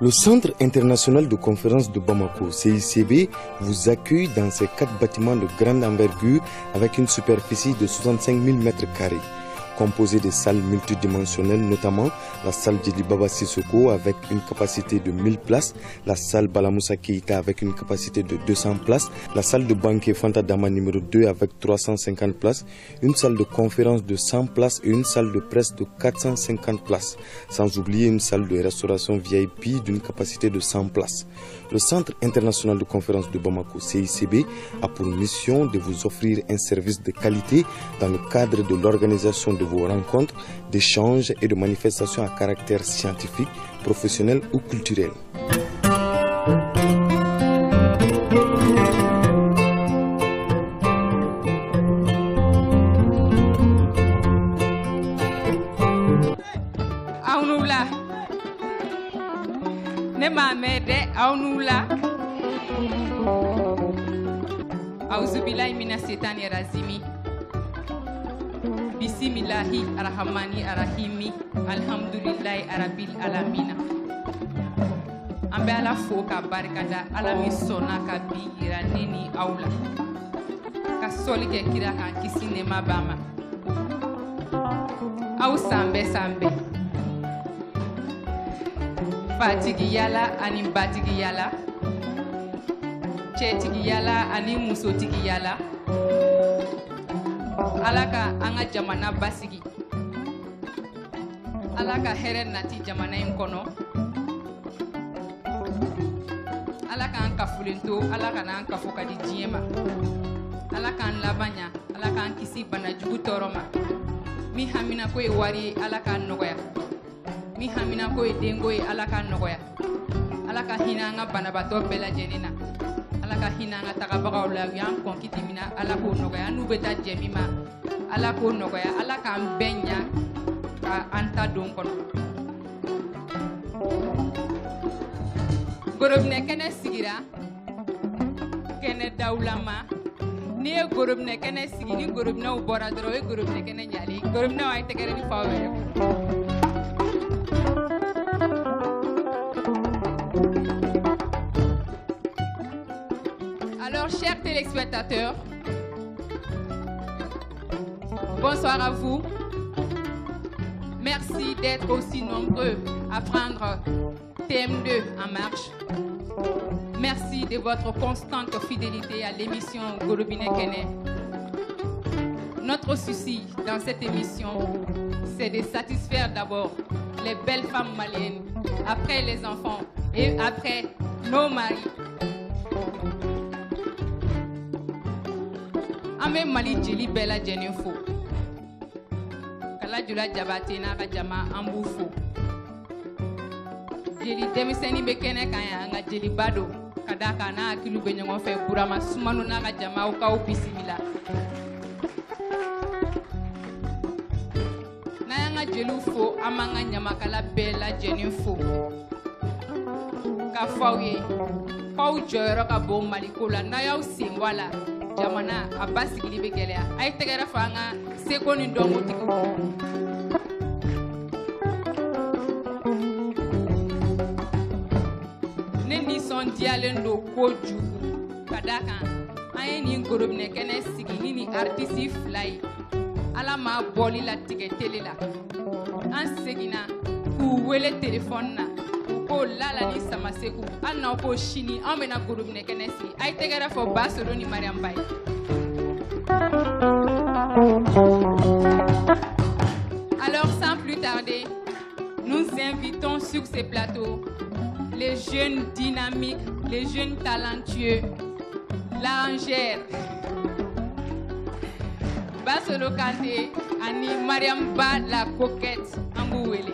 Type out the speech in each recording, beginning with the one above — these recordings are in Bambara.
Le Centre international de conférences de Bamako, CICB, vous accueille dans ses 4 bâtiments de grande envergure avec une superficie de 65 000 m², composé de salles multidimensionnelles, notamment la salle Djeli Baba Sissoko avec une capacité de 1000 places, la salle Balamoussa Keïta avec une capacité de 200 places, la salle de banquet Fanta Dama numéro 2 avec 350 places, une salle de conférence de 100 places et une salle de presse de 450 places, sans oublier une salle de restauration VIP d'une capacité de 100 places. Le Centre international de conférences de Bamako, CICB, a pour mission de vous offrir un service de qualité dans le cadre de l'organisation de vos rencontres, d'échanges et de manifestations à caractère scientifique, professionnel ou culturel. Aw ne m'a mɛn dɛ, aw n'u la. Auzubilahi mina setani razimi. Bisimilahi arahmani arahimi. Alhamdulillahi arabil alamina. An bɛ Ala fo ka barika da, Ala min sɔnna ka bi yira ne ni aw la. Ka sɔli kɛ kira kan, kisi nɛɛma b'a ma. Aw san bɛɛ san bɛɛ. Fatigiyala ani batigiyala, cɛtigiyala ani musotigiyala. Ala ka an ka jamana basigi. Ala ka hɛrɛ nati jamana in kɔnɔ. Ala k'an kafolen to, Ala ka n'an kafo ka di diɲɛ ma. Ala k'an laban ɲa, Ala k'an kisi banajugu tɔɔrɔ ma. Min hamina ko ye wari ye, Ala k'an nɔgɔya. Min hamina ko ye denko ye, Ala k'an nɔgɔya. Ala ka hinɛ an ka banabaatɔ bɛɛ lajɛlen na. Ala ka hinɛ an ka tagabagaw la, u y'an kɔn kiti min na, Ala k'o nɔgɔya. An n'u bɛ taa jɛ min ma, Ala k'o nɔgɔya. Ala k'an bɛɛ ɲa ka an ta don kɔnɔ. Gorobinɛ kɛnɛ sigira kɛnɛ dawulama. N'i ye gorobinɛ kɛnɛ sigi, ni gorobinɛw bɔra dɔrɔn, o ye gorobinɛ kɛnɛ ɲalen ye. Gorobinɛw, a ye tɛgɛrɛ ni f'aw yɛrɛ. Alors, chers téléspectateurs, bonsoir à vous. Merci d'être aussi nombreux à prendre TM2 en marche. Merci de votre constante fidélité à l'émission Gorobinɛ Kɛnɛ. Notre souci dans cette émission, c'est de satisfaire d'abord les belles femmes maliennes, après les enfants et après nos maris. An bɛ Mali jeli bɛɛ lajɛlen fo. Kala Jabate n'a ka jama, an b'u fo. Jeli denmisɛnnin bɛ kɛnɛ kan yan, nka jeliba don ka d'a kan n'a hakiliw bɛ ɲɔgɔn fɛ. Burama Sumano n'a ka jama, aw k'aw bisimila. N'an y'an ka jeliw fo, an b'an ka ɲamakala bɛɛ lajɛlen fo. K'a fɔ aw ye k'aw jɔyɔrɔ ka bon Maliko la, n'a y'aw sen bɔ a la, jamana a basigili bɛ gɛlɛya. A ye tɛgɛrɛ fɔ an ka seko ni dɔnkotigiw. Ne nisɔndiyalen don kojugu ka d'a kan an ye nin gorobinɛ kɛnɛ sigi ni nin artiste fila ye. Ala m'a bɔli latigɛ télé la. An seginna k'u wele téléphone na ko Lala ni Samaseku, hali n'aw ko sini anw bɛna gorobinɛ kɛnɛ sigi. A ye tɛgɛrɛ fɔ Basolo ni Mariam Ba ye. Alors, sans plus tarder, nous invitons sur ces plateaux les jeunes dynamiques, les jeunes talentueux, l'arrangeur Basolo Kanté Ani Mariam Ba la coquette, an b'u wele.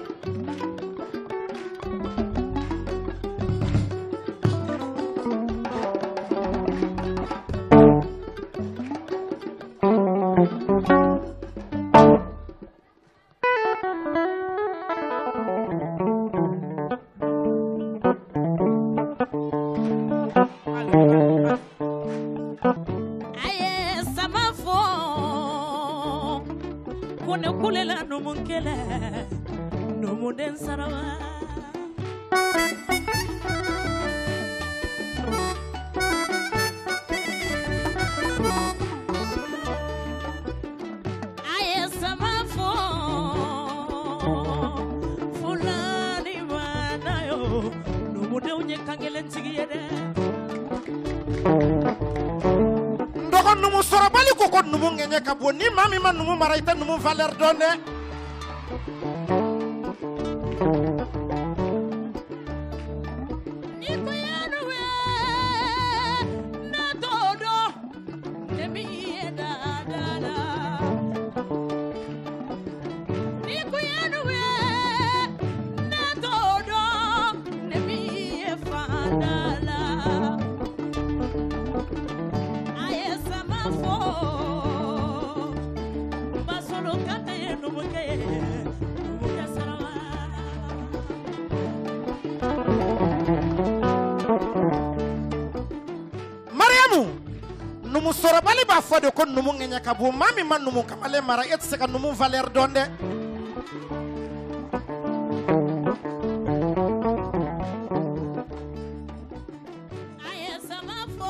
Ka bon ni maa min ma numu mara i tɛ numu valeur dɔn dɛ. Ni ko yanu we na todo ne mi ye da da la. Ni ko yanu we na todo ne mi ye fa da la. Aye sama fo. Mariamu, numu sɔrɔbali b'a fɔ de ko numu ŋɛɲɛ ka bon. Maa min ma numu kamalen mara e tɛ se ka numu valeur dɔn dɛ. A ye sama fɔ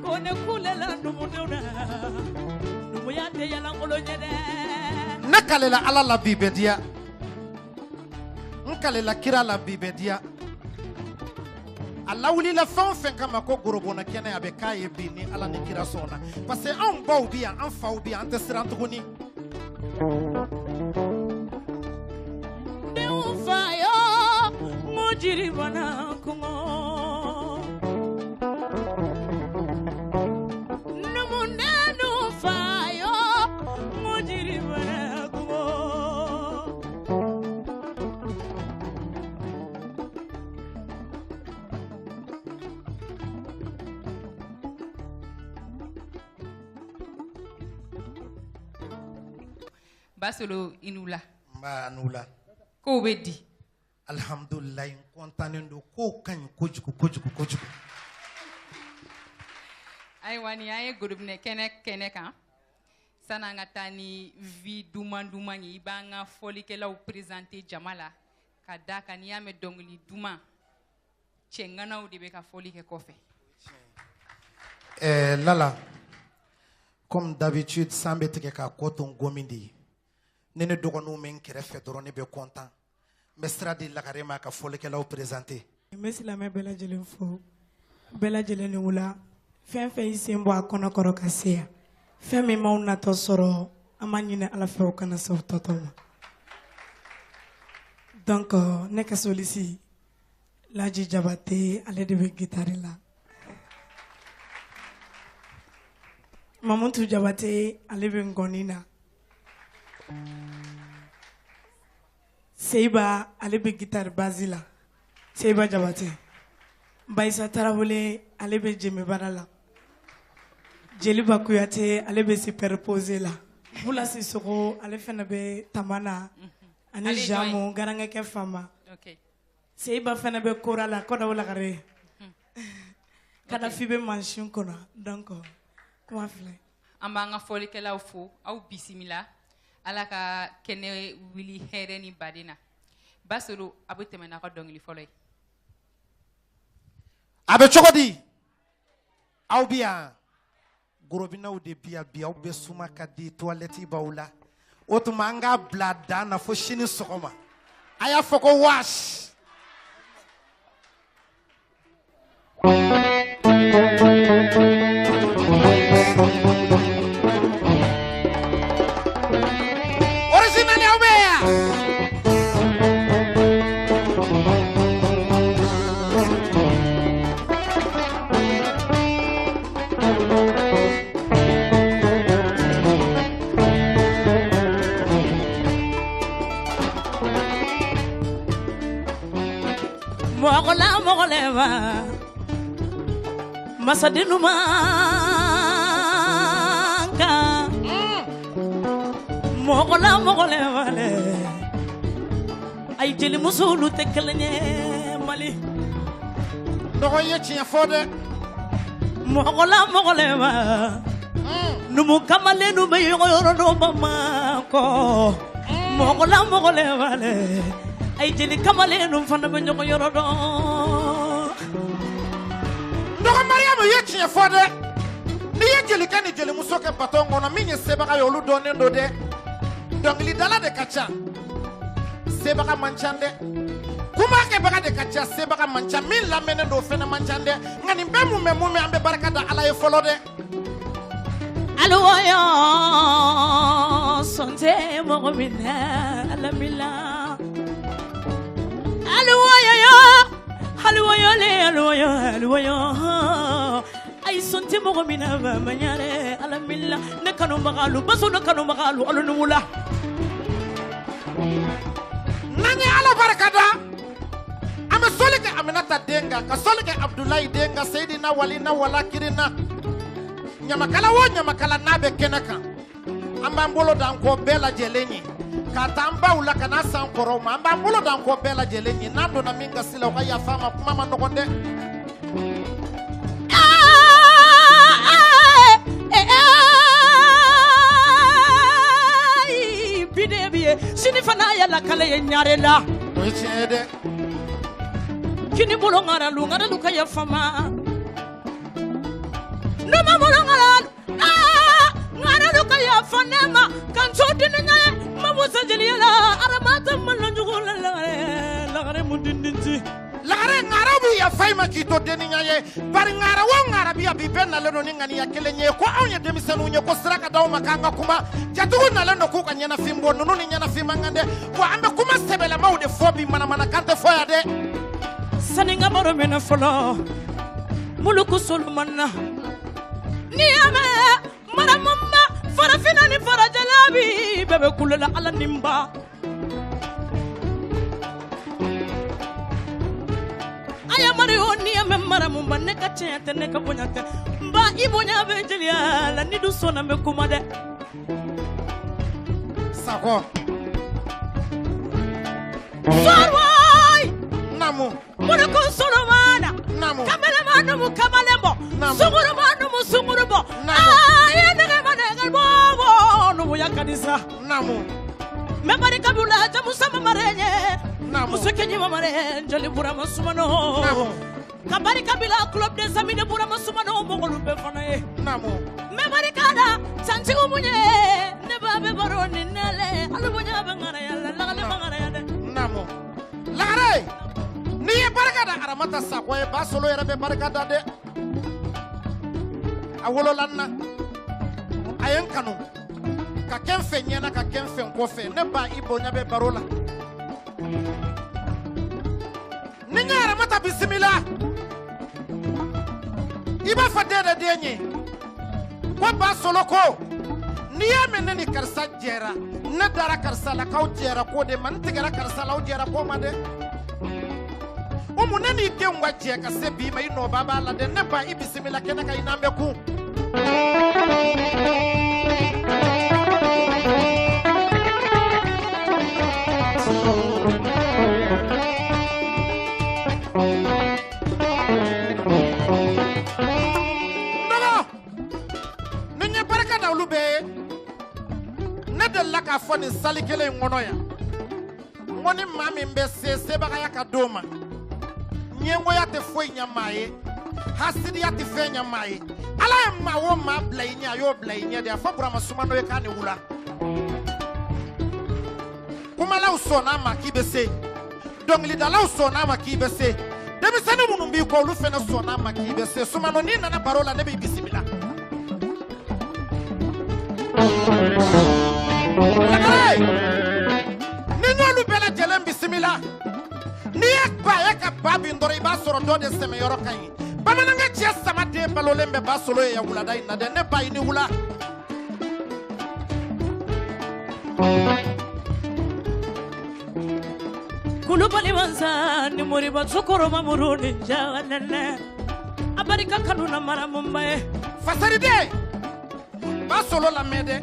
ko ne kulela numudenw na. Ne kalela Ala la bi bɛ diya, n kalela kira la bi bɛ diya. A lawulila fɛn o fɛn kama ko gorobona kɛnɛ a bɛ k'a ye bi ni Ala ni kira sɔnna. Parce que anw baw bi yan, an faw bi yan, an tɛ siran tuguni. Denw fa yo, n jiri bana kɔngɔ. Basolo i ni wula. Nba ni wula. Kow bɛ di? Alihamudulilayi, n kɔntannen don, kow ka ɲi kojugu kojugu kojugu. Ayiwa nin y'an ye gorobinɛ kɛnɛ kan. San'an ka taa ni vie duman duman ye, i b'an ka fɔlikɛlaw présenter jama la ka d'a kan n'i y'a mɛn dɔnkili duman, cɛŋanaw de bɛ ka fɔli kɛ kɔfɛ. Lala, comme d'habitude san bɛ tigɛ k'a kɔ to n gomi de ye. Ne ne dɔgɔninw bɛ n kɛrɛfɛ dɔrɔn ne bɛ content. N bɛ sira di Lagare ma ka fɔlikɛlaw présenter. N bɛ silamɛ bɛɛ lajɛlen fo, bɛɛ lajɛlen ni wula. Fɛn fɛn y'i sen bɔ a kɔnɔkɔrɔ ka se yan, fɛn min m'aw natɔ sɔrɔ, an b'a ɲini Ala fɛ o kana se o tɔtɔ ma. Donc ne ka solisi Laji Jabate, ale de bɛ guitare la. Mamutu Jabate, ale bɛ ngɔni na. Seiba, ale bɛ guitare basse la. Seiba Jabate. Baisa Tarawele, ale bɛ jemebara la. Jeliba Kuyate, ale bɛ superposé la. Bula Sissoko, ale fana bɛ tama na. Ani Jamu, garankɛ fama. Seiba fana bɛ kora la, kɔdaw Lagare. Kadafi bɛ mansin kɔnɔ, donc kuma filɛ. An b'an ka fɔlikɛlaw fo, aw bisimila. Ala ka kɛnɛ wuli hɛrɛ ni baden na. Basolo, a bɛ tɛmɛ n'a ka dɔnkili fɔlɔ ye. A bɛ cogo di? Aw bi yan, gorobinɛw de bi yan bi, aw bɛ suma ka di toilette b'aw la. O tuma an k'a bila dan na fo sini sɔgɔma. A y'a fɔ ko waasi. Original aw bɛ yan. mɔgɔ ma masaden man kan mɔgɔ la mɔgɔ ma ayi jelimuso tɛ kelen ye Mali dɔgɔ ye tiɲɛ fɔ dɛ mɔgɔ la mɔgɔ ma numu kamalen bɛ yɔrɔ dɔ Bamakɔ mɔgɔ la mɔgɔ ma ayi jeli kamalen fana bɛ ɲɔgɔn yɔrɔ dɔn dɔgɔ Mariyamu ye tiɲɛ fɔ dɛ n'i ye jelikɛ ni jelimuso kɛ baton kɔnɔ min ye sebaga ye olu dɔnnen don dɛ dɔnkilidala de ka ca sebaga man ca dɛ kumakɛbaga de ka ca sebaga man ca min lamɛnnen don o fɛnɛ man ca dɛ nka nin bɛɛ mun bɛ mun bɛ an bɛ barika da Ala ye fɔlɔ dɛ. Aluwoyo sɔn tɛ mɔgɔ min na Ala mi la aluwoyo aluwoyo le aluwoyo aluwoyo ayi sɔn tɛ mɔgɔ min na Bamaɲarɛ Ala mi la ne kanubagalu baso ne kanubagalu alu ni wula. N'an ye Ala barika da an bɛ sɔli kɛ Aminata den kan ka sɔli kɛ Abudulayi den kan Seyidina Walina Walakirina ɲamakala o ɲamakala n'a bɛ kɛnɛ kan an b'an bolo d'an kɔ bɛɛ lajɛlen ye k'a ta an baw la ka n'a s'an kɔrɔw ma an b'an bolo d'an kɔ bɛɛ lajɛlen ye n'an donna min gasi la o ka yafa an ma kuma ma nɔgɔn dɛ. Bi de bi ye sini fana yala kale ye ɲare la. O ye tiɲɛ ye dɛ. Kini bolo ŋaralu ŋaralu ka yafa ma. Numa bolo ŋaralu aa ŋaralu ka yafa ne ma kan to dini ɲɛ ma busa jeliya la aramata malo jugu la lagare lagare mun dindinti. Lagare ŋaraw bi yafa i ma k'i to denniya ye bari ŋara o ŋara bi yan bi bɛɛ nalen don ni ŋaniya kelen ye ko anw ye denmisɛnninw ye ko sira ka d'aw ma k'an ka kuma jatigiw nalen don k'u ka ɲɛnafin bɔ ninnu ni ɲɛnafin man kan dɛ wa an bɛ kuma sɛbɛlamaw de fɔ bi manamanakan tɛ fɔ yan dɛ. Sani n ka baro minɛ fɔlɔ Muluku Solomana n'i y'a mɛn maramunba farafinna ni farajɛla bi bɛɛ bɛ kulo la Ala ni n ba. Aya Mario n'i y'a mɛn maramunba ne ka tiɲɛ tɛ ne ka bonya tɛ n ba i bonya bɛ jeliya la ni dun sɔnna n bɛ kuma dɛ. Sakɔ. Sɔrɔyi. Naamu. Muluku Solomana. Naamu. Kamalen ma numu kamalen bɔ. Naamu. Sunguru ma numu sunguru bɔ. Naamu. Aa ye nɛgɛ ma nɛgɛ bɔ bɔ numuya ka di sa. Naamu. Mɛ barika b'u la jamu sama mare ye. Naamu. Muso kɛɲɛ ma mare jeli Burama Sumano. Naamu. Ka barika bila club des amis de Burama Sumano mɔgɔlu bɛɛ fana ye. Naamu. Mɛ barika da santigiw mun ye ne ba bɛ baro ni nɛlɛ alu bonya bɛ ŋaraya la lagale ma ŋaraya dɛ. Naamu. Lagare n'i ye barika da Aramata Sakɔ ye ba solo yɛrɛ bɛ barika da dɛ. A wolola n na a ye n kanu ka kɛ n fɛ ɲɛna ka kɛ n fɛ n kɔfɛ ne ba i bonya bɛ baro la. Ni n ye Aramata bisimila i b'a fɔ den de den ye ko ba solo ko n'i y'a mɛn ne ni karisa jɛra ne dara karisa la k'aw jɛra ko de ma n tigɛra karisa la aw jɛra ko ma dɛ. Umu ne n'i denw ka jɛ ka se bi ma i nɔba b'a la dɛ ne ba i bisimila kɛnɛ kan i n'an bɛ kun. Nɔgɔ ni n ye barika da olu bɛɛ ye ne delila k'a fɔ nin sali kelen in kɔnɔ yan n ko ni maa min bɛ se sebagaya ka d'o ma ɲɛngoya tɛ foyi ɲɛ maa ye hasidiya tɛ fɛn ɲɛ maa ye Ala ye maa o maa bila i ɲɛ a y'o bila i ɲɛ de a fɔ Burama Sumano ye k'a ni wula kumalaw sɔnna a ma k'i bɛ se dɔnkilidalaw sɔnna a ma k'i bɛ se denmisɛnnin minnu b'i kɔ olu fana sɔnna a ma k'i bɛ se Sumano n'i nana baro la ne b'i bisimila. Lagare ni n y'olu bɛɛ lajɛlen bisimila n'i ye ba ye ka ba bin dɔrɔn i b'a sɔrɔ dɔ de sɛmɛyɔrɔ ka ɲi bamanankɛ cɛ sama den balolen bɛ ba solo ye yan wulada in na dɛ ne ba i ni wula. Kulubali mansa ni moriba sokoro mamuru ni jawanana abarika kanu na mara mumbaye fasaride ba solo la mede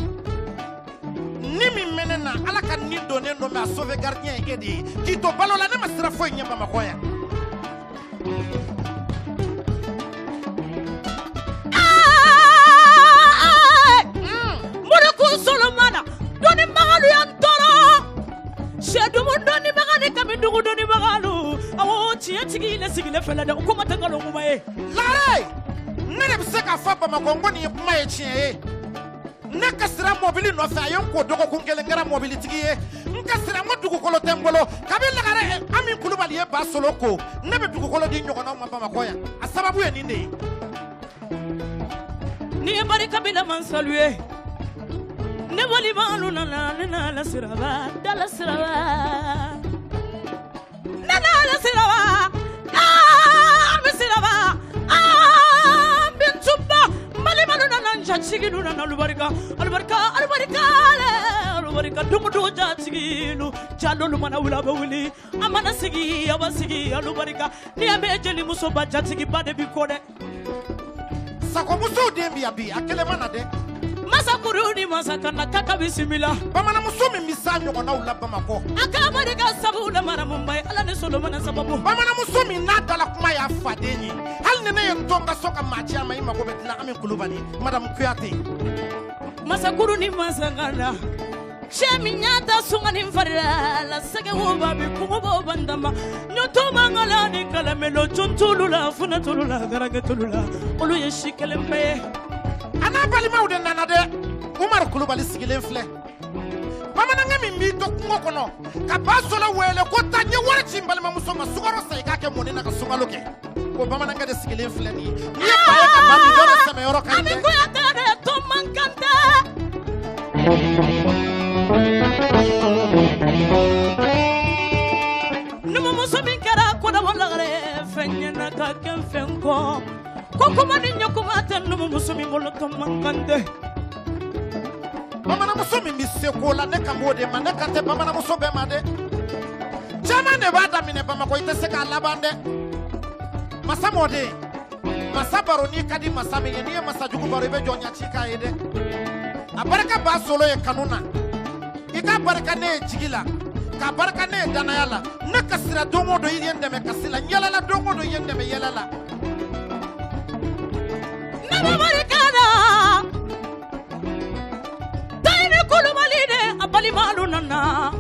ni min mɛnɛ na ala ka ni donnen don mɛ a sauve gardien ye e de ye k'i to balo la ne ma sira foyi ɲɛ Bamakɔ yan. Moriku Solomana dɔnni magalu y'an tɔɔrɔ sɛdumu dɔnni baga ni kami dugu dɔnni bagalu awɔ tiɲɛtigi le sigilen fɛlɛ dɛ o kuma tɛ nkalon kuma ye. Lare ne de bɛ se k'a fɔ Bamakɔ n ko nin ye kuma ye tiɲɛ ye. Ne ka sira mɔbili nɔfɛ a ye n ko dɔgɔkun kelen kɛra mɔbilitigi ye n ka sira n ko dugukolo tɛ n bolo kabi Lagare Ami Kulubali ye ba solo ko ne bɛ dugukolo di ɲɔgɔnnaw ma Bamakɔ yan a sababu ye nin de ye. Ni ye barika bila mansalu ye ne walimalu nana ne nana siraba dala siraba ne nana siraba an bɛ siraba an bintuba malimalu nana n jatigilu nana alubarika alubarika alubarika le alubarika dogo jatigilu jalolu mana wuli a bɛ wuli a mana sigi a bɛ sigi alubarika n'i y'a mɛn jelimusoba jatigiba de bi kɔ dɛ. Sakomusow den bi yan bi a kelen ma na dɛ. Masakuru ni masakana kaka bisimila. Bamananmuso min bɛ s'a ɲɔgɔnnaw la Bamakɔ. A ka barika sabu la maramunba ye ala ni Solomana sababu. Bamananmuso min n'a dala kuma y'a faden ye hali ni ne ye n to n ka so ka maa ci a ma i mago bɛ dilan Ami Kulubali Madame Kuyate. Masakuru ni masakana cɛ min y'a ta sungani farila la sɛgɛw ba bi kungo b'o bandama ɲɔtɔ mangala ni kalamelo tuntulu la funatulu la garakɛtulu la olu ye si kelen bɛɛ ye. A n'a balimaw de nana dɛ Umaru Kulubali sigilen filɛ bamanankɛ min b'i to kungo kɔnɔ ka ba solo wele ko taa n ye wari ci n balimamuso ma sukaro san i k'a kɛ mɔni na ka sunkalo kɛ o bamanankɛ de sigilen filɛ nin ye n'i ye ba ye ka ba min dɔ de sɛmɛyɔrɔ ka ɲi dɛ. Ami Kuyate de to man kan tɛ. Numumuso min kɛra kodɔn Lagare fɛn ɲɛna ka kɛ fɛn kɔ. Ko kuma ni ɲɛkuma tɛ numumuso min bolo to man kan tɛ. Bamananmuso min bɛ se ko la ne kan b'o de ma ne kan tɛ bamananmuso bɛɛ ma dɛ. Caman de b'a daminɛ Bamakɔ i tɛ se k'a laban dɛ. Masa mɔden masa baro n'i ka di masa min ye n'i ye masajugu baro i bɛ jɔnya ci k'a ye dɛ. A barika ba solo ye kanu na i ka barika ne ye jigi la k'a barika ne ye danaya la ne kasira don o don i ye n dɛmɛ kasi la n yɛlɛla don o don i ye n dɛmɛ yɛlɛ la. Ne bɛ barika la Tayini Kulubali de a balimalu nana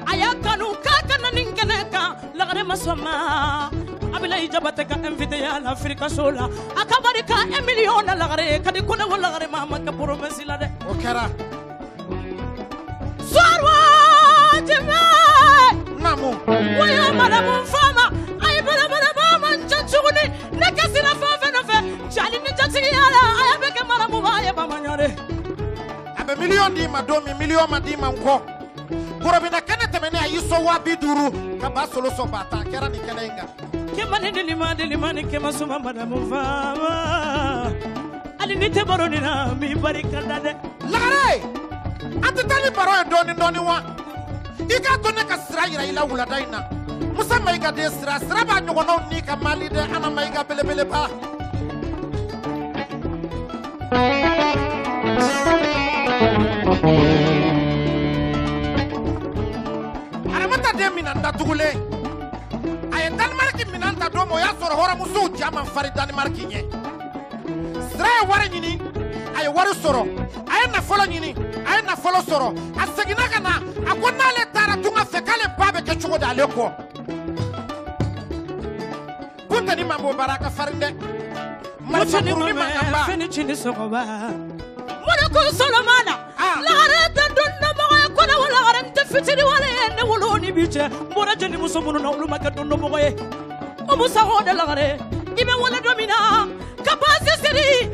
a y'a kanu k'a ka na nin kɛnɛ kan Lagare ma sɔn ma Abilayi Jabate ka invité ya la Afirika so la a ka barika 1 million na Lagare ka di ko ne ko Lagare ma a ma kɛ promesse la dɛ. O kɛra. Sɔrɔ jɛmɛ. Naamu. Woyo madamu Fama a ye bɛrɛbɛrɛba man ca tuguni ne ka sira fɛn fɛn nɔfɛ jali ni jatigiya la a y'a bɛɛ kɛ maramuba ye Bamanɲare. A bɛ miliyɔn d'i ma don min miliyɔn ma d'i ma n kɔ gorobinɛ kɛnɛ tɛmɛnen a y'i sɔn 50,000 ka ba solo sɔn ba tan a kɛra nin kɛnɛ in kan. Kɛmɛ ni delima delima ni kɛmɛ suma madamu Fama hali ni tɛ baro nin na n b'i barika da dɛ. Lagare an tɛ taa ni baro ye dɔɔni dɔɔni wa i k'a to ne ka sira yira i la wulada in na Musa Mayiga den sira sira b'a ɲɔgɔnnaw ni ka mali dɛ Ana Mayiga belebeleba. Aramata den minan datugulen a ye Danemark minan ta don min o y'a sɔrɔ hɔrɔnmusow ja man farin Danemark ɲɛ sira ye wari ɲini a ye wari sɔrɔ a ye nafolo ɲini a ye nafolo sɔrɔ a seginna ka na a ko n'ale taara tunga fɛ k'ale ba bɛ kɛ cogo di ale kɔ Bunteni man b'o baara a ka farin dɛ marifa kurunin mankanba. Fini ci ni sɔgɔma Moriku Solomana Lagare tɛ dondɔmɔgɔ ye ko ne ko Lagare n tɛ fitiri wale ye ne wolo ni bi cɛ n bɔra jelimuso minnu na olu ma kɛ dondɔmɔgɔ ye o Musa ko de Lagare i bɛ wele don min na ka baasi siri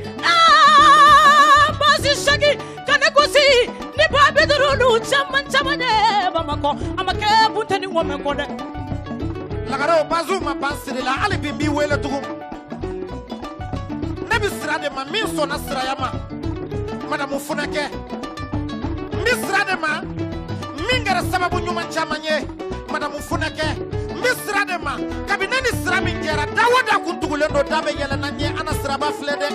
baasi segi ka ne gosi ni ba bi duuru olu caman caman ye Bamakɔ a ma kɛ Bunteni ŋɔmɛ kɔ dɛ. Lagare o baasiw ma ban siri la hali bi n b'i wele tugun ne bɛ sira de ma min sɔnna siraya ma madamu Funakɛ n bɛ sira de ma min kɛra sababu ɲuman caman ye Madamu Funɛkɛ, n bɛ sira de ma. Kabini ne ni sira min jɛra, da o da kun tugulen don, da bɛ yɛlɛ na ɲɛ. Ana siraba filɛ dɛ.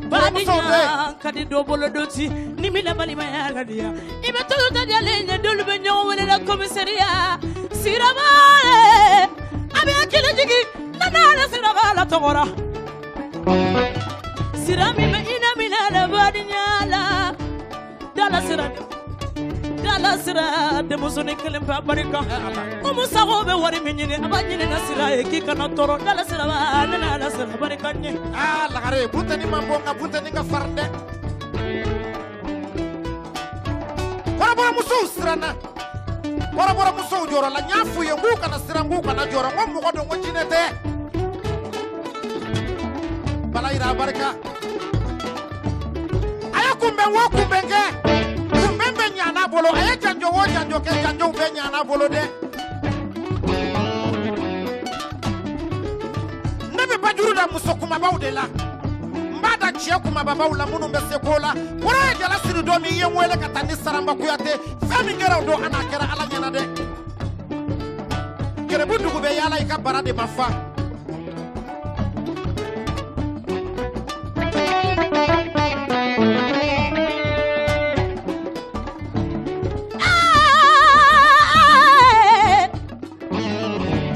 Badinya ka di dɔ bolo dɔ ti ni mi la balimaya la diya i bɛ to ta jalen ɲɛ dɔlu bɛ ɲɔgɔn wele la commissariat siraba a bɛ hakili jigin na n'ale siraba la tɔgɔra sira min bɛ i na minɛ la badinya la dala sira dala sira denmusonin kelen bɛ barika Umu Sago bɛ wari min ɲini a b'a ɲini na sira ye k'i kana tɔɔrɔ dala siraba ne n'ala sira barika ɲɛ. Aa lagare bunteni man bon nka bunteni ka farin dɛ. Kɔrɔbɔrɔmusow siranna, kɔrɔbɔrɔmusow jɔrɔ la, n y'a f'u ye n k'u kana siran, n k'u kana jɔrɔ, n ko mɔgɔ don, n ko jinɛ tɛ. Bala yira a barika. A ye kunbɛn wo kunbɛn kɛ, kunbɛn bɛ ɲana bolo, a ye janjo wo janjo kɛ, janjow bɛ ɲana bolo dɛ. Ne bɛ bajuru da muso kumabaw de la, n b'a da cɛ kumababaw la minnu bɛ se ko la. Kɔrɔ ye jala siri don min, i ye n wele ka taa ni Saranba Kuyate, fɛn min kɛra o don, a n'a kɛra Ala ɲɛna dɛ. Gerebu dugu bɛ yaala i ka bara de ma fa.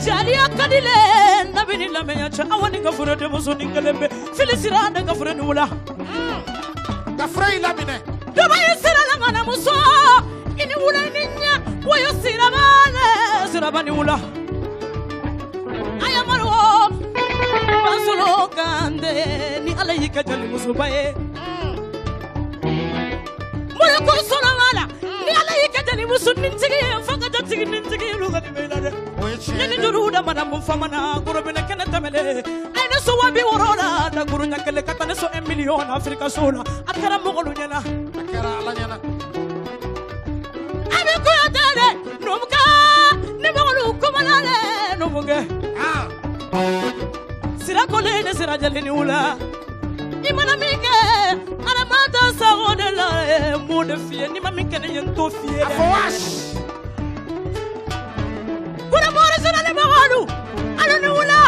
Jaliya ka di le nabini lamɛnya cɛ awa ni ka fura denmusonin kelen bɛ fili sira ne ka fura ni wula. Ka fura y'i laminɛ. Dɔba ye sira la ŋanamuso i ni wula i ni ɲɛ woyo siraba le siraba ni wula. Ayamaru wo Basolo Kande ni Ala y'i kɛ jalimusoba ye. Mori ko sɔrɔ la ni Ala y'i kɛ jalimusonintigi ye fo ka jatigi nintigi olu ka nin bɛ i la dɛ. O ye tiɲɛ ye Ne ni dɛ. juru da madamu famana gorobinɛ kɛnɛ tɛmɛlen a ye ne so 60,000 la da goro ɲɛ kelen ka taa ne so 1 million na Afirika so la a kɛra mɔgɔlu ɲɛna. A kɛra Ala ɲɛna. A bɛ Kuyate dɛ numukɛ ni mɔgɔlu kumana dɛ numukɛ. Aa Sira kolen ni sira jalen ni wula i mana min kɛ Ala ma ta sago de la n b'o de f'i ye n'i ma min kɛ ne ye n t'o f'i ye a dɛ. fɔ waasi. Kura mɔri sira ni mɔgɔlu alu ni wula.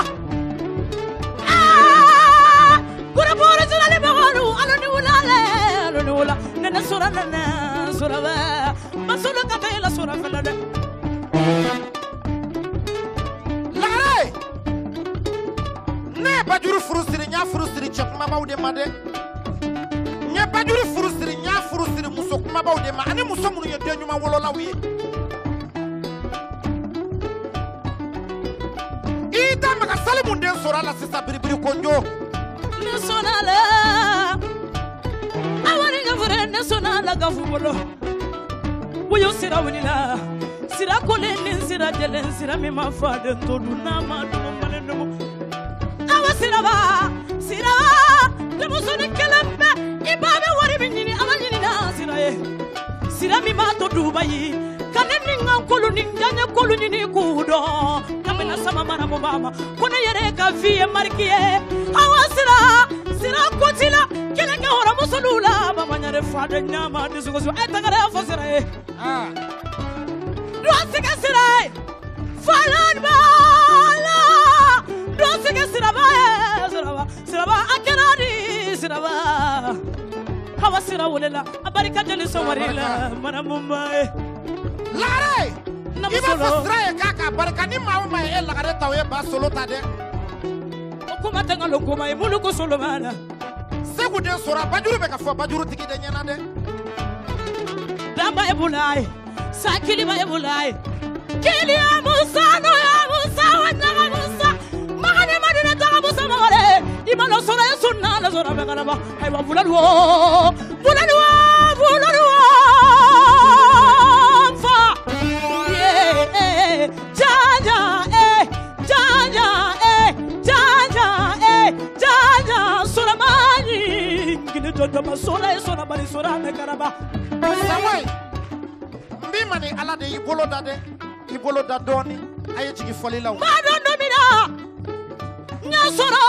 Aa kura mɔri sira ni mɔgɔlu alu ni wula lɛ alu ni wula nɛnɛ sora nɛnɛ sora bɛ Basolo ka taa yɛlɛ sora fɛlɛ dɛ. Lagare, ne ye bajuru furu siri, n y'a furu siri cɛ kumabaw de ma dɛ. N ye bajuru furu siri, n y'a furu siri muso kumabaw de ma ani muso minnu ye den ɲuman wololaw ye. I da maga Salimu den sɔrɔ a la sisan biribiri konjo. Ne sɔnna la awa ni gafure ne sɔnna la gafu bolo woyo sira wulila sira kolen ni sira jɛlen sira min ma fa den to dun n'a ma dugu malen dugu awa siraba siraba denmusonin kelen bɛ i ba bɛ wari min ɲini a ma ɲini na sira ye sira min b'a to duba ye ka ne ni n ka kolu ni n diyaɲɛ kolu ɲini k'u dɔn kabini sama maramu ba ma ko ne yɛrɛ ka fi ye mariki ye awa sira sira ko t'i la kelen kɛ hɔrɔnmusolu la bamaɲare fa de ɲama dusugosi a ye tagara fɔ sira ye Aa dɔ sigi sira ye falan b'a la dɔ sigi siraba ye siraba siraba a kɛra di siraba hawa sira welela a barika jeli sɔwari la maramuba ye. Lagare, i b'a fɔ sira ye k'a ka barika ni maa o maa ye e lagare ta o ye Basolo ta dɛ. O kuma tɛ nkalon kuma ye minnu ko solo b'a la. Segu den sɔrɔ a bajuru bɛ ka fɔ bajuru tigi de ɲɛna dɛ. Damba ye bula ye sakiliba ye bula ye kiliya musa n'o ya musa wa ɲaga musa magane madina taga musa magare i ma lɔ sɔrɔ ye sunna la sɔrɔ bɛ kalaba ayiwa bulali wo bulali wo bulali wo fa ye jaja jaja jaja jaja sɔrɔmani ngili jɔjɔba sɔrɔ ye sɔrɔ bari sɔrɔ bɛ kalaba. Samoy, n b'i ma ni Ala de y'i bolo da dɛ, i bolo da dɔɔni, a ye jigin fɔli la o. Maa dɔn don min na n y'a sɔrɔ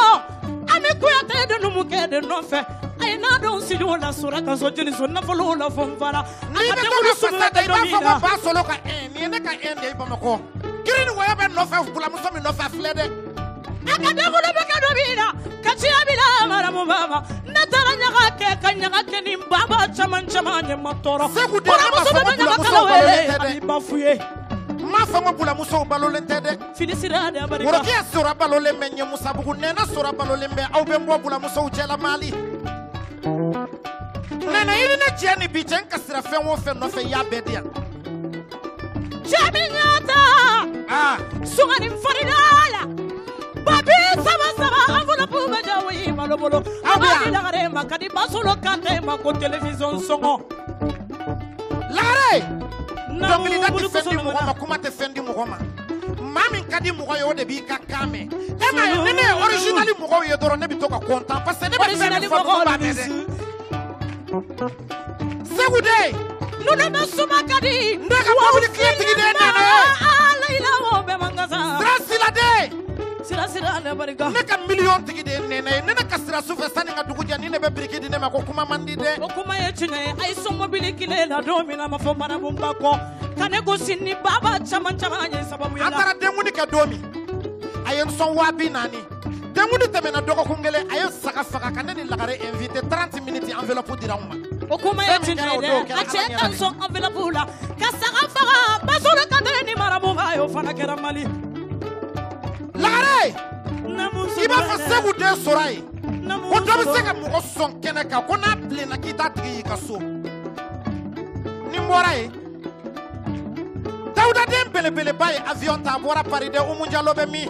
an bɛ Kuyate de numukɛ de nɔfɛ a A ye n'a dɔn studio la sɔrɔ ka so jeli so nafolo la fɔ n fara. N'i bɛ to fasa da i b'a fɔ ko ba solo ka nin ye ne ka de ye Bamakɔ. Kiri ni wɔyɔ bɛ nɔfɛ bulamuso min nɔfɛ a filɛ dɛ. A ka denwolo bɛ kɛ dɔ min na ka ciya bila maramu baba. Ne taara ɲaga kɛ ka ɲaga kɛ ni baba caman caman ye ma tɔɔrɔ. Segu den ne ma fɔ ko bulamuso balolen tɛ dɛ. Ani ba fu ye. N m'a fɔ ko bulamusow balolen tɛ dɛ. Fini sira de abarika. Worokiya sora balolen bɛ ɲɛ Musabugu Nɛnɛ sora balolen bɛ aw bɛ n bɔ bulamusow cɛla Mali. Nɛnɛ i ni ne cɛ ni bi cɛ n kasira fɛn o fɛn nɔfɛ i y'a bɛɛ di yan. Cɛ min y'a ta. Sungani farida la. Babi saba saba enveloppe bɛ jawo i malo bolo. A b'a di lagare ma ka di Basolo Kante ma ko télévision sɔngɔ. Lagare. Dɔnkilida tɛ fɛn di mɔgɔ ma kuma tɛ fɛn di mɔgɔ ma. Maa min ka di mɔgɔ ye o de b'i ka kan mɛn. E m'a ye ni ne ye original mɔgɔw ye dɔrɔn ne bɛ to ka content parce que ne bɛ fɛn min fɔ mɔgɔw b'a mɛn dɛ. Segu den. Nunu bɛ suma ka di. Ne ka mobili kile tigi de ye Nɛnɛ ye. Alayila o bɛɛ man kan sa. Sira sila den. Sira sira ne barika. Ne ka miliyɔn tigi de ye Nɛnɛ ye. Ne ne ka sira su fɛ sanni ka dugu jɛ ni ne bɛ biriki di ne ma ko kuma man di dɛ. O kuma ye tiɲɛ ye. A ye so mobili kile la don min na a ma fɔ marabunba kɔ. Ka ne gosi ni baba caman caman ye sababu ye la. An taara denkundi kɛ don min a ye n sɔn 40,000. Denkundi tɛmɛna dɔgɔkun kelen a ye saga faga ka ne ni Lagare invité 30 minutes enveloppe dira anw ma. O kuma ye tiɲɛ ye dɛ. A cɛ ka n sɔn enveloppe la ka saga faga Basolo Kante ni marabunba ye o fana kɛra Mali. Lagare i b'a fɔ Segu den sɔrɔ yen ko dɔ bɛ se ka mɔgɔ sɔn kɛnɛ kan ko n'a bilenna k'i t'a tigi y'i ka so. Ni n bɔra yen Dawuda den belebeleba ye avion ta a bɔra Paris dɛ Umu Jalo bɛ min?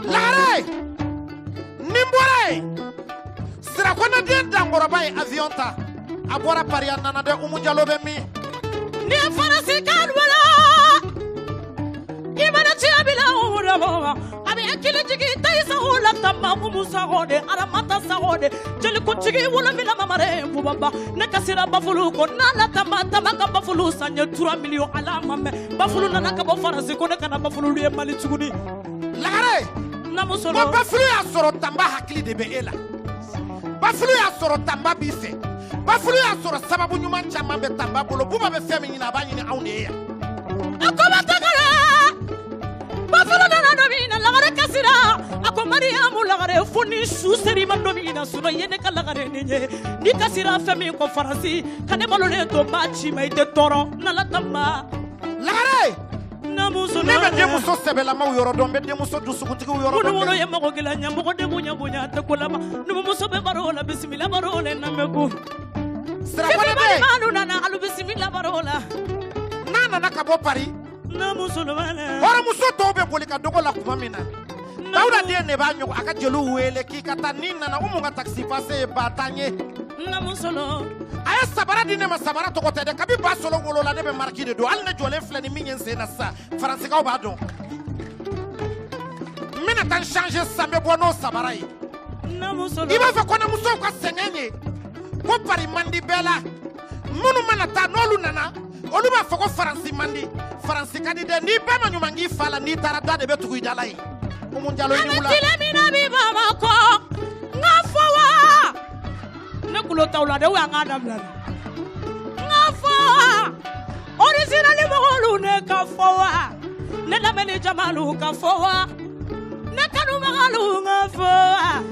Lagare ni n bɔra yen Sirakɔnɛ den dankɔrɔba ye avion ta a bɔra Paris a nana dɛ Umu Jalo bɛ min? Ni ye faransi kan wala i mana ciya bila Umu Jalo ma a bɛ hakili jigin Tayi Sago la Tamba Umu Sago de Aramata Sago de jelikuntigi wolonwula mamare Bubaba ne kasira Bafulu ko n'ala Tamba Tamba ka Bafulu san ye 3 millions ala ma mɛn Bafulu nana ka bɔ faransi ko ne kana Bafulu ye Mali tuguni. Lagare ko Bafulu y'a sɔrɔ Tamba hakili de bɛ e la. Bafulu y'a sɔrɔ Tamba b'i fɛ. Bafulu y'a sɔrɔ sababu ɲuman caman bɛ Tamba bolo. Buba bɛ fɛn min ɲini a b'a ɲini anw de ye yan. A ko ma tɛgɛrɛ Bafulu nana don min na Lagare kasira a ko Mariyamu Lagare fo ni su seri ma don min na sinɔn i ye ne ka Lagare nin ye n'i kasira fɛn min kɔ faransi ka ne balolen to n b'a ci ma i tɛ tɔɔrɔ n'Ala Tamba. Lagare ne bɛ denmuso sɛbɛlamaw yɔrɔ dɔn n bɛ denmuso dusukuntigiw yɔrɔ dɔn. Minnu wolo ye mɔgɔ gɛlɛn ɲɛmɔgɔ de bonya bonya tɛ ko la ma numumuso bɛ baro la bisimila baro la namɛ ko. Sirakɔnɛ den. Maalu nana alu bisimila baro la. N'a nana ka bɔ Paris. Hɔrɔnmuso tɔw bɛ boli ka dɔgɔ la tuma min na. Dawuda den de b'a ɲɔgɔn a ka jeliw wele k'i ka taa n'i nana Umu ka taxi passe ye 10,000 ye. A ye sabara di ne ma sabara tɔgɔ tɛ dɛ kabi Basolo wolola ne bɛ mariki de don hali ne jɔlen filɛ ni min ye n sen na sisan faransikaw b'a dɔn. N bɛna taa n changer sisan n bɛ bɔ n'o sabara ye. I b'a fɔ kɔnɔmusow ka sɛgɛn ye ko Paris man di bɛɛ la minnu mana taa n'olu nana olu b'a fɔ ko faransi man di faransi ka di dɛ n'i bɛɛ ma ɲuman k'i fa la n'i taara da de bɛ tugu i da la yen. Umu Jalo i ni wula. A bɛ tile min na bi Bamakɔ n ka fɔ wa ne kulo t'aw la dɛ ou an k'a dabila de n ka fɔ wa original mɔgɔlu ne ka fɔ wa ne lamɛnni jamalu ka fɔ wa ne kanubagalu ka fɔ wa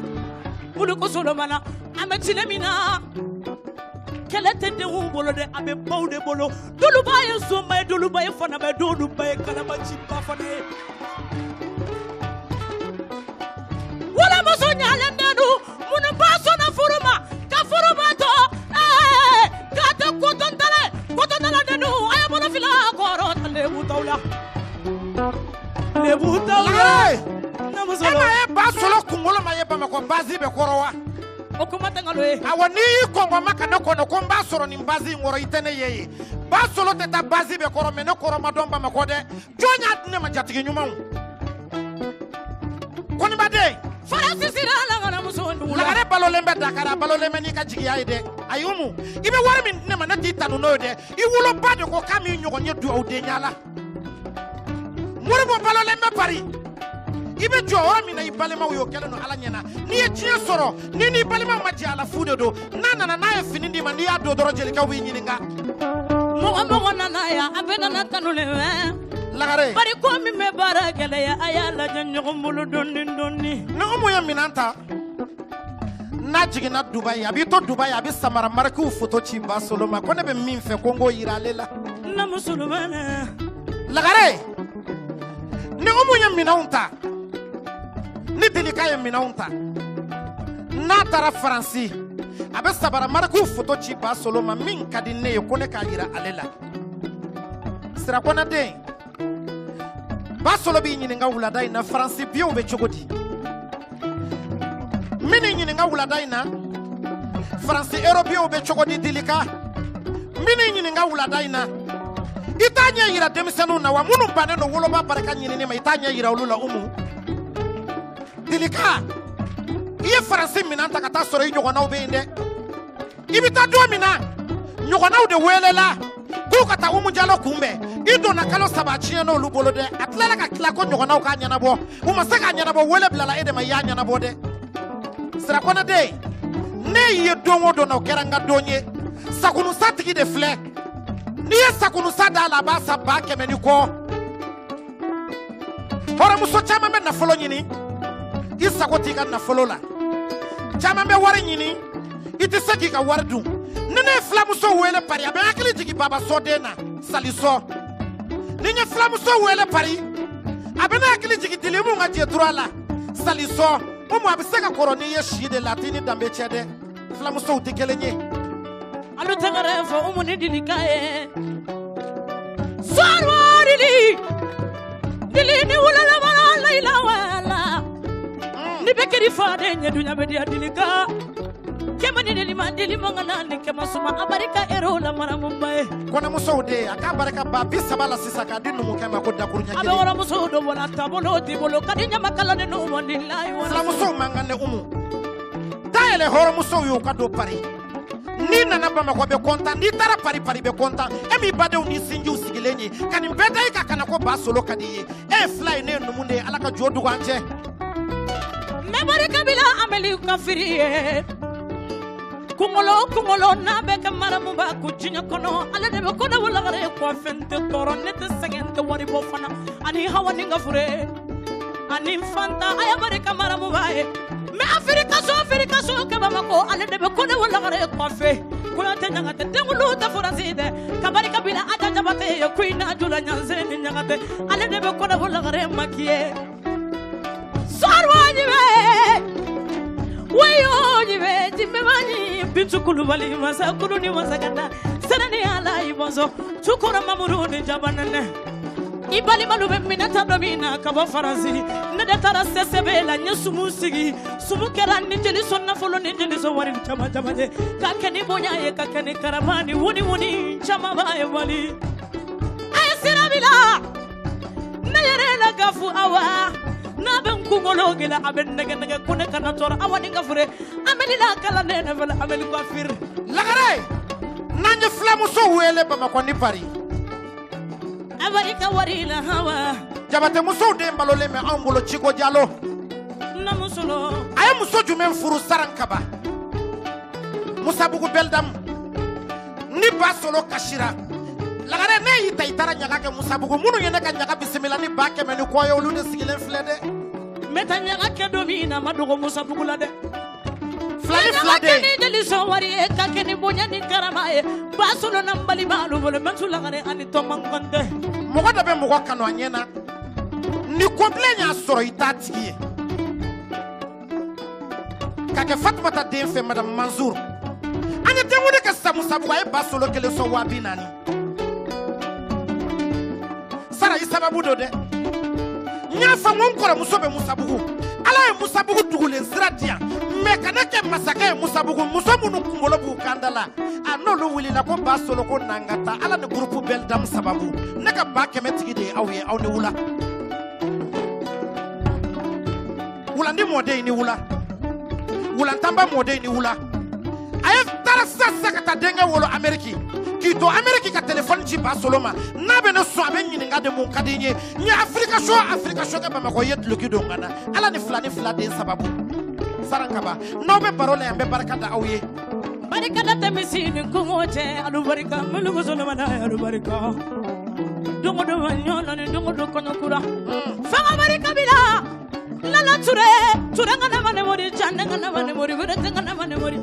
Muluku Solomana an bɛ tile min na kɛlɛ tɛ denw bolo dɛ a bɛ baw de bolo doluba ye sonba ye doluba ye fanaba ye doluba ye kalabanciba fana ye. Wolomuso ɲalen den dun minnu ba sɔnna furu ma ka furu ba tɔ k'a tɛ kotɔntala ye kotɔntala den dun a ye bolo fila kɔrɔ ta lebu t'aw la. Lebu t'aw la. E ma ye Basolo kunkolo ma ye Bamakɔ bazi bɛ kɔrɔ wa? O kuma tɛ nkalon ye. Awɔ n'i y'i kɔngɔ ma ka ne kɔnɔ ko n b'a sɔrɔ nin bazi in kɔrɔ i tɛ ne ye yen. Basolo tɛ taa bazi bɛ kɔrɔ mɛ ne kɔrɔ ma dɔn Bamakɔ dɛ. Jɔn y'a di ne ma jatigi ɲumanw? Kɔnibaden. Faransi sira lagaramuso dugu la. Lagare balolen bɛ Dakar a balolen bɛ n'i ka jigiya ye dɛ. Ayi Umu i bɛ wari min di ne ma ne t'i tanu n'o ye dɛ. I woloba de ko k'a m'i ɲɔgɔn ye dugawudenya la. Moribo balolen bɛ Paris. I bɛ jɔ yɔrɔ min na i balimaw y'o kɛlen don Ala ɲɛna. N'i ye diɲɛ sɔrɔ, n'i n'i balimaw ma jɛ a la, fu de don. N'a nana n'a ye fini d'i ma, n'i y'a don dɔrɔn jelikɛw b'i ɲininka. Mɔgɔ mɔgɔ nana yan, a bɛɛ nana kanu le mɛ. Lagare. Bari ko min bɛ baara gɛlɛya, a y'a lajɛ ɲɔgɔn bolo dɔɔni dɔɔni. Ni Umu ye minɛn ta, n'a jiginna Dubayi, a b'i to Dubayi, a bɛ samara marikiw foto ci Ba Solo ma ko ne bɛ min fɛ ko n k'o yira ale la. Na musulumana. Lagare, ni Umu ye minɛnw ta, ni Delika ye minɛnw ta, n'a taara Faransi, a bɛ samara marikiw foto ci Ba Solo ma min ka di ne ye ko ne k'a yira ale la. Sirakɔnɔden, Ba Solo b'i ɲininka wulada in na Faransi biyew bɛ cogo di? N bɛ n'i ɲininka wulada in na Faransi erobiyew bɛ cogo di Delika? N bɛ n'i ɲininka wulada in na, i t'a ɲɛ yira denmisɛnninw na wa minnu bannen don woloba barika ɲinini ma, i t'a ɲɛ yira olu la Umu. Delika, i ye Faransi minɛn ta ka taa sɔrɔ i ɲɔgɔnnaw bɛ yen dɛ. I bɛ taa don min na, ɲɔgɔnnaw de welela k'u ka taa Umu Jalo kunbɛn. I donna kalo 3 a tiɲɛna olu bolo dɛ. A tilala ka tila ko ɲɔgɔnnaw k'a ɲɛnabɔ, u ma se k'a ɲɛnabɔ, wele bilala e de ma, i y'a ɲɛnabɔ dɛ. Sirakɔnɔden, ne y'i ye don o don na, o kɛra n ka don ye. Sakunusa tigi de filɛ. N'i ye sakunusa d'a la, a b'a san 100,000 ni kɔ. Hɔrɔnmuso caman bɛ nafolo ɲini, i sago t'i ka nafolo la. Caman bɛ wari ɲini, i tɛ se k'i ka wari dun. Ni ne ye filamuso wele Pari, a bɛ n hakili jigin Baba Sɔden na, Salisɔ. Ni n ye filamuso wele Pari, a bɛ ne hakili jigin Dilimu ka jetura la, Salisɔ. Umu, a bɛ se ka kɔrɔ n'i ye si de la, a t'i ni danbe cɛ dɛ. Filamusow tɛ kelen ye. Alu tɛgɛrɛ fɔ Umu ni Dilika ye. Sɔrɔrili, Dili ni wulalabala layila wala. Ni bɛ kiri faden ɲɛ dunya bɛ diya Dilika. Kɛmɛ ni delima delima ŋana ni kɛmɛ suma a barika ero la maramuba ye. Kɔnɛmusow de, a k'a barika 30,000 la sisan k'a di numukɛ ma ko dakuruɲɛ A bɛ kelen. wɔrɔmusow dɔ wala taabolo t'i bolo ka di ɲamakala ni numu ni layi wala. Filamusow man kan dɛ Umu. Dayɛlɛ hɔrɔnmusow y'u ka don Pari. N'i nana Bamakɔ bɛ kɔntan, n'i taara Pari, Pari bɛ kɔntan. E m'i badenw ni sinjiw sigilen ye ka nin bɛɛ da i kan ka na ko Ba Solo ka di i ye. E ye fila ye, ne ye numu de ye. Ala ka jo dugu an cɛ. N bɛ barika bila Ameli ka firi ye. Kunkolo kunkolo n'a bɛ kɛ maramuba ko diɲɛ kɔnɔ, ale de bɛ ko dɔ lagare kɔ, fɛn tɛ tɔɔrɔ, ne tɛ sɛgɛn, tɛ wari bɔ fana. Ani hawa ni ka fure, ani fanta, a ye barika maramuba ye. Mɛ Afirika so, Afirika so kɛ Bamakɔ, ale de bɛ ko dɔ lagare kɔfɛ. Kuyate ɲaga tɛ, denkulu tɛ furasi dɛ. Ka barika bila Aja Jabate ye, ko i n'a jula ɲanse ni ɲaga tɛ. Ale de bɛ ko dɔ lagare makiye. Sɔrɔ ɲibɛ. Wayo jibe jimbe mani bintu kulubali masa kulu ni masakata serani ala ibonzo tukura mamuru ni jabanane ibali malu be minata domina ka bɔ Faransi ne de taara CCB la n ye sumu sigi sumu kɛra ni jeli sɔn nafolo ni jeli sɔn wari caman caman ye ka kɛ ni bonya ye ka kɛ ni karama ni wuni wuni caman b'a ye wali a ye sira bila ne yɛrɛ la gafu awa n'a bɛ n kunkolo gɛlɛ a bɛ nɛgɛ nɛgɛ ko ne kana tɔɔrɔ awa ni ka fure Ameli la kalan ne fɛlɛ Ameli coiffure. Lagare, n'an ye filamuso wele Bamakɔ ni Pari. A barika wari la hawa. Jabate musow den balolen bɛ anw bolo Ciko Jalo. Na musolo. A ye muso jumɛn furu Sarankaba? Musabugu Bɛlidamu. Ni Ba Solo kasira. Lagare, ne y'i ta i taara ɲaga kɛ Musabugu. Minnu ye ne ka ɲaga bisimila ni 100,000 ni kɔ ye, olu de sigilen filɛ dɛ. N bɛ taa ɲaga kɛ don min na, a ma dogo Musabugu la dɛ. Fila ni fila Ɲaga kɛ de. ni jeli sɔn wari ye, ka kɛ ni bonya ni karama ye. Ba Solo na n balima olu bolo, mɛ tu lagare ani tɔman kɔntɛ. Mɔgɔ dɔ bɛ mɔgɔ kanu a ɲɛ na. Ni kɔnbilen y'a sɔrɔ i t'a tigi ye. Ka kɛ Fatumata den fɛ, Madame Mansour. An ye denkundi kɛ sisan Musabugu, a ye Ba Solo kelen sɔn 40,000. Sara i sababu don dɛ. N y'a fɔ n ko n kɔrɔmuso bɛ Musabugu. Ala ye Musabugu dugulen sira di yan. Mɛ ka ne kɛ masakɛ ye Musabugu, muso minnu kunkolo b'u kan da la, a n'olu wulila ko Ba Solo ko n'an ka taa. Ala ni groupe Bɛlidamu sababu. Ne ka 100,000 tigi de ye aw ye, aw ni wula. Wulandi mɔden ni wula. Wulantanba mɔden ni wula. A ye taara sisan sisan ka taa denkɛ wolo Ameriki. K'i to Amérique ka téléphone ci Basolo ma, n'a bɛ ne sɔn, a bɛ ɲininka de mun ka di n ye. N ye Africa show, Africa show kɛ Bamakɔ, i ye duloki don n kan na. Ala ni fila ni fila den sababu. Sarankaba, n'aw bɛ baro la yan, n bɛ barika da aw ye. Barika da tɛ misi ni kɔngɔ cɛ, alubarika mulugu solomana, alubarika. Dongo don ɲɔlɔ ni dongo don kɔnɔ kura. Fanga barika b'i la. Lala Ture, Ture ŋana ma ne mori, Jane ŋana ma ne mori, Werete ŋana ma ne mori.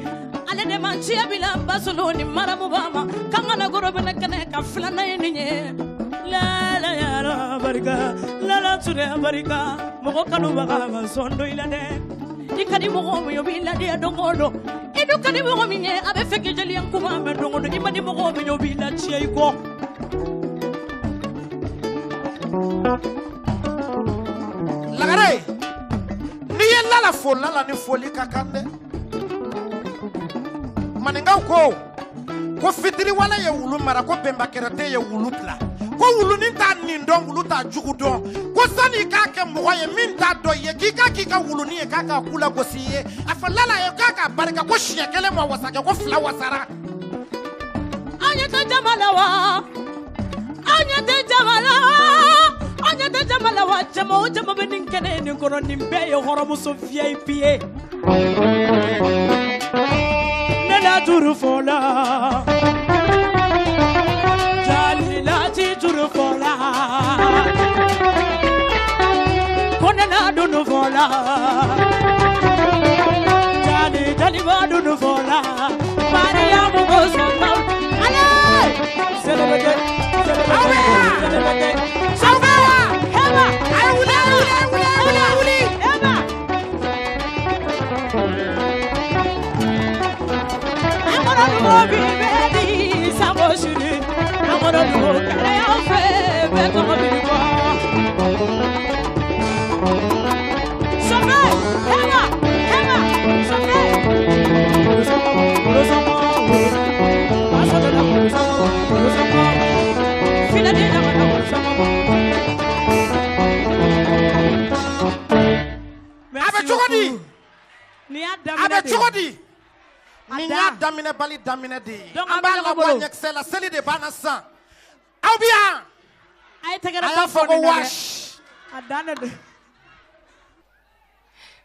Ale de ma ciya bila Basolo ni Maramu Bama. K'an kana goro bɛnɛ kɛnɛ ka filanan ye nin ye. Lala yara barika, Lala Ture barika. Mɔgɔ kanubaga ma sɔn dɔ i la dɛ. I ka di mɔgɔ min ye, o b'i ladiya don o don. I dun ka di mɔgɔ min ye, a bɛ fɛ k'i jeliya kuma mɛn don o don. I man di mɔgɔ min ye, o b'i latiɲɛ i kɔ. Lagare, n'i ye Lala fo, Lala ni foli ka kan dɛ. Maninkaw ko ko fitiriwale ye wulu mara, ko bɛnbakɛrɛte ye wulu bila, ko wulunin t'a nin dɔn, wulu t'a jugu dɔn, ko sani i k'a kɛ mɔgɔ ye min t'a dɔn i ye, k'i k'a k'i ka wulunin ye, k'a k'a ku lagosi i ye. A fɔ Lala ye k'a k'a barika, ko siɲɛ kelen ma wasa kɛ, ko fila wasara. An ɲɛ tɛ jama la wa? An ɲɛ tɛ jama la wa? An ɲɛ tɛ jama la wa? Jama o jama bɛ nin kɛnɛ nin kɔnɔ, nin bɛɛ ye hɔrɔnmuso VIP ye. Ne la juru fɔ la, Jalila ti juru fɔ la, ko ne la dunu fɔ la, Jali jaliba dunu fɔ la, Mariyamu ko sɔnna, ale. Sɛlɛbɛkɛ, sɛlɛbɛkɛ, sɛlɛbɛkɛ, sɔfɛ, hɛba, A ye wuli, a ye wuli, a ye wuli, a ye wuli, a ye wuli. Hɛba. An kɔrɔ dugu bi bɛɛ bi sango sini, an kɔrɔ dugu kɛnɛya fɛ bɛɛ tɔgɔ bi bɔ. Sɔfɛ, hɛba, hɛba, sɔfɛ. A bɛ cogo di? Nin y'a A daminɛ bɛ de ye. cogo di? Nin da. y'a daminɛ bali daminɛ de ye. Donc, An an bɛ b'a ɲɔgɔn labɔ bolo. ɲɛkisɛ la, seli de banna sisan. Aw bi yan. A ye tɛgɛrɛ A y'a ba fɔ fɔ ko nin na dɛ. wash. A dan de don.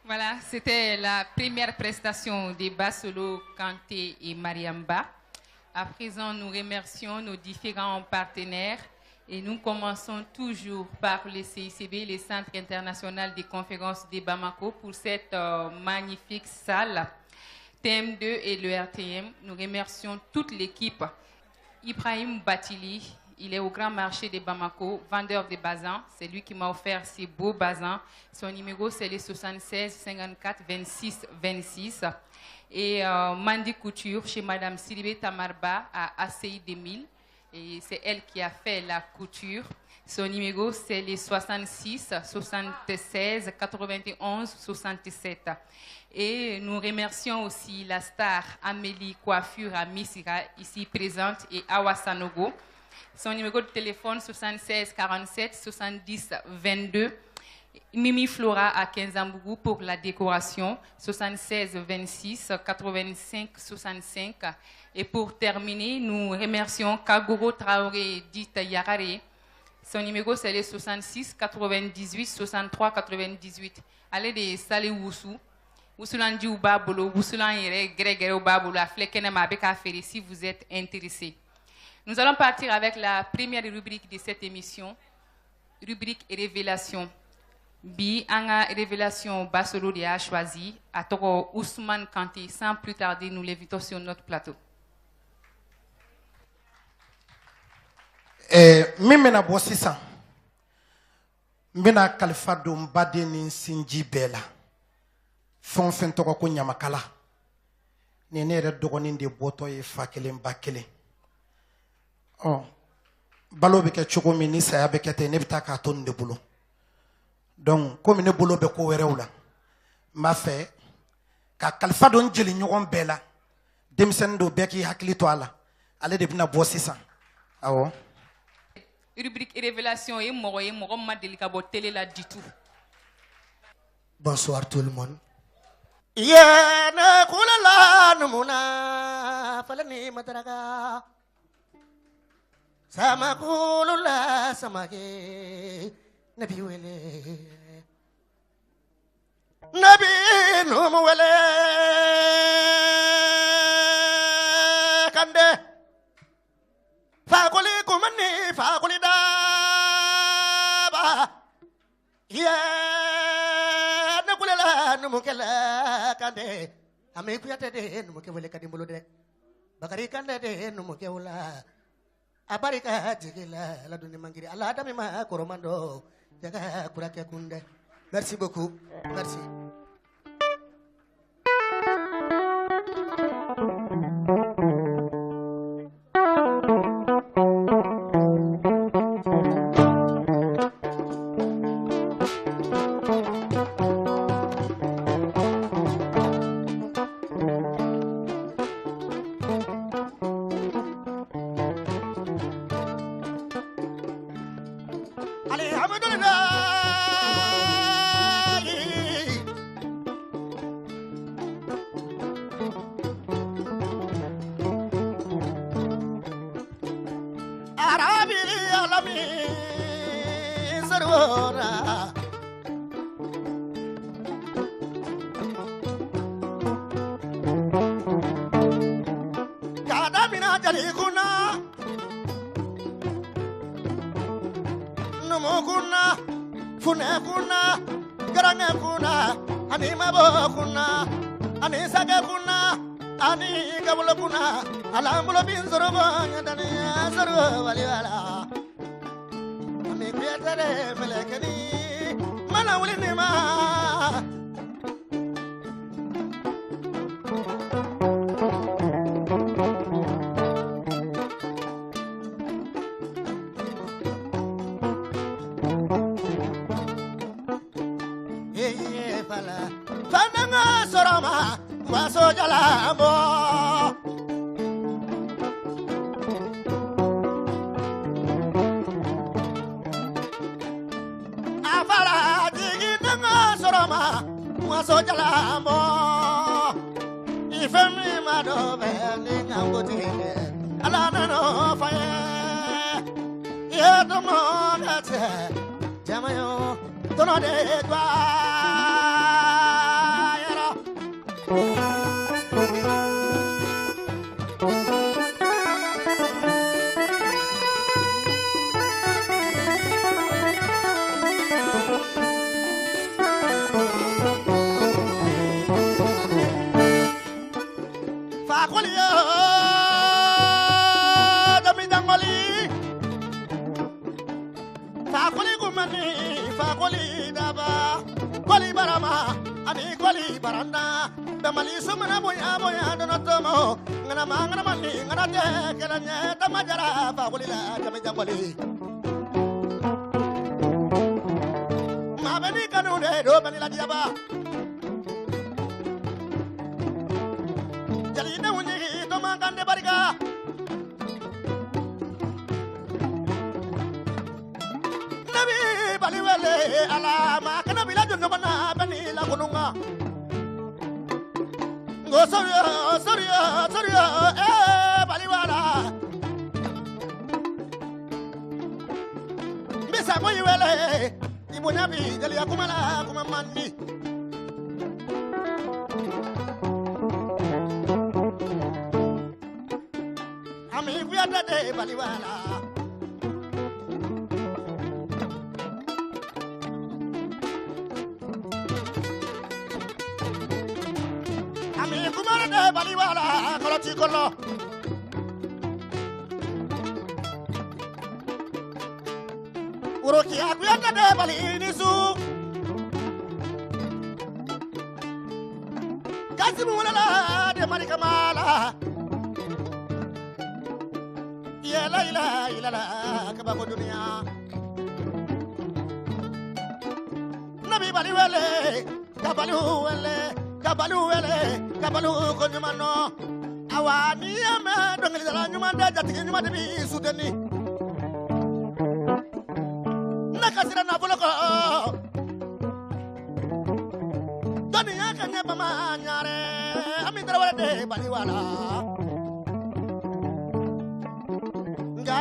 Voilà, c'était la première prestation de Basolo Kanté et Mariamba. À présent, nous remercions nos différents partenaires et nous commençons toujours par le CICB, le Centre international des conférences de Bamako, pour cette magnifique salle. TM2 et le RTM, nous remercions toute l'équipe. Ibrahim Batili, il est au grand marché de Bamako, vendeur de bazins. C'est lui qui m'a offert ces beaux bazins. Son numéro, c'est le 76 54 26 26. Et Mandy Couture chez Madame Sidibé Tamarba à ACI 2000. Et c'est elle qui a fait la couture. Son numéro, c'est le 66 76 91 67. Et nous remercions aussi la star Amélie Coiffure à Missira, ici présente, et Awa Sanogo. Son numéro de téléphone, 76 47 70 22. Mimi Flora à Kenzambougou pour la décoration, 76 26 85 65. Et pour terminer, nous remercions Kagoro Traoré, dite Yarare. Son numéro, c'est le 66 98 63 98. Ale de ye Sale Wusu. Wusulanjiw b'a bolo, wusulan yɛrɛ gɛrɛgɛrɛw b'a bolo, a filɛ kɛnɛma, a bɛ k'a feere si vous êtes intéressé. Nous allons partir avec la première rubrique de cette émission, rubrique Révélation. Bi, an ka révélation Basolo de y'a choisi, a tɔgɔ Ousmane Kanté. Sans plus tarder, nous l'invitons sur notre plateau. Min bɛna bɔ sisan, n bɛna kalifa don n baden ni n sinji bɛɛ la. Fɛn o fɛn tɔgɔ ko ɲamakala, nin ye ne yɛrɛ dɔgɔnin de bɔtɔ ye, fa kelen ba kelen. Ɔ balo bɛ kɛ cogo min ni saya bɛ kɛ ten, ne bɛ taa k'a to nin de bolo. Donc komi ne bolo bɛ ko wɛrɛw la, n b'a fɛ ka kalifa don n jeliɲɔgɔn bɛɛ la. Denmisɛnnin dɔw bɛɛ k'i hakili to a la, ale de bɛna bɔ sisan. Awɔ. Rubrique Révélation ye mɔgɔ ye, mɔgɔ min ma deli ka bɔ télé la du tout. Bonsoir tout le monde. Yene kulala numuna falani madraga. Samakulula samake Nabi wele Nabi numu wele Kande Fakuli kumani fakuli daba Yeah Nakulela numukela kande Ame kuyate de numuke wele kadimbolo de Bakari kande de numuke wala Abarika jigila la duni mangiri ala dami ma koromando jaga kurake kunde. Merci beaucoup. Merci.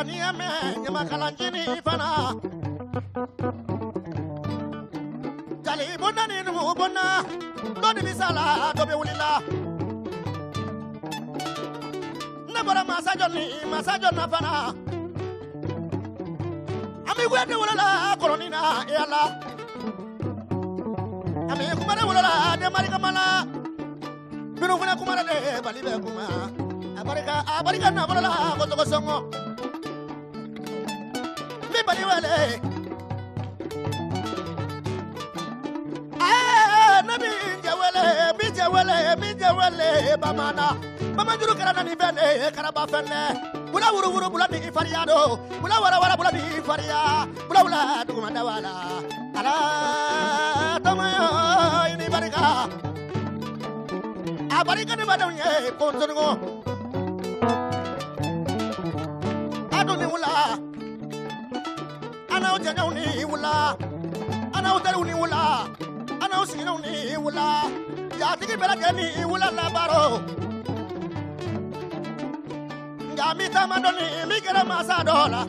N'i y'a mɛn ɲamakalancinin fana. Jali bonda ni numu bonda, dɔ nimisa la, dɔ bɛ wuli la. Ne bɔra masajɔ ni masajɔ na fana. An bɛ Kuyate wolola kɔrɔnin na e Ala. An bɛ Kumare wolola denmari kama la. Minnu fana kumara de bali bɛ kuma. A barika nafolo la ko tɔgɔ sɔngɔ. N bɛ bali wele. Ne bɛ n cɛ wele, n bɛ cɛ wele, n bɛ cɛ wele bamanan. Bamanjuru kɛra na ni fɛn de ye, karaba fɛn dɛ. Bula wuru bula ni fariya do. Bula wara wara bula ni fariya. Bula bula duguma da wala. Ala tɔmɔyɔ i ni barika. A barika ni badenw ye kɔnsɔnnigo. A dun ni wula. A n'aw jɛɲɔgɔnw ni wula. A n'aw teriw ni wula. A n'aw sigiɲɔgɔnw ni wula. Jatigi bɛɛ lajɛlen ni wula labaaro. Nka n bɛ taama dɔɔni n bɛ gɛrɛ masa dɔ la.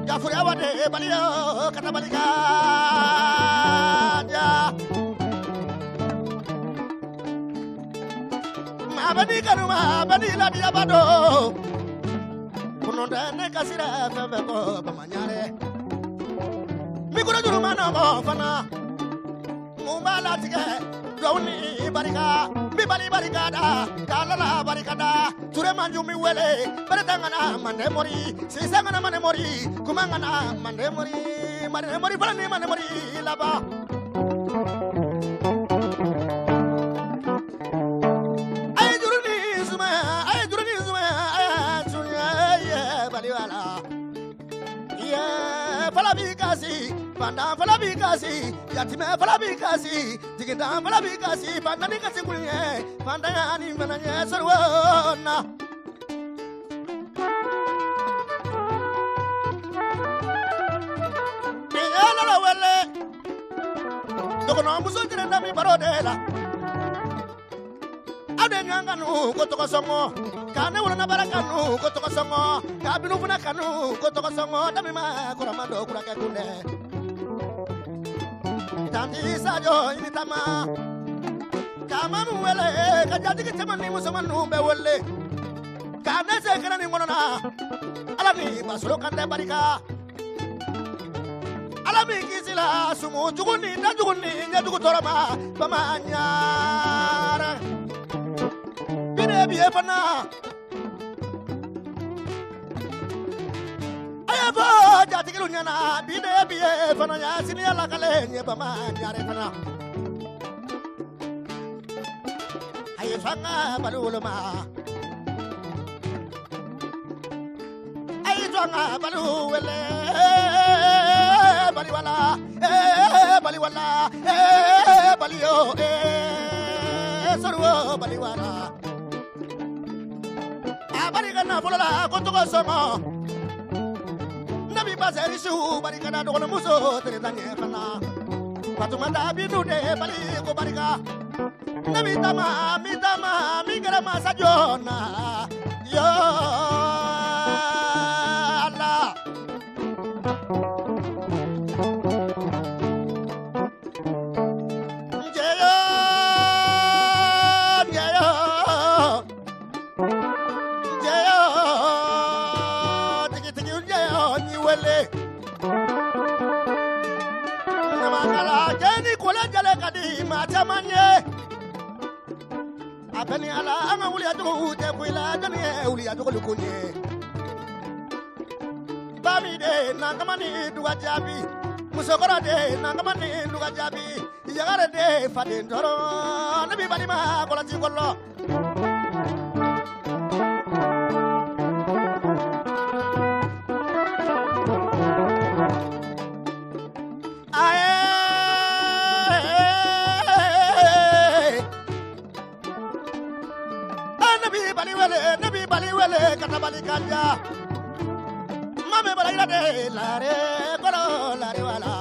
Jafuriya wa de baliyo katabali ka ja. Maa bɛ n'i kanu maa bɛ n'i ladiyaba don. Kunun tɛ ne kasira fɛn fɛn kɔ Bamaɲarɛ. Mikoro juru ma nɔgɔ fana. Mun b'a latigɛ duwawu ni barika. N bɛ bali barika da k'Ala la barika da. Ture manju mi wele bereta ŋana mande mori sise ŋana mande mori kuma ŋana mande mori mande mori fana ni mande mori laban. A ye juru ni sumaya a ye juru ni sumaya a y'a sunya ye baliwala. Ye fala b'i kasi. Fantan fana b'i kasi, yatimɛ fana b'i kasi, jigintan fana b'i kasi, fantan ni kasi kun ye, fantanya ni fana ɲɛ sɔrɔ na. Ni ye Ala wele, dɔgɔnɔmuso jɛnɛ da mi baro de la. Aw de ɲɔgɔn kanu ko tɔgɔ sɔngɔ, ka ne wolona baara kanu ko tɔgɔ sɔngɔ, ka binu fana kanu ko tɔgɔ sɔngɔ, dami ma kɔrɔma dɔ kurakɛ kun dɛ. Tanti Sajo i ni taama ka mamu wele ka jatigi cɛman ni musoman ninnu bɛɛ wele ka ne se kɛnɛ nin kɔnɔ na Ala ni basolo kan tɛ barika Ala min kisi la sumu jugu ni dajugu ni ɲɛjugu tɔɔrɔ ma Bamaɲarɛ bi de bi ye fana a y'a fɔ jatigiw ɲɛna bi de bi ye fana ya sini ala kale ɲɛ Bamaɲarɛ fana a ye fanga bali woloma a ye fanga bali wele bali wala bali wala bali yo sɔrɔ bali wala a barika nafolo la ko tɔgɔ sɔngɔ. Ne bi basɛri su barika na dɔgɔnɔmuso tereta ɲɛ fana Fatumata Bintu de bali ko barika. Ne bi taama n bi taama n bi gɛrɛ masa joona yo Ala. Njɛyo njɛyo njɛyo tigitigi njɛyo n'i wele. Ɲamakala cɛ ni kole jɛlɛ ka di maa caman ye. A bɛɛ ni Ala an ka wuliyacogo tɛ ku i la jɔnni ye wuliyacogo kun ye. Bami de nankama ni duga jaabi musokɔrɔ de nankama ni duga jaabi yagare de faden tɔɔrɔ ne b'i balima kɔlɔsi kɔlɔ. Ne b'i bali wele, ne b'i bali wele katabali kanja. Mame bala ira de lare kɔrɔ lare wala.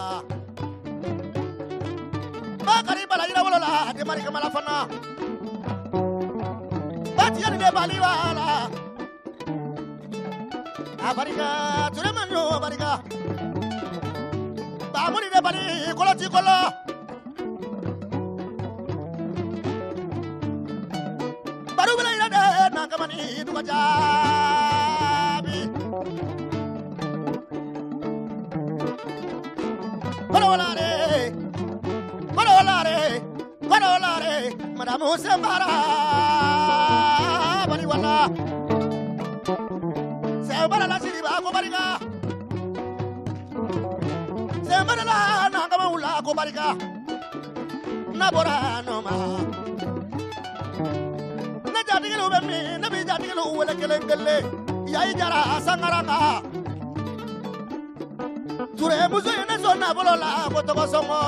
Bakari bala ira wolo la de mari kamala fana. Bati yani de bali wala. Abarika Ture Manjo abarika Bamuri de bali koloti kolo Baru bela ira de nakamani duga jaabi Kololare Kololare Kololare Madame Sembara bari wala Sembara la siriba ko barika Sembara la nakama ula ko barika Nabora no ma Na jatigelu be mi na bi jatigelu wele kelen kele Yayi jara sangaranga Ture muso ye ne sɔn nafolo la ko tɔgɔ sɔngɔ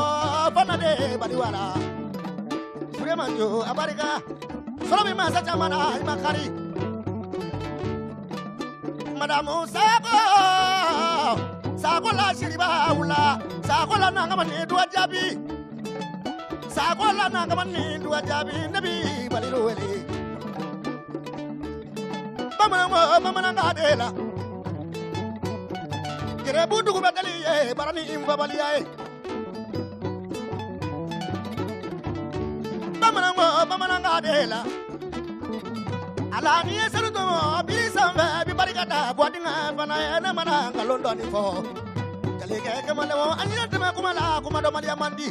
fana de bali wala Ture Manjo abarika sɔrɔ bi masa caman na i ma kari Madamu Sako Sako la siriba wula Sako la nangama ni duwa jaabi Sako la nangama ni duwa jaabi ne bi balilu wele Bamananw bamanankan de la Gerebu dugu bɛ deli ye bara ni nfabaliya ye Bamananw bamanankan de la Ala ni ye sanu tɔmɔ biri sanfɛ bi barika da bɔdingɛ fana ye ne mana nkalon dɔɔni fɔ Jalikɛ kamalenw an ɲɛ tɛmɛ kuma la kuma dɔnbaliya man di.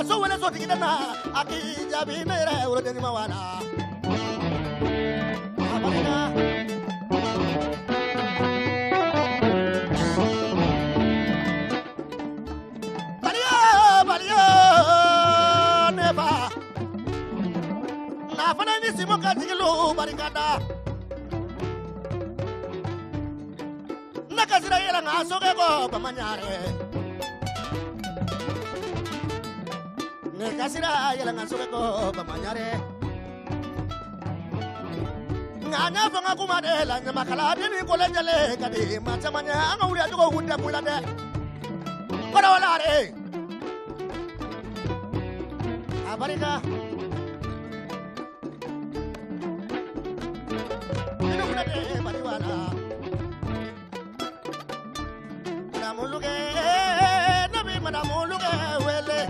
So wele so tigidana aki jabi mere wolo deni mawala Abarika Baliyo baliyo neba Na fana ni simo ka jigilu barikada Nakasira yela nga soke ko bamanyare Nekasira yela nga soke ko bamanyare Nga fanga kuma de la nyamakala deni kolenjale kadi macamanya anga uri ajugo gudda kula de Kola wala re Abarika Inu kuna de bariwala Madamuluke nabi madamuluke wele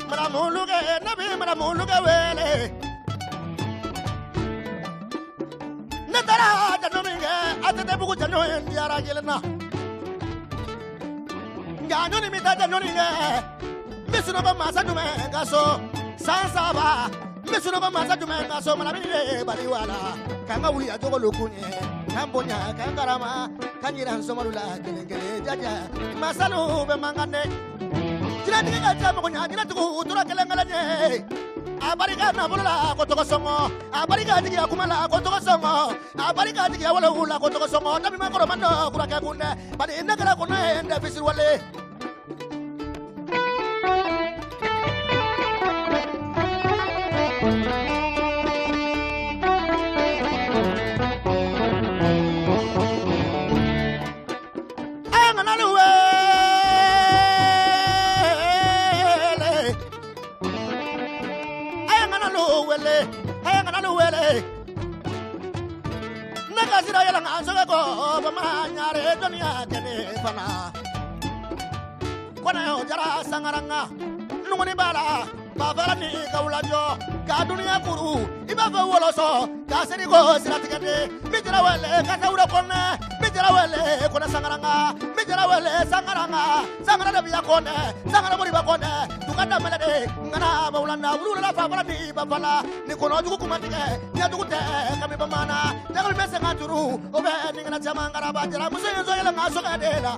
Madamuluke nabi madamuluke wele Ne taara jano min kɛ ATT bugu jano ye n diyara kelen na Nka ɲɔni mi taa jano nin kɛ n bɛ sunɔgɔ masa jumɛn ka so san saba n bɛ sunɔgɔ masa jumɛn ka so manabini de bali wala k'an ka wuli a jogo lokun ye k'an bonya k'an karama k'an yira n somɔgɔw la kelen kelen jaja masalu bɛ mankan dɛ Jinɛtigi ka ca mɔgɔ ɲɛ jinɛtigiw tora kelen kelen ɲɛ A barika nafolo la ko tɔgɔ sɔngɔ a barika jigiya kuma la ko tɔgɔ sɔngɔ a barika jigiya wolow la ko tɔgɔ sɔngɔ dabi ma kɔrɔ man dɔ kurakɛ kun dɛ bari ne kɛra kɔnɔ ye n tɛ fisiriwale. Nakasira yela nga soke ko bamanyare duniya kene fana Kona yo jara sangaranga nunguni bala bafara ni kawulajo ka duniya kuru i b'a fɔ wɔlɔsɔ ka seri ko siratigɛ de mi jara wele ka sawura kɔnɛ mi Jara wele kona sangaranga mi jara wele sangaranga sangara da biya kone sangara mori ba kone dukanda melede ngana bawlanda wulula fa fara ni bafala ni kono jugu kumatige ni jugu te kami bamana jagal mese ngajuru obe ni ngana chamangara ba jara muso yenzo yela ngaso kadela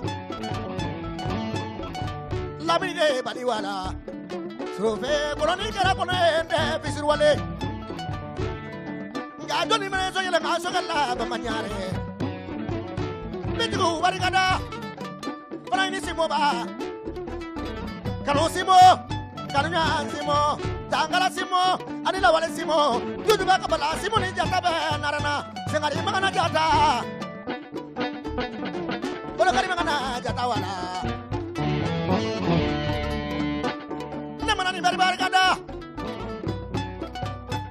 lamine baliwala sofe koloni kera kone ende bisirwale nga doni mene so yela ngaso kala bamanyare Bitigu barikada fana ni simo ba kalo simo kanunya simo tangala simo ani lawale simo jujuba kabala simo ni jata be narana sengari magana jata bolokari magana jata wala namana ni bari barikada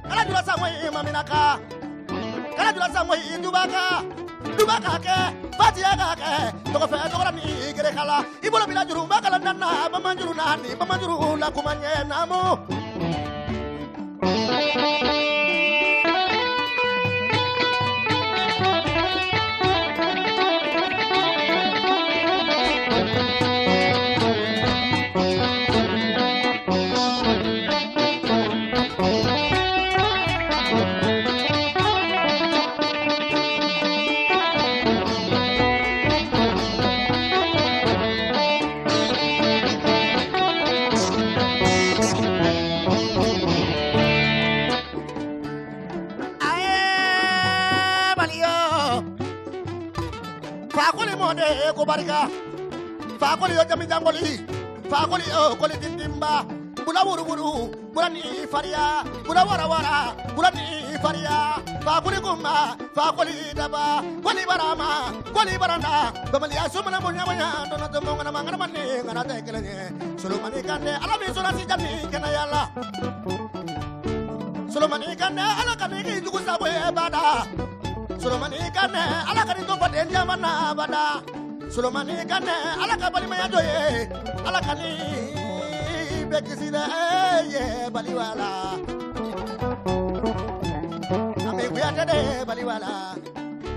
kala jula samwe maminaka kala jula samwe indubaka dubaka ke fatiya ka ke tɔgɔfɛ tɔgɔra ni gere kala i bolo bila juru ba kala nana bamanjuru naani bamanjuru la kuma ɲɛ naamu. Ko barika fakoli yo jami jangoli fakoli yo koli dindimba bula wuru wuru bula ni faria bula wara wara bula ni faria fakoli kuma fakoli daba koli barama koli baranda bamali asumana bonya bonya dona to mongana mangana manne ngana te kelenye solomani kande ala mi sona si jami kana yala solomani kande ala kani ki jugu sabo e bada solomani kande ala kani to faden jamana bada Solomani kane ala ka balimaya dɔ ye ala ka ni bɛɛ kisi dɛ ye baliwala Ami Kuyate de baliwala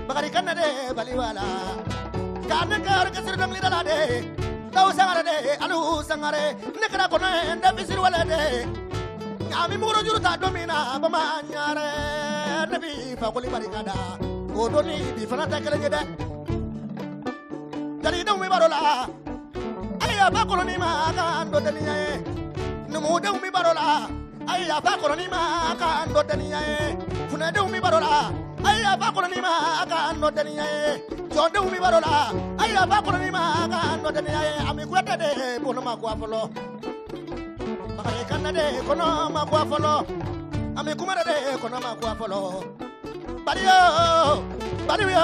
Bakari Kane de baliwala Kane ka orchestre dɔnkilida la de Dawu Sangare de Alu Sangare ne kɛra kɔnɔ ye n tɛ fisiriwale de nka mi muguro juru ta don min na Bamaɲarɛ ne bi Fakoli barika da o don ni bi fana tɛ kelen ye dɛ. Jalidenw bɛ baro la ayi yafa kɔrɔnin ma k'an dɔ deniya ye numudenw bɛ baro la ayi yafa kɔrɔnin ma k'an dɔ deniya ye funɛdenw bɛ baro la ayi yafa kɔrɔnin ma k'an dɔ deniya ye jɔndenw bɛ baro la ayi yafa kɔrɔnin ma k'an dɔ deniya ye Ami Kuyate de kɔnɔ ma kuwa fɔlɔ Bakari Kane de kɔnɔ ma kuwa fɔlɔ Ami Kumare de kɔnɔ ma kuwa fɔlɔ baliyo baliyo.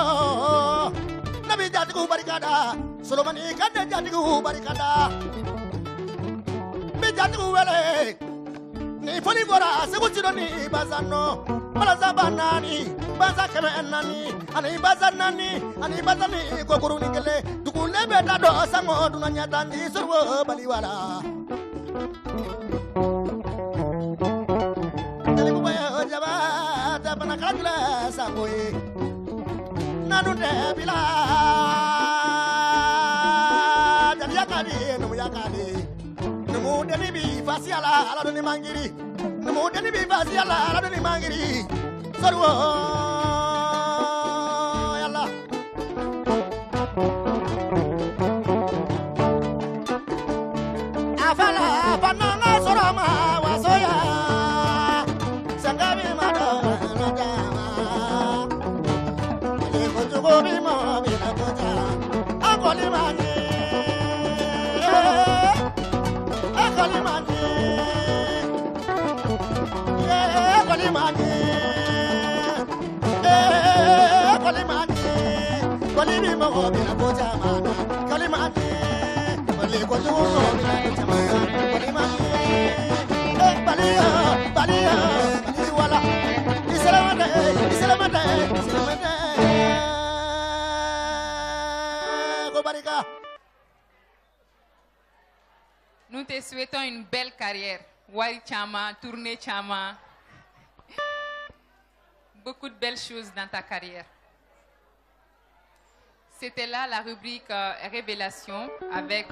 Nabi jatigiw barikada Solomani Kane jatigiw barikada n bɛ jatigiw wele ni foli bɔra Segu Sido ni Bazano balasa ba naani basa 400 ani basa 4 ani basa ni kokuru ni kelen dugulen bɛ taa dɔ sango dunan ɲɛ tan di sɔrɔ baliwala. Jelibuba ye jaba tɛ bana kala jula sango ye. Nanu tɛ bila jaliya ka di numuya ka di numudeni bi fasiya la ala doni mangiri numudeni bi fasiya la ala doni mangiri sɔrɔ yala. Afala fananga sɔrɔ ma wasoya sangabi ma dɔn na jama. Nous te souhaitons une belle carrière. Wari Chama, tournée Chama. Beaucoup de belles choses dans ta carrière. C'était là la rubrique Révélation avec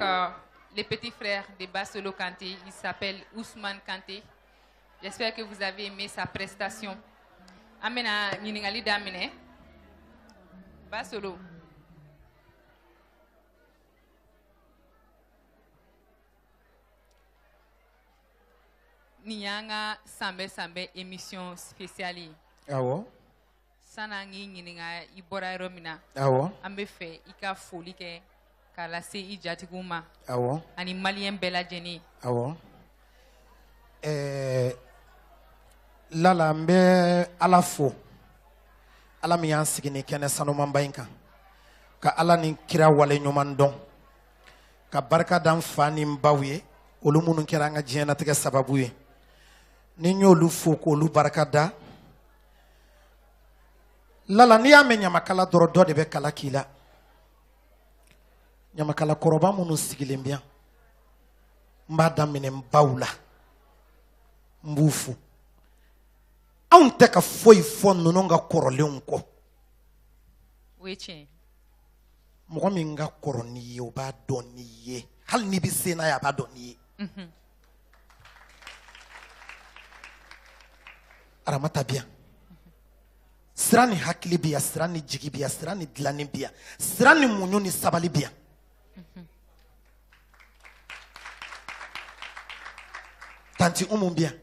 les petits frères de Basolo Kanté. Il s'appelle Ousmane Kanté. J'espère que vous avez aimé sa prestation. An bɛna ɲininkali daminɛ. Basolo. Nin y'an ka sanbɛ sanbɛ émission spéciale ye. Awɔ. San'an k'i ɲininka i bɔra yɔrɔ min na. Awɔ. An bɛ fɛ i ka foli kɛ k'a lase i jatigiw ma. Awɔ. Ani maliyɛn bɛɛ lajɛlen. Awɔ. Lala, n bɛ Ala fo, Ala min y'an sigi nin kɛnɛ sanumanba in kan, ka Ala ni kira wale ɲuman dɔn, ka barika da n fa ni n baw ye, olu minnu kɛra an ka diɲɛnatigɛ sababu ye. Ni n y'olu fo k'olu barika da. Lala, n'i y'a mɛn ɲamakala dɔrɔn, dɔ de bɛ kala k'i la. Ɲamakala kɔrɔba minnu sigilen bɛ yan, n b'a daminɛ n baw la, n b'u fo. Anw tɛ ka foyi fɔ ninnu ka kɔrɔlenw kɔ. O ye tiɲɛ ye. Mɔgɔ min ka kɔrɔ n'i ye, o b'a dɔn n'i ye, hali n'i bɛ se n'a ye, a b'a dɔn n'i ye. Aramata bi yan, sira ni hakili bi yan, sira ni jigi bi yan, sira ni dilanni bi yan, sira ni muɲu ni sabali bi yan. Tanti Umu bi yan,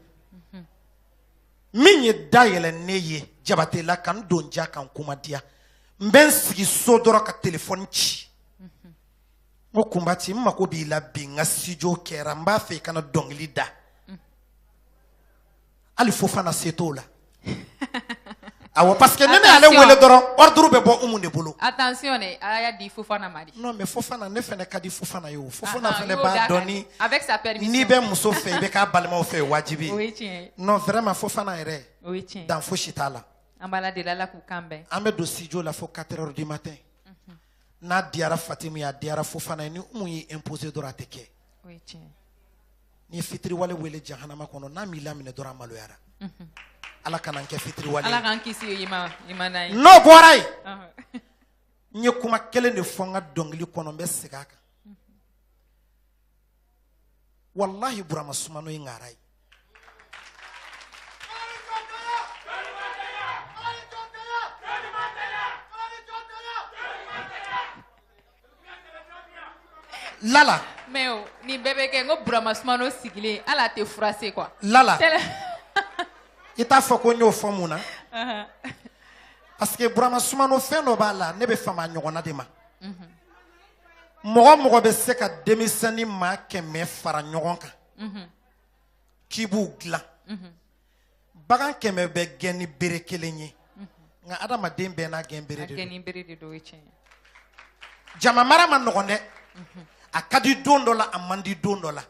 min ye da yɛlɛ ne ye Jabatela ka n don ja ka n kuma diya, n bɛ n sigi so dɔrɔn ka telefɔni ci. N ko Kunbati, n mako b'i la bi, n ka studio kɛra, n b'a fɛ i kana dɔnkili da. Hali Fofana se t'o la. Awɔ, parce que ne y'ale wele dɔrɔn, ordre bɛ bɔ Umu de bolo. Attention dɛ, ala y'a di Fofana ma de. Non, mais Fofana, ne fɛnɛ ka di Fofana ye o. Fofana fɛnɛ b'a dɔn ni avec sa permission. N'i bɛ muso fɛ, i bɛ k'a balimaw fɛ, wajibi. O ye tiɲɛ ye. Non, vraiment, Fofana yɛrɛ. O ye tiɲɛ ye. Dan fosi t'a la. An b'Ala deli, Ala k'u kan bɛn. An bɛ don studio la fo 4 heures du matin. N'a diyara Fatimu ye, a diyara Fofana ye, ni Umu y'i imposer dɔrɔn, a tɛ kɛ. O ye tiɲɛ ye. N'i ye fitiriwale wele jahanama kɔnɔ, n'a m'i laminɛ dɔrɔn, a maloyara. Ala kana n kɛ fitiriwale. Ala k'an kisi imana ye. N'o bɔra yen, n ye kuma kelen de fɔ n ka dɔnkili kɔnɔ, n bɛ segin a kan. Walahi, Burama Sumano ye ŋara ye. Lala. Mais o nin bɛɛ bɛ kɛ n ko Burama Sumano sigilen, hali a tɛ furase quoi. Lala. I t'a fɔ ko n y'o fɔ mun na? Parce que Burama Sumano, fɛn dɔ b'a la, ne bɛ fama a ɲɔgɔnna de ma. Mɔgɔ mɔgɔ bɛ se ka denmisɛnnin maa 100 fara ɲɔgɔn kan k'i b'u dilan, bagan 100 bɛ gɛn ni bere kelen ye, nka adamaden bɛɛ n'a gɛn bere de don. A gɛn ni bere de don, o ye tiɲɛ ye. Jama mara ma nɔgɔn dɛ. A ka di don dɔ la, a man di don dɔ la.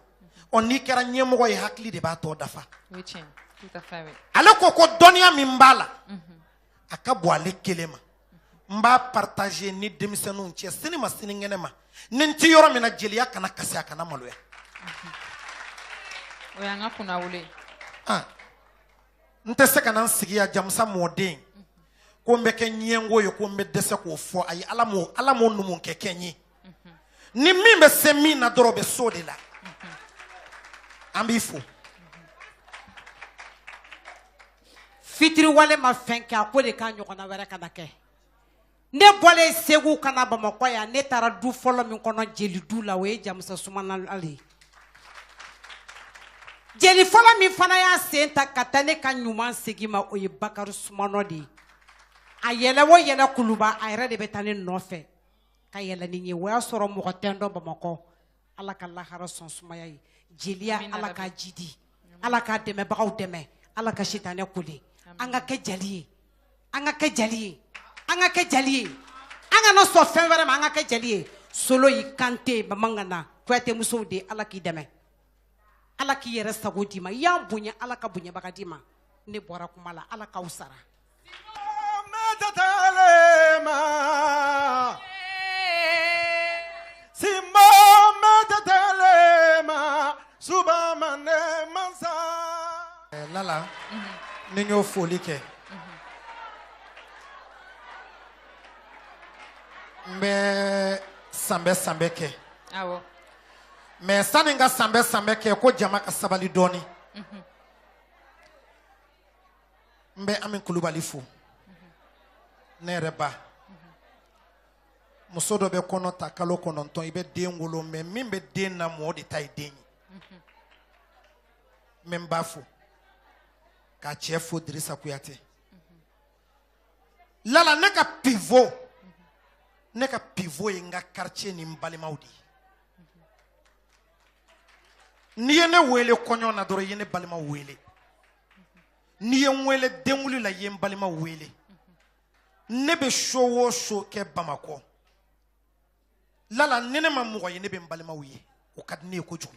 Ɔ, n'i kɛra ɲɛmɔgɔ ye, hakili de b'a tɔ dafa. O ye tiɲɛ ye. Tout à fait, oui. Ale ko ko dɔnniya min b'a la, a ka bon ale kelen ma. N b'a partager ni denmisɛnninw cɛ, sini ma sinikɛnɛ ma. Ni n ti yɔrɔ min na, jeliya kana kasi, a kana maloya. O y'an ka kunnawolo ye. N tɛ se ka na n sigi yan Jamusa mɔden ko n bɛ kɛ ɲɛngo ye, ko n bɛ dɛsɛ k'o fɔ. Ayi, Ala m'o numukɛ kɛ n ye. Ni min bɛ se min na dɔrɔn, o bɛ so de la. An b'i fo. Fitiriwale ma fɛn kɛ, a ko de k'a ɲɔgɔnna wɛrɛ kana kɛ. Ne bɔlen Segu ka na Bamakɔ yan, ne taara du fɔlɔ min kɔnɔ jelidu la, o ye Jamusa Sumana ye. Jeli fɔlɔ min fana y'a sen ta ka taa ne ka ɲuman segin ma, o ye Bakari Sumano de ye. A yɛlɛ o yɛlɛ kuluba, a yɛrɛ de bɛ taa ne nɔfɛ ka yɛlɛ ni n ye. O y'a sɔrɔ mɔgɔ tɛ n dɔn Bamakɔ. Ala ka lahara sɔn sumaya ye. Jeliya, Ala k'a jidi, Ala k'a dɛmɛbagaw dɛmɛ, Ala ka sitanɛ kole. An ka kɛ jali ye, an ka kɛ jali ye, an ka kɛ jali ye, an kana sɔn fɛn wɛrɛ ma, an ka kɛ jali ye. Solo y'i Kante, Bamangana Kuyate musow de, Ala k'i dɛmɛ, Ala k'i yɛrɛ sago d'i ma. I y'an bonya, Ala ka bonyabaga d'i ma. Ne bɔra kuma la, Ala k'aw sara. Lala, ni n y'o foli kɛ, n An bɛ sanbɛ sanbɛ kɛ. Awɔ. Mais sani n ka sanbɛ sanbɛ kɛ, ko jama ka sabali dɔɔni. N bɛ Ami Kulubali fo, ne yɛrɛ ba. Muso dɔ bɛ kɔnɔ ta kalo 9, i bɛ den wolo, mais min bɛ den lamɔ, o de ta ye den ye. N bɛ n ba fo, k'a cɛ fo, Dirisa Kuyate. Lala, ne ka pivot ye n ka quartier ni n balimaw de ye. N'i ye ne wele kɔɲɔ na dɔrɔn, i ye ne balimaw wele. N'i ye n wele denwuli la, i ye n balimaw wele. Ne bɛ show o show kɛ Bamakɔ, Lala, ni ne ma mɔgɔ ye, ne bɛ n balimaw ye. O ka di ne ye kojugu.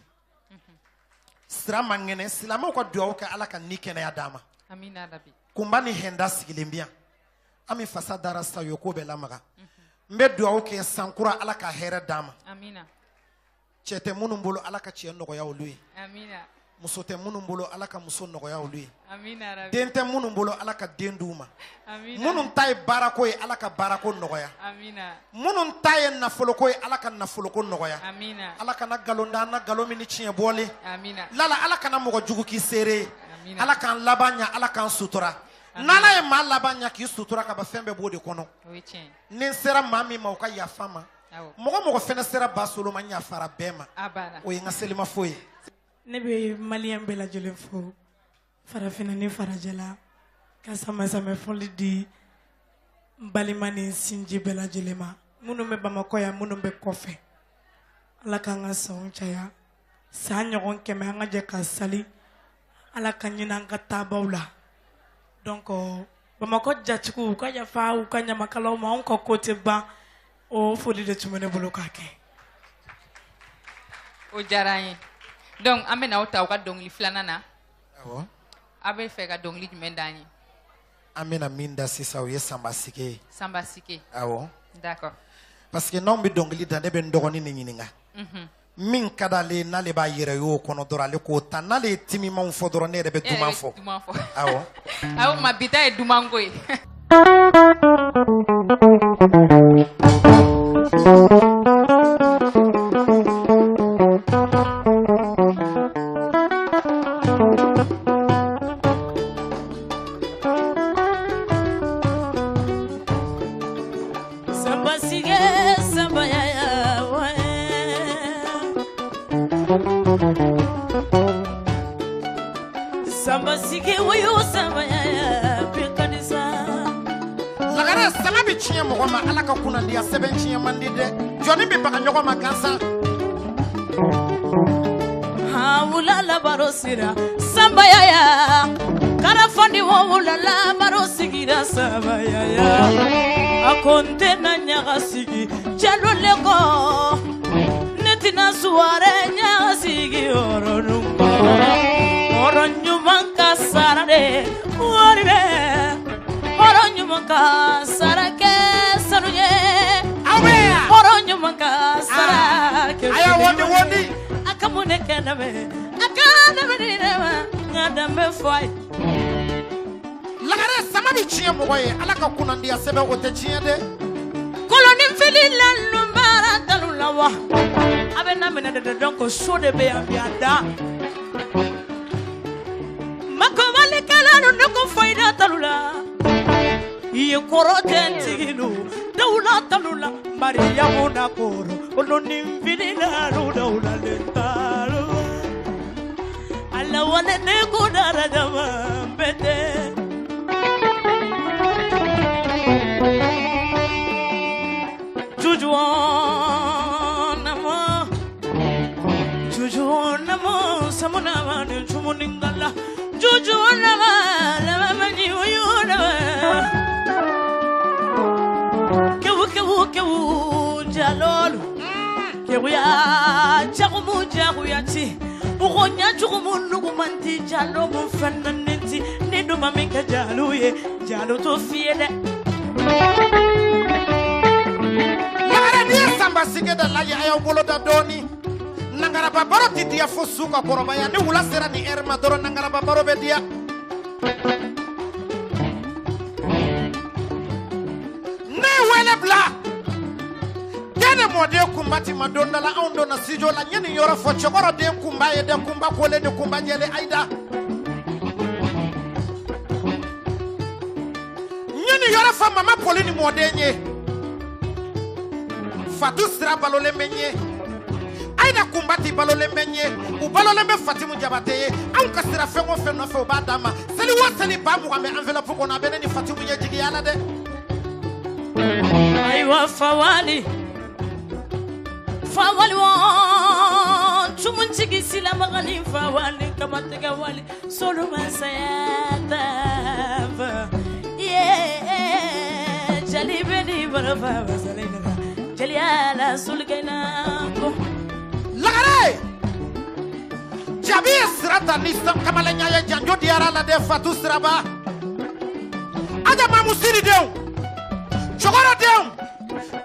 Sira man kɛnɛ, silamɛw ka dugawu kɛ, Ala ka ni kɛnɛya d'a ma. Amina rabi. Kunba ni hɛnda sigilen bɛ yan. An bɛ fasa dara sa, u ye ko bɛɛ lamaga. N bɛ dugawu kɛ, sankura, Ala ka hɛrɛ d'a ma. Amina. Cɛ tɛ minnu bolo, Ala ka cɛ nɔgɔya olu ye. Amina. Muso tɛ minnu bolo, Ala ka muso nɔgɔya olu ye. Amina rabi. Den tɛ minnu bolo, Ala ka den d'u ma. Amina. Minnu ta ye baarako ye, Ala ka baarako nɔgɔya. Amina. Minnu ta ye nafoloko ye, Ala ka nafoloko nɔgɔya. Amina. Ala kana nkalon da an na, nkalon min ni tiɲɛ bɔlen. Amina. Lala, Ala kana mɔgɔ jugu k'i seere ye. Amina. Ala k'an laban ɲa, Ala k'an sutura. N'Ala ye maa laban ɲa k'i sutura ka ban, fɛn bɛɛ b'o de kɔnɔ. O ye tiɲɛ ye. Ni n sera maa min ma, o ka yafa n ma. Awɔ. Mɔgɔ mɔgɔ fɛnɛ sera Basolo ma, n yafara bɛɛ ma. A banna. O ye n ka selimafo ye. Ne bɛ maliyɛn bɛɛ lajɛlen fo, farafinna ni farajɛla, ka sama-sama foli di n balima ni n sinji bɛɛ lajɛlen ma, minnu bɛ Bamakɔ yan, minnu bɛ kɔfɛ. Ala k'an ka sanw caya, san ɲɔgɔn 100, an ka jɛ ka sali. Ala ka ɲinɛ an ka taabaw la. Donc Bamakɔ jatigiw, u ka yafa u ka ɲamakalaw ma, anw ka ko tɛ ban. O foli de tun bɛ ne bolo k'a kɛ. O diyara an ye. Donc an bɛ n'aw ta aw ka dɔnkili filanan na. Awɔ. Aw bɛ fɛ ka dɔnkili jumɛn d'an ye? An bɛna min da sisan, o ye Sanba Sike ye. Sanba Sike. Awɔ. D'accord. Parce que n'anw bɛ dɔnkili da, ne bɛ n dɔgɔnin de ɲininka min ka d'ale ye. N'ale b'a yɛrɛ ye o kɔnɔ dɔrɔn, ale k'o ta. N'ale ye timimanw fɔ dɔrɔn, ne yɛrɛ bɛ E yɛrɛ duman bɛ fɔ. Duman fɔ. Awɔ. Awɔ, ma bi ta ye dumanko ye. Samba sige samba ya ya wa. Samba sige wayo samba ya ya pe kanisa. Lagare, sama bɛ tiɲɛ mɔgɔ ma, Ala ka kunnandiya sɛbɛn tiɲɛ man di dɛ. Jɔnni bɛ baga ɲɔgɔn ma gansan. Ha, wula la baro sira samba ya ya karafandi wo, wula la baro sigira samba ya ya. A ko n tɛna ɲaga sigi jalo le kɔ, ne tɛna suware ɲaga sigi yɔrɔ kɔ. Yɔrɔ ɲuman ka sara de wari bɛ, yɔrɔ ɲuman ka sara kɛ sanu ye. Aw bɛ yan. Yɔrɔ ɲuman ka sara kɛ A y'a wandi wandi. A ka mun de kɛ dɛmɛ, a ka dɛmɛ di ne ma, n ka danbe fɔ a ye. Lagare, sama bɛ tiɲɛ mɔgɔ ye, Ala ka kunnandiya sɛbɛn o tɛ tiɲɛ dɛ. Kolonin fili la lunbara dalu la wa, a bɛ na minɛ de dɔn ko so de bɛ yan bi a da makobalikɛla nu, ne ko fayida talu la, i ye kɔrɔ tɛ n tigi lu dawula talu la, Mariyamu na koro kolonin fili la lu dawula le talu ala wale ne ko dara jama bɛɛ. Jujuwanama, Jujuwanama, samunama ni chumuningala. Jujuwanama, lamamani uyunama. Kewu kewu kewu jalolu. Kewu ya jagumu jagu ya ti. Ugonya jugumu nugumanti jalo mu fɛnɛ ni duma min kɛ jalo ye, jalo to fiyɛ dɛ. Lagare, n'i ye Sanba Sike da lajɛ, a y'aw bolo da dɔɔni. Nangaraba baro tɛ diya fo su ka kɔrɔbaya. Ni wula sera ni ɛri ma dɔrɔn, nangaraba baro bɛ diya. Ne ye wele bila. Ne mɔden kunba ti ma don dɔ la, anw donna studio la, n ye nin yɔrɔ fɔ cɛkɔrɔden kunba ye dɛ, kunba kolen ni kunba jɛlen ayida. N ye nin yɔrɔ fɔ mama Poli ni mɔden ye. Fatu sira balolen bɛ n ye. Ayida kunba ti balolen bɛ n ye. U balolen bɛ Fatimu Jabate ye. Anw ka sira fɛn o fɛn nɔfɛ, u b'a d'an ma. Seli o seli, 20,000 bɛ enveloppe kɔnɔ, a bɛ ne ni Fatimu ye jigiya la dɛ. Ayiwa, fawali fawali wo tumuntigi silamagali fawali kamatɛgɛ wali solumasayata ye jali bɛ ni baro fa masalena jeliya la sulikɛna ko. Lagare Jabi ye sira ta ni kamalenya ye, janjo diyara la dɛ. Fatu Siraba, Aja Mamu Siri denw, cɛkɔrɔ denw,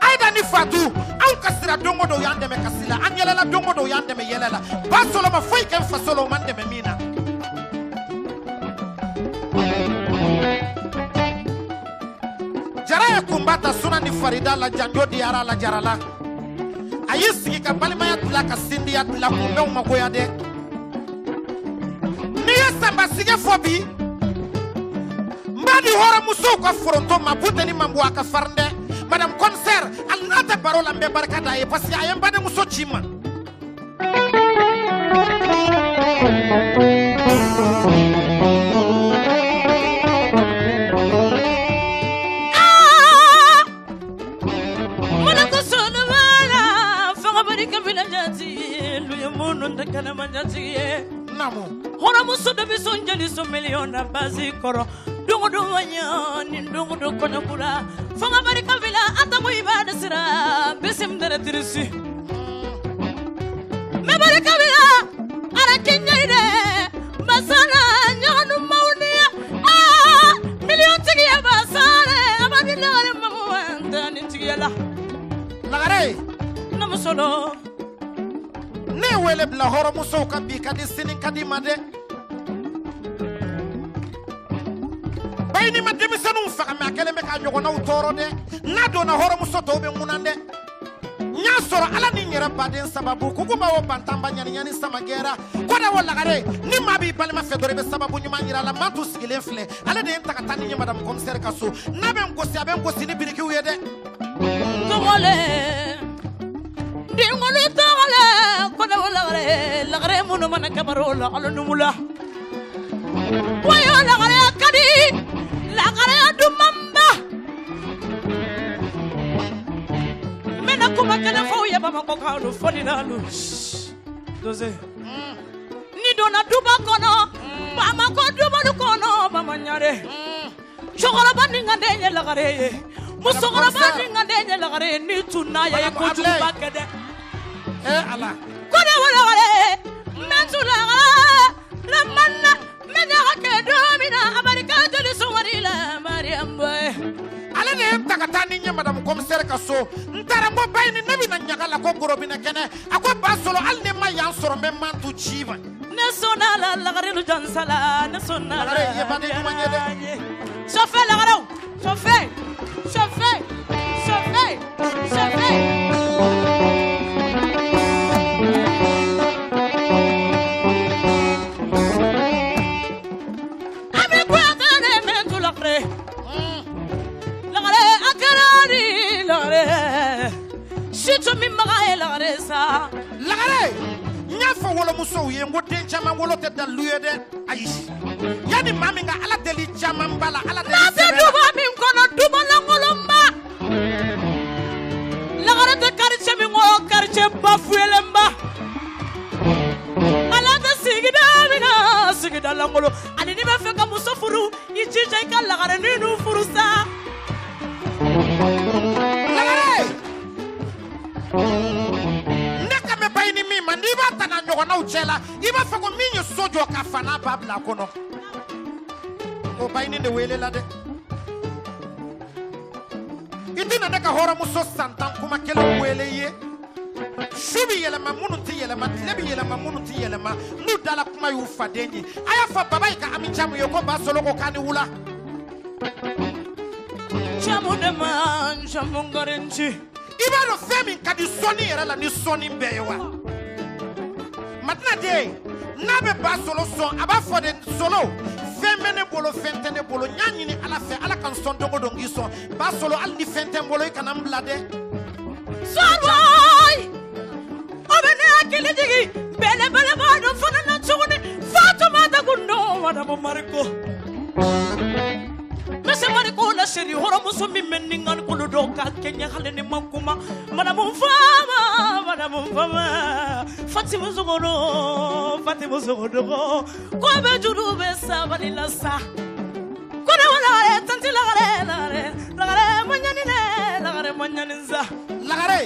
Ayida ni Fatu, anw ka sira don o don, u y'an dɛmɛ kasi la, an yɛlɛla don o don, u y'an dɛmɛ yɛlɛ la. Ba sɔlɔ ma foyi kɛ n faso la, u man dɛmɛ min na. Jara ye kunba ta suna ni farida la, janjo diyara la Jara la. A y'i sigi ka balimaya tila, ka sindiya tila, kunbɛnw magoya dɛ. N'i ye sanba sige fɔ bi, n b'a di hɔrɔnmusow ka foronto ma, Buteni man bɔ a ka farin dɛ. Madame commissaire, hali n'a tɛ baro la, n bɛ barika d'a ye parce que a ye n badenmuso ci n ma. Mana ko solomala fanga barika bila jati lu ye minnu tɛ kɛnɛma jati ye. Naamu. Hɔrɔnmuso dɔ bɛ sɔn jeli so miliyɔn na basi kɔrɔ don o don waɲa ni don o don kɔɲɔkura fanga barika bila atamu i b'a de sira bisim dɛrɛ tirisi mɛ barika bila ala kɛɲɛ dɛ masala ɲɔgɔn maaw ni aa miliyɔn tigi ye basare a b'a di lagare mamu tɛ ni tigiya la. Lagare. Ne muso dɔ. Ne ye wele bila hɔrɔnmusow ka bi ka di sini ka di ma dɛ. Bayi ni ma denmisɛnninw faga mɛ, a kɛlen bɛ k'a ɲɔgɔnnaw tɔɔrɔ dɛ. N'a donna hɔrɔnmuso tɔw bɛ ŋunan dɛ. N y'a sɔrɔ Ala ni n yɛrɛ baden sababu kukuba o bantanba ɲaniɲani sama gɛra ko da o. Lagare, ni maa b'i balima fɛ dɔrɔn, i bɛ sababu ɲuman yira a la. Maa t'u sigilen filɛ, ale de ye n ta ka taa ni n ye madame commissaire ka so. N'a bɛ n gosi, a bɛ n gosi ni birikiw ye dɛ. Tɔgɔlɛ denkolo tɔgɔlɛ ko ne o lagare lagare minnu mana kabaro la alo numula wayo lagare ka di lagare dumanba n bɛna kuma kelen fɔ u ye Bamakɔ kan lu fɔli la lu dose ni donna duba kɔnɔ Bamakɔ dubalu kɔnɔ Bamaɲare cɛkɔrɔba ni ka den ye lagare ye, musokɔrɔba ni ka den ye lagare ye, n'i tunna ye, i ye kojuguba kɛ dɛ. Eh Ala. Ko ne wo lagare mɛ tu lagare la man na mɛ ɲaga kɛ don min na a barika joli sɔngɔri la Mariam Boye. Ale de ye n ta ka taa ni n ye madame commissaire ka so. N taara, n ko bayi ni ne bɛna ɲaga la ko gorobinɛ kɛnɛ. A ko ba sɔrɔ, hali ni ma yan sɔrɔ, n bɛ mantu ci ma. Ne sɔnna la lagare lu jansala ne sɔnna la. Lagare i ye baden ɲuman ye dɛ. Sɔfɛ lagarew sɔfɛ sɔfɛ sɔfɛ sɔfɛ. An bɛ kuyate de mɛ tu lagare lagare a kɛra di lagare situ min maga ye lagare sa. Lagare, n y'a fɔ wolomusow ye n ko den caman wolo tɛ dalilu ye dɛ, ayi. Yanni maa min ka Ala deli caman ba la, Ala deli N'a tɛ sɛbɛ la. Duba min kɔnɔ duba lankolonba lagare tɛ quartier min kɔnɔ quartier bafuyelenba ala tɛ sigida min na sigida lankolon ani n'i bɛ fɛ ka muso furu i jija i ka lagare ninnu furu sa. Lagare, ne ka mɛn bayi ni min ma, n'i b'a ta n'a ɲɔgɔnnaw cɛ la, i b'a fɔ ko min ye so jɔ ka fa n'a ba bila a kɔnɔ, o bayini de wele la dɛ. I tɛna ne ka hɔrɔnmuso san 10 kuma kelen wele i ye. Su bɛ yɛlɛma minnu tɛ yɛlɛma, tile bɛ yɛlɛma minnu tɛ yɛlɛma, n'u dala kuma y'u faden ye. A y'a fɔ baba yi ka Ami Camu ye ko ba solo ko k'a ni wula. Camu de ma camu garanti. I I b'a dɔn fɛn min ka di sɔnni yɛrɛ la ni sɔnni bɛɛ ye wa? Madina den, n'a bɛ ba solo sɔn, a b'a fɔ de solo, fɛn bɛ ne bolo, fɛn tɛ ne bolo, n y'a ɲini Ala fɛ, Ala ka n sɔn don o don k'i sɔn. Ba solo, hali ni fɛn tɛ n bolo, i kana n bila dɛ. Sɔrɔyi, o bɛ ne hakili jigin belebele b'a dɔn fana na tuguni Fatumata Gundo Madamu Mariko. Mese Mariko la seri hɔrɔnmuso min bɛ ni ŋani kolo dɔn k'a kɛɲɛ hali ni ma kuma. Madamu Fama, Madamu Fama, Fatimu Sogodo, Fatimu Sogodo, ko bɛ juru bɛ sabali la sa. Ko ne lagare, tanti lagare, lagare, lagare ma ɲani dɛ, lagare ma ɲani sa. Lagare,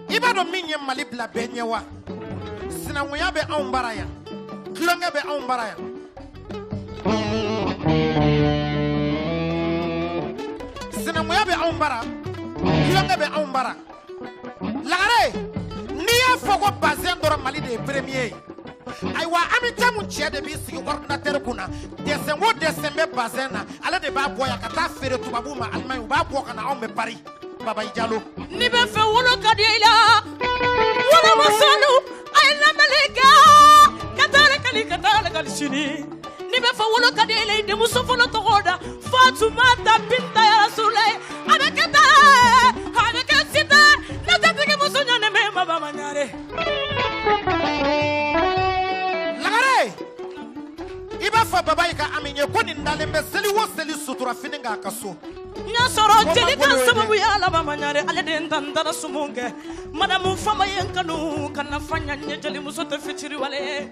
i b'a dɔn min ye Mali bila bɛɛ ɲɛ wa? Sinankunya bɛ anw bara yan, tulonkɛ bɛ anw bara yan. Sinankunya bɛ anw bara, tulonkɛ bɛ anw bara. Lagare, n'i y'a fɔ ko bazɛn dɔrɔn Mali de ye premier ye. Ayiwa, an bɛ jamu cɛ de b'i sigi ordinateur kunna, dessin o dessin bɛ bazɛn na, ale de b'a bɔ yan ka taa feere tubabuw ma Allemagne, u b'a bɔ ka na anw bɛ Paris. Babayi Jalo. N'i bɛ fɛ wolo ka di i la, wolomasɔnw a ye lamɛnni kɛ, ka taa lakali, ka taa lakali sini. N'i bɛ fɛ wolo ka di i la, i denmuso fɔlɔ tɔgɔ da Fatumata Binta Yarasulayi. A bɛ kɛ tan, a bɛ kɛ sitan, ne tɛ muso ɲani mɛ ma ba ma ɲare. Lagare, i b'a fɔ Babayi ka Ami ye ko nin dalen bɛ seli o seli sutura fini k'a ka so. N y'a sɔrɔ jeli ka sababuya la ba ma ɲare, ale de ye n ta n taara sumun kɛ. Madamu Fama ye n kanu ka na fa ɲa n ye, jelimuso tɛ fitiriwale ye.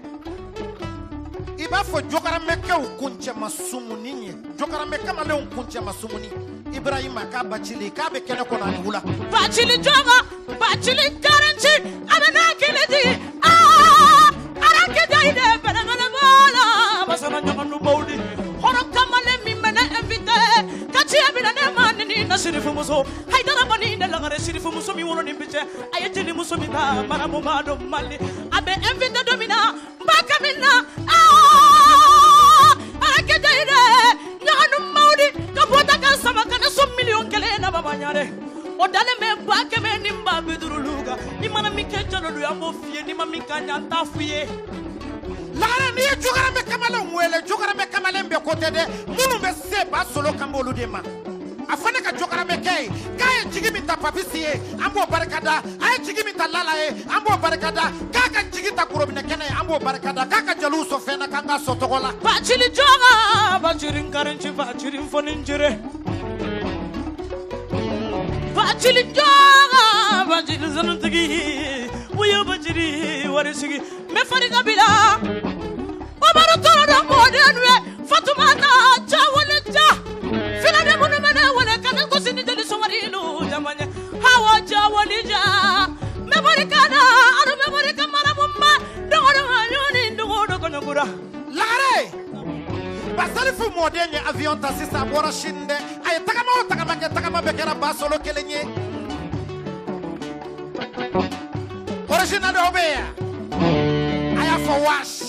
I b'a fɔ jokaramɛkɛw kuncɛma sumuni ye, jokaramɛ kamalenw kuncɛma sumuni. Ibrahima k'a bacili k'a bɛ kɛnɛ kɔnɔ ani wula. Bacili jɔnga, bacili karanci, a bɛ n'a kelen jigin. Aa, arakɛja yi de bɛlɛbɛlɛ b'a la, masana ɲɔgɔn baw di. Hɔrɔn kamalen min bɛ ne invité, ka ciya bila ne ma ni ni na sirifumuso. Hayidara mani ne lagare sirifumuso min wolo ni bi cɛ, a ye jelimuso min ta maramu ma dɔn Mali. A bɛ invité don min na, n b'a ka min na. Aa, arakɛja yi de ɲɔgɔn baw di, ka bɔ ta ka sama ka ne so 1,000,000 na baba ɲare. O dalen bɛ 100,000 ni 50,000 kan. I mana min kɛ jalolu ye, an b'o f'i ye, n'i ma min kɛ an ye, an t'a f'i ye. Lagare, n'i ye jokaramɛ kamalen wele, jokaramɛ kamalen bɛɛ ko tɛ dɛ, minnu bɛ se ba solo kan b'olu de ma. A fɔ ne ka jokaramɛ kɛ ye k'a ye jigi min ta Papisi ye, an b'o barika da. A ye jigi min ta Lala ye, an b'o barika da. K'a ka jigi ta Gorobinɛ kɛnɛ ye, an b'o barika da. K'a ka jaliw sɔn fɛn na, k'an k'a sɔn tɔgɔ la. Bacili jɔnga, bacili nkarinci, bacili nfɔni jire. Bacili jɔnga, bacili sanutigi, wuyo bacili warisigi. N bɛ fari ka bila. Umaru tɔɔrɔ dɔ mɔden ye, Fatumata Jawale ja. Filaden minnu bɛ ne wele ka ne gosi ni jeli sɔmarilu jama ɲɛ. Hawa Jawale ja. N bɛ barika da, anu bɛ barika maramu ma. Dogo dogo ɲɔni, dogo dogo ɲɔgura. Lagare, Basalifu mɔden ye avion ta sisan, a bɔra Chine dɛ. A ye tagama o tagama kɛ, tagama bɛɛ kɛra ba solo kelen ye. Original dɔw bɛ yan, a y'a fɔ wash.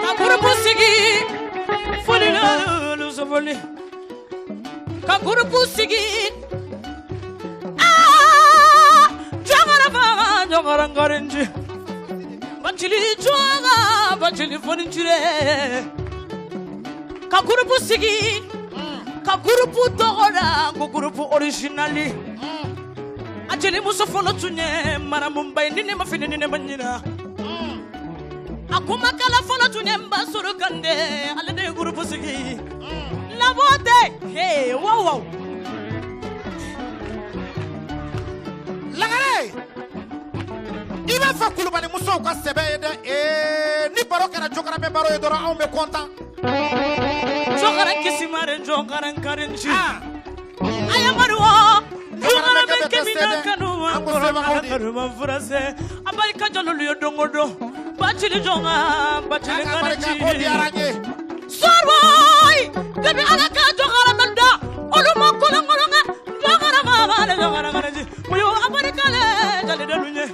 Ka gurupu sigi, foli la lusofoli. Ka gurupu sigi. Aa, jɔngɔrɔ fama, jɔngɔrɔ nkarinji. Bacili jɔnga, bacili fɔni jire. Ka gurupu sigi, ka gurupu tɔgɔ da, ko gurupu originali. A jelimuso fɔlɔ tun ye Maramuba ye, ni ne ma fili, ni ne ma ɲina. A kumakala fɔlɔ tun ye Nbasoro Kande, ale de ye gurupu sigi. Labɔ tɛ, he, waw waw. Lagare, i b'a fɔ Kulubali musow ka sɛbɛ ye dɛ. Ee, ni baro kɛra jokaramɛ baro ye dɔrɔn, anw bɛ content. Jɔnkara kisimare, jɔnkara nkarinci. Ah, Ayamadu wa, jɔnkara bɛ bɛ kɛmɛ se dɛ. kanu wa, An ko sebagaw de. kanu ma furase. A barika jalolu ye don o don. Bacili jɔnga, bacili K'a ka barika nkarinci. ko diyara n ye. Sɔrɔyi, kabi Ala ka jɔnkara mɛn da, olu ma kolonkolon kɛ. Jɔnkara ma b'ale, jɔnkara nkarinci. Muyo a barika le, jali denu ye.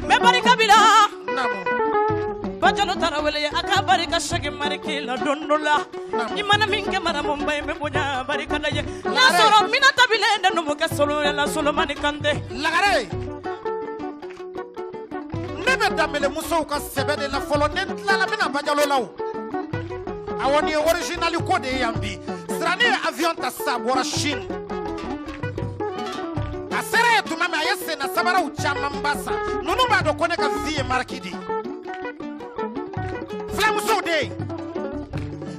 N bɛ barika bila. Naamu. Bajalo tarawele. Tarawele ye a ka barika sagi mariki la don dɔ la i mana min kɛ maramuba in bɛ bonya barika la ye n'a sɔrɔ mina tabilen de numukɛ solo la Solomani Kante. Lagare, ne bɛ Danbele musow ka sɛbɛ de la fɔlɔ, ne tilala n bɛna Bajalo la o. Awɔ, nin ye original ko de ye yan bi. Sirani ye avion ta sisan, a bɔra Chine. A sera yen tuma min, a ye senna sabaraw camanba san. Ninnu b'a dɔn ko ne ka vie ye marque de ye. Filamusow de ye.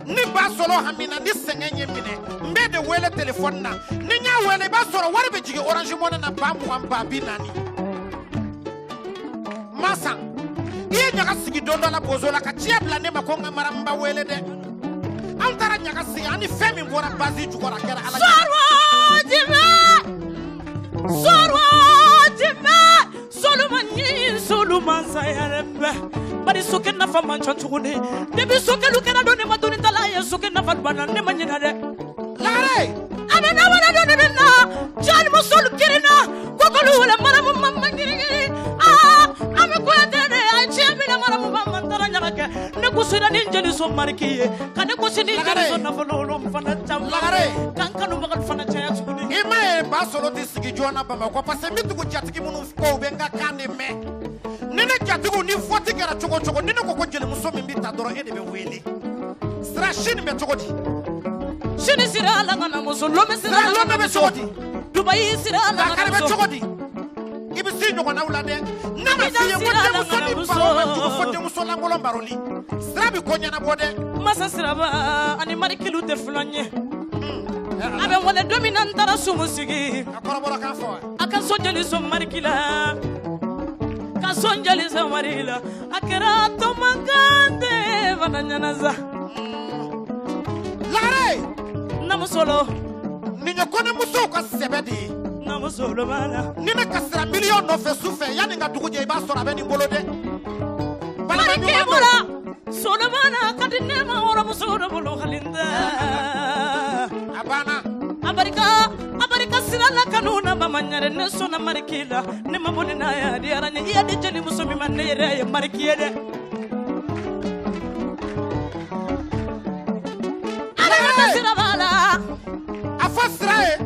Ni ba sɔrɔ hamina, ni sɛgɛn ye minɛ, n bɛ de wele telefɔni na. Ni n y'a wele, i b'a sɔrɔ wari bɛ jigin Orange Money na 20,000 40,000. Masa, i ye ɲaga sigi don dɔ la bozo la ka ciya bila ne ma ko n ka maramba wele dɛ. An taara ɲaga sigi, an ni fɛn min bɔra basi jukɔrɔ, a kɛra Ala ye. Sɔrɔ sɔrɔ jimɛ Solomani Solomansa yɛrɛ bɛ bari sokɛ nafa man ca tuguni depuis sokɛlu kɛra don ne ma doni tala ye sokɛ nafa banna ne ma ɲinɛ dɛ. Lagare, a bɛ na wala don ne bɛ na jali musolu kirinna kokolu wala maramu mama girigiri aa an bɛ Kuyate de a cɛ minɛ maramu mama n taara ɲaga kɛ ne gosira ni jeliso mariki ye ka ne gosi ni jeliso nafolo olu fana caman k'an kanubaga fana caya tuguni. I ma ye ba sɔrɔ tɛ sigi joona Bamakɔ parce que n bɛ tugu jatigi minnu kɔ, u bɛ n ka kan de mɛn. Ni ne jatigiw ni fɔti kɛra cogo o cogo, ni ne ko ko jelimuso min bɛ ta dɔrɔn, e de bɛ wele. Sira si nin bɛ cogo di? Sini sira la ka na muso lome sira la lome bɛ cogo di? Dubayi sira la ka na muso bɛ cogo di? I bɛ se ɲɔgɔnnaw la dɛ. Ne ma f'i ye ko denmuso ni baro man jugu fo denmuso lankolon baroli. Sira bɛ ko ɲɛnabɔ dɛ. Masa Siraba ani marikilu tɛ filan ye. A bɛ wale don min na n taara sumu sigi. A kɔrɔbɔrɔ kan fɔ wa? A ka so jeliso mariki la. Ka so jeliso mariki la. A kɛra Tomakante fana ɲɛna sa. Lagare! Namusolo. Nin ye kɔnɛmusow ka sɛbɛ de ye. Namusolo b'a la. Ni ne kasira miliyɔn nɔfɛ su fɛ, yanni n ka dugu jɛ, i b'a sɔrɔ a bɛ nin bolo dɛ. Mariki bɔra Solomana ka di ne ma wɔrɔmuso dɔ bolo hali n tɛ. A banna. A barika sira la kanu na mama ɲare ne sɔnna mariki la ne ma bɔ ni n'a ye a diyara n ye i y'a di jelimuso min ma ne yɛrɛ ye mariki ye dɛ. Ala ka sira b'a la. A fɔ sira ye.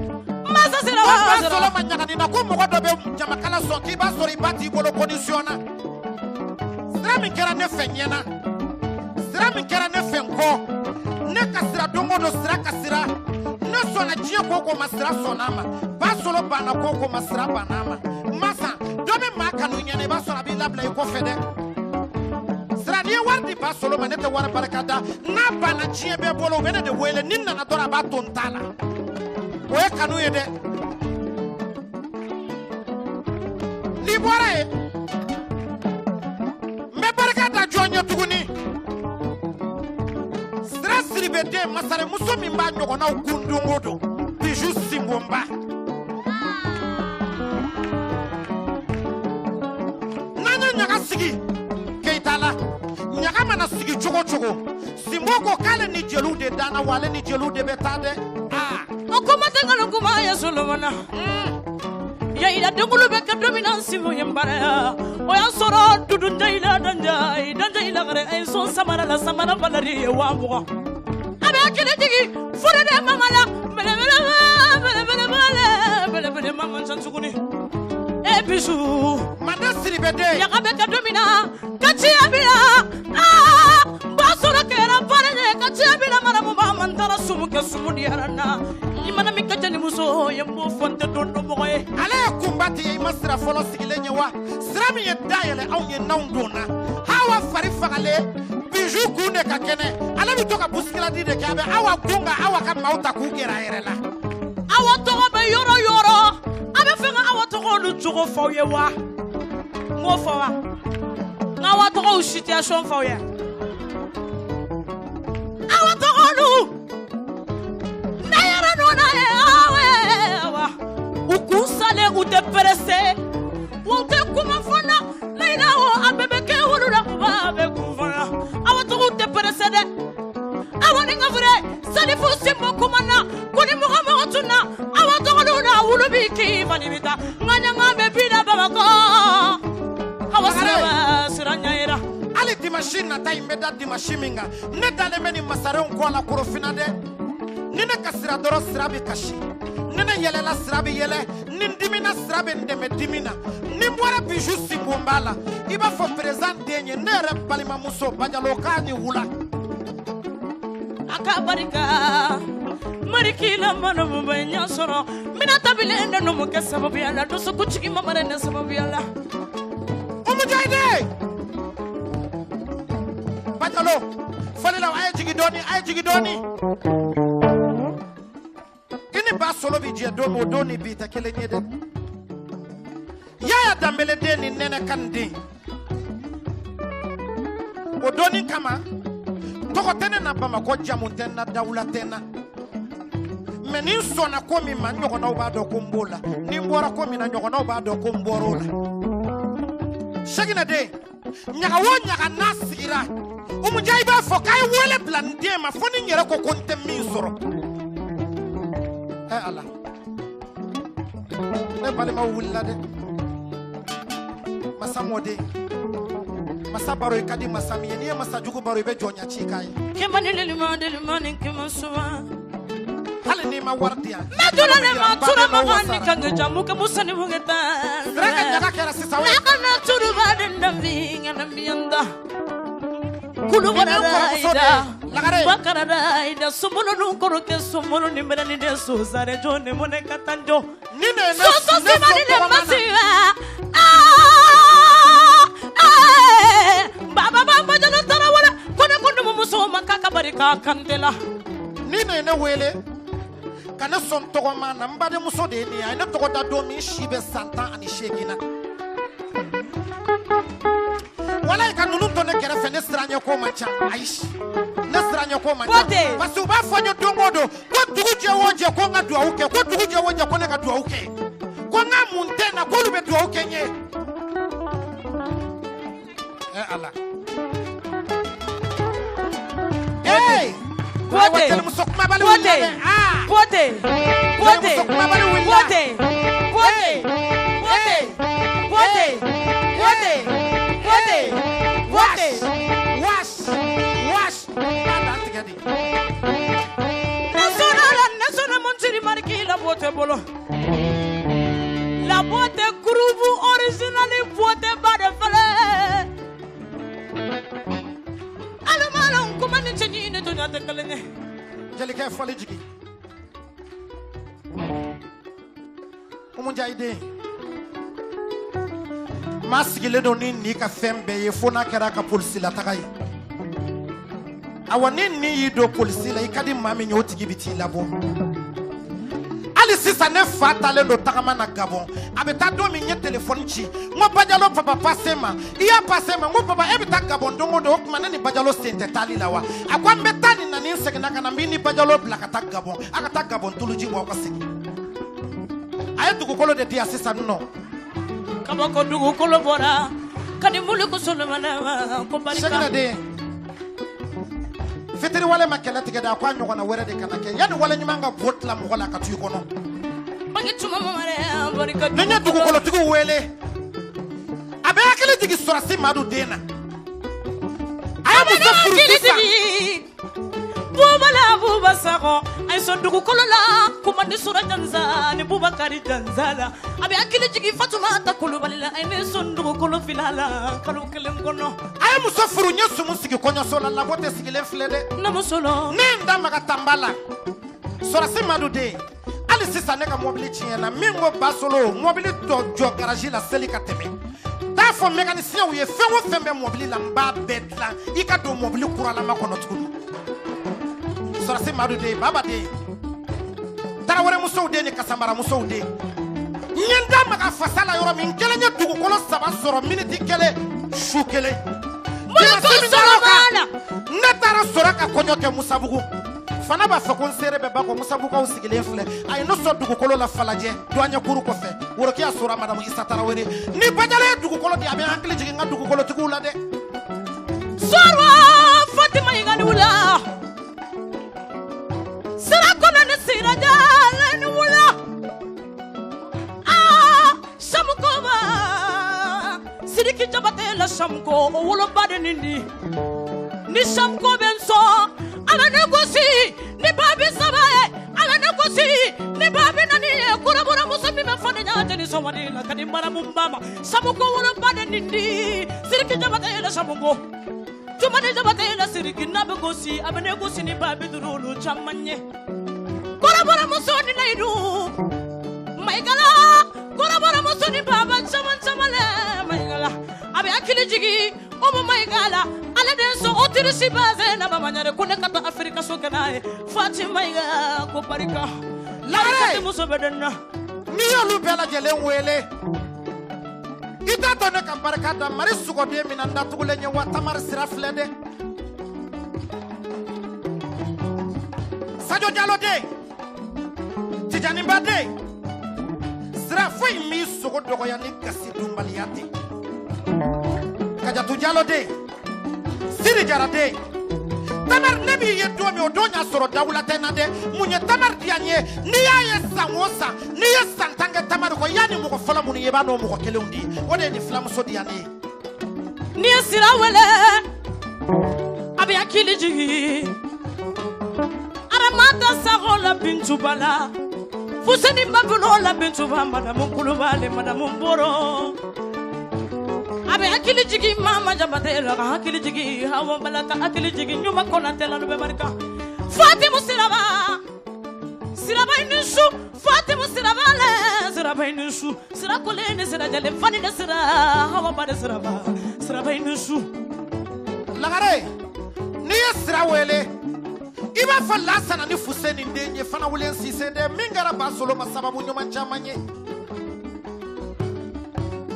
Masa sira b'a la. Ko ba sɔrɔ ma ɲagani na ko mɔgɔ dɔ bɛ ɲamakala sɔn k'i b'a sɔrɔ i ba t'i bolo condition na. Sira min kɛra ne fɛ ɲɛna, sira min kɛra ne fɛ n kɔ, ne kasira don o don, sira kasira. Ne sɔnna diɲɛ ko o ko ma, sira sɔnna a ma. Ba sɔrɔ banna ko o ko ma, sira banna a ma. Masa, dɔ bɛ maa kanu ɲɛna, i b'a sɔrɔ a b'i labila i kɔfɛ dɛ. Sira, n'i ye wari di ba sɔrɔ ma, ne tɛ wari barika da. N'a banna diɲɛ bɛɛ bolo, u bɛ ne de wele. Ni n nana dɔrɔn, a b'a to n ta la. O ye kanu ye dɛ. N'i bɔra yen, n bɛ barika da jɔn ye tuguni? Sira Siribe den masaremuso min b'a ɲɔgɔnnaw kun don o don, Bijou Sinbonba. N'an ye ɲaga sigi Keyita la, ɲaga mana sigi cogo o cogo, Sinbo ko k'ale ni jeliw de danna, wa ale ni jeliw de bɛ taa dɛ. Aa. O kuma tɛ nkalon kuma ye Solomana. Yayila denkulu bɛ kɛ don min na Sinbo ye n baraya. O y'a sɔrɔ dudu jayila danjayi danjayi lagare a ye sɔn samara la samara valeur ye 20,000. A bɛ hakili jigin furu de mama la belebele belebele belebele mama can tuguni. E Bijou. Mande Siribe den. Ɲaga bɛ kɛ don min na ka ciya bi la aa ba sɔrɔ kɛra baara ye ka ciya bi la maramu ma n taara sumu kɛ sumu diyara n na. I mana min kɛ jelimuso ye n b'o fɔ n tɛ don dɔn mɔgɔ ye. Ale ye kunba tigɛ i ma sira fɔlɔ sigilen ye wa? Sira min ye da yɛlɛ anw ye n'anw donna. Hawa fari fagalen, Bijou kun de ka kɛnɛ. Ale bɛ to ka bousculade de kɛ, a bɛ Awa kun ka Awa ka maaw ta k'u gɛrɛ a yɛrɛ la. Awa tɔgɔ bɛ yɔrɔ yɔrɔ, a bɛ fɛ ka Awa tɔgɔ olu cogo f'aw ye wa? N k'o fɔ wa? N ka Awa tɔgɔw situation f'aw ye. Awa tɔgɔ olu. Ne yɛrɛ nɔ na ye awa awa. U kun salen u tɛ pressé. U tɛ kuma fana. Layila o a bɛɛ bɛ kɛ olu la u b'a bɛɛ kun fana. Awa tɔgɔw tɛ pressé dɛ. Awa ni ka fure Salifu Sinbo kuma na ko ni mɔgɔ mɔgɔ tunna awa tɔgɔw la wulu b'i k'i fani bɛ taa. Nka ɲaga bɛ bi la Bamakɔ. Awa sira sira ɲɛ yira. Hali dimanche Dimanche nata in bɛ da dimanche min kan, ne dalen bɛ nin masarenw kɔ la Korofina dɛ. Ni ne kasira dɔrɔn sira bɛ kasi, ni ne yɛlɛla sira bɛ yɛlɛ, ni n dimina sira bɛ n dɛmɛ dimi na, ni n bɔra Bijou Sinbonba la, i b'a fɔ président den ye, ne yɛrɛ balimamuso Bajalo k'a ni wula. A ka barika marikila mana mun bɛ ɲɛ sɔrɔ mina tabilen de numukɛ sababuya la dusukun mamara ne sababuya la. Umu Jayide Bajalo fɔlilaw a ye jigin dɔɔni, a ye jigin dɔɔni. I ni ba solo bi jɛ don min, o don ni bi tɛ kelen ye dɛ. Yaya Danbele den ni Nɛnɛ kan den, o donni kama tɔgɔ tɛ ne na Bamakɔ, jamu tɛ n na, dawula tɛ n na. Mɛ ni n sɔnna ko min ma, n ɲɔgɔnnaw b'a dɔn ko n b'o la. Ni n bɔra ko min na, ɲɔgɔnnaw b'a dɔn ko n bɔr'o la. Sɛginɛ den, ɲaga o ɲaga n'a sigira, Umu Jayi b'a fɔ k'a ye wele bila n den ma fo ni n yɛrɛ ko ko n tɛ min sɔrɔ. Ɛ Ala, ne balimaw wulila dɛ. Masa mɔden, masa baro i ka di masa min ye, n'i ye masa jugu baro i bɛ jɔnya ci k'a ye. Kɛmɛ ni lelima delima ni kɛmɛ saba. Hali n'i ma wari di yan. Mɛ tula ne ma tura maga ni kange jamu kɛ musa ni muge taa. Sira ka ɲaga kɛra sisan o ye. N'a kana turuba den danbi ŋana miyanda. Kulubali da Lagare. Bakara da sumbolo nu kɔrɔkɛ sumbolo ni mɛnɛ ni den sosare jɔ ne mɔnɛ ka taa jɔ. Ni ne ye ne Soso ne simani sɔn ne tɔgɔma na. masiba. Baba baba jalo tarawele ko ne ko numuso ma k'a ka barika kante la. Ni ne ye ne wele ka ne sɔn tɔgɔma na, n badenmuso de ye nin ye, a ye ne tɔgɔ da don min si bɛ san 18 na. Walayi ka ninnu to ne kɛrɛfɛ, ne siranɲɛ ko man ca. Ayi, ne siranɲɛ ko man ca. Pote. Parce que u b'a fɔ n ye don o don ko dugu jɛ o jɛ ko n ka duwawu kɛ, ko dugu jɛ o jɛ ko ne ka duwawu kɛ, ko n ka mun tɛ n na k'olu bɛ duwawu kɛ n ye. Ɛ Ala. Ee! Pote. Jelimuso kumabali wulila Pote. dɛ. Aa! Pote. Pote. Jelimuso kumabali wulila. Pote. Pote. Pote. Pote. Pote. Pote. Pote. Wash! Wash! B'a dan tigɛ de. Ne sɔnna la, ne sɔnna Montiri Mariki la bote bolo. La bote groupe original bote ba de fɛlɛ. Alama kuma ni cɛ ɲini to ɲa tɛ kelen ye. Jelikɛ fɔli jigin. Umu Jayi den. Maa sigilen don ni nin ka fɛn bɛɛ ye fo n'a kɛra a ka polisi la taga ye. Awa ni nin y'i don polisi la, i ka di maa min ye, o tigi bɛ t'i labɔ. Hali sisan ne fa talen don tagama na Gabɔn, a bɛ taa don min n ye telefɔni ci, n ko Bajalo papa passe ma, i y'a passe ma, n ko papa e bɛ taa Gabɔn don o don, o tuma ne ni Bajalo sen tɛ taali la wa? A ko an bɛ taa nin na, ni n seginna ka na n b'i ni Bajalo bila ka taa Gabɔn, a ka taa Gabɔn tuluji bɔ aw ka segin. A ye dugukolo de di yan sisan nɔ. Kabako dugukolo bɔra ka di mulu ko Solomana ma ko barika. Sɛginɛ den, fitiriwale ma kɛlɛ tigɛ dɛ, a ko a ɲɔgɔnna wɛrɛ de kana kɛ yanni wale ɲuman ka bo tila mɔgɔ la ka to i kɔnɔ. Bange tuma mama barika. Ni n ye dugukolotigiw wele, a bɛ hakili jigin Sɔrɔsi Madu den na. A ye muso furu sisan. Buba la Buba Sakɔ a ye sɔn dugukolo la kuma ni sɔrɔ jansa ni Bubakari jansa la a bɛ hakili jigin Fatumata Kulubali la a ye ne sɔn dugukolo fila la kalo kelen kɔnɔ. A ye muso furu, n ye sumu sigi kɔɲɔso la, labɔ tɛ sigilen filɛ dɛ. Ne muso la. Ne ye n da maga tanba la. Sɔrɔsi Madu den, hali sisan ne ka mɔbili tiɲɛna, min ko Basolo mɔbili tɔ jɔ garaji la seli ka tɛmɛ. T'a fɔ mécaniciens ye fɛn o fɛn bɛ mɔbili la, n b'a bɛɛ dilan i ka don mɔbili kuralama kɔnɔ tuguni. Sɔrɔsi Madu den, Baba den, Tarawele musow den ni Kasanbara musow den. N ye n da maga fasa la yɔrɔ min, n kelen ye dugukolo 3 sɔrɔ miniti kelen su kelen. Ne taara sɔrɔ ka kɔɲɔ kɛ Musabugu. Fana b'a fɔ ko n seere bɛ ba kɔ, Musabugukaw sigilen filɛ. A ye ne sɔn dugukolo la Falajɛ douanier kɔfɛ. Worokiya sɔrɔ Madamu Isa Tarawele. Ni Bajalo ye dugukolo di, a bɛ n hakili jigin n ka dugukolotigiw la dɛ. Sɔrɔ Fatima Yigali wula. Sira kɔnɔ ni sira jalen ni wula. Aa Samukoba Sidiki Jabate la Samko o woloba de nin di ni Samko bɛ n sɔn a bɛ ne gosi ni ba bi saba ye a bɛ ne gosi ni ba bi naani ye kɔrɔbɔrɔmuso min bɛ fɔ ne ɲa jeli sɔmadi la ka di maramu ba ma Samko woloba de nin di Sidiki Jabate la Samko Tumani Jabate la Sidiki n'a bɛ gosi a bɛ ne gosi ni ba bi duuru olu caman ye kɔrɔbɔrɔmuso ni layidu Maigala kɔrɔbɔrɔmuso ni baba caman caman lɛ Maigala a bɛ hakili jigin Oumou Maigala ale de sɔn autriche basé na Bamaɲare ko ne ka taa Afirika so kɛ n'a ye Fati Maïga ko barika Lagare muso bɛ den na n'i y'olu bɛɛ lajɛlen wele i t'a dɔn ne ka barika da Mari sogoden min na n datugulen ye wa Tamari sira filɛ dɛ Sadio Diallo den Tijaniba den sira foyi m'i sogo dɔgɔya ni gasi dunbaliya tɛ Kajatu Diallo den Siri Jara den Tamari ne b'i ye don min o don y'a sɔrɔ dawula tɛ n na dɛ mun ye Tamari diya n ye n'i y'a ye san o san n'i ye san 10 kɛ Tamari kɔ yanni mɔgɔ fɔlɔ minnu ye i b'a dɔn mɔgɔ kelenw de ye o de ye nin filamuso diya ne ye. N'i ye sira wele a bɛ hakili jigin Aramata Sakɔ la Bintuba la Fuseni Babulo la Bintuba Madamu Kulubali Madamu Boro a bɛ hakili jigin Mama Jabate la ka hakili jigin Hawa Bala ka hakili jigin Ɲuma Konate la bɛ barika Fatimu Siraba Siraba i ni su Fatimu Siraba le Siraba i ni su Sira kole ni sira jale fani ni sira Hawa ba de Siraba Siraba i ni su. Lagare n'i ye sira wele i b'a fɔ Lasana ni Fuseni den ye fana wulen Sise dɛ min kɛra Basolo ma sababu ɲuman caman ye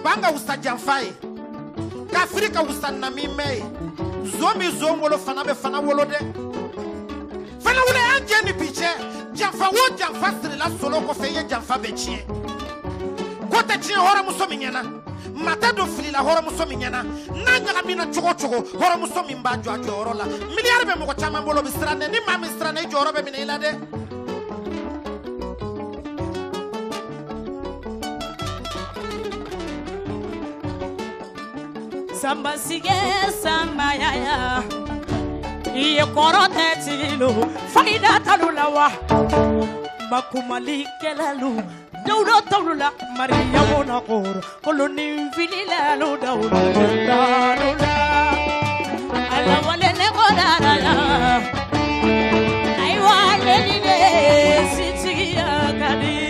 ban ka wusa janfa ye kafiri ka wusa namimɛ ye zon bi zon wolo fana bɛ fana wolo dɛ fana wolo y'an jɛ ni bi cɛ janfa o janfa sirila solo kɔfɛ i ye janfa bɛ tiɲɛ ko tɛ tiɲɛ hɔrɔnmuso min ɲɛna mata don filila hɔrɔnmuso min ɲɛna n'a ɲagamina cogo o cogo hɔrɔnmuso min b'a jɔ a jɔyɔrɔ la miliyari bɛ mɔgɔ caman bolo bɛ siran dɛ ni maa min siranna i jɔyɔrɔ bɛ minɛ i la dɛ. Samba sige samba yaya i ye kɔrɔ tɛ tigi lo fayida t'alu la wa makumalikɛlalu dawuda t'alu la Mariyamu na kɔrɔ kolonin fililalu dawuda t'alu la ala wale ne ko dara la ayiwa leli le sitigiya ka di.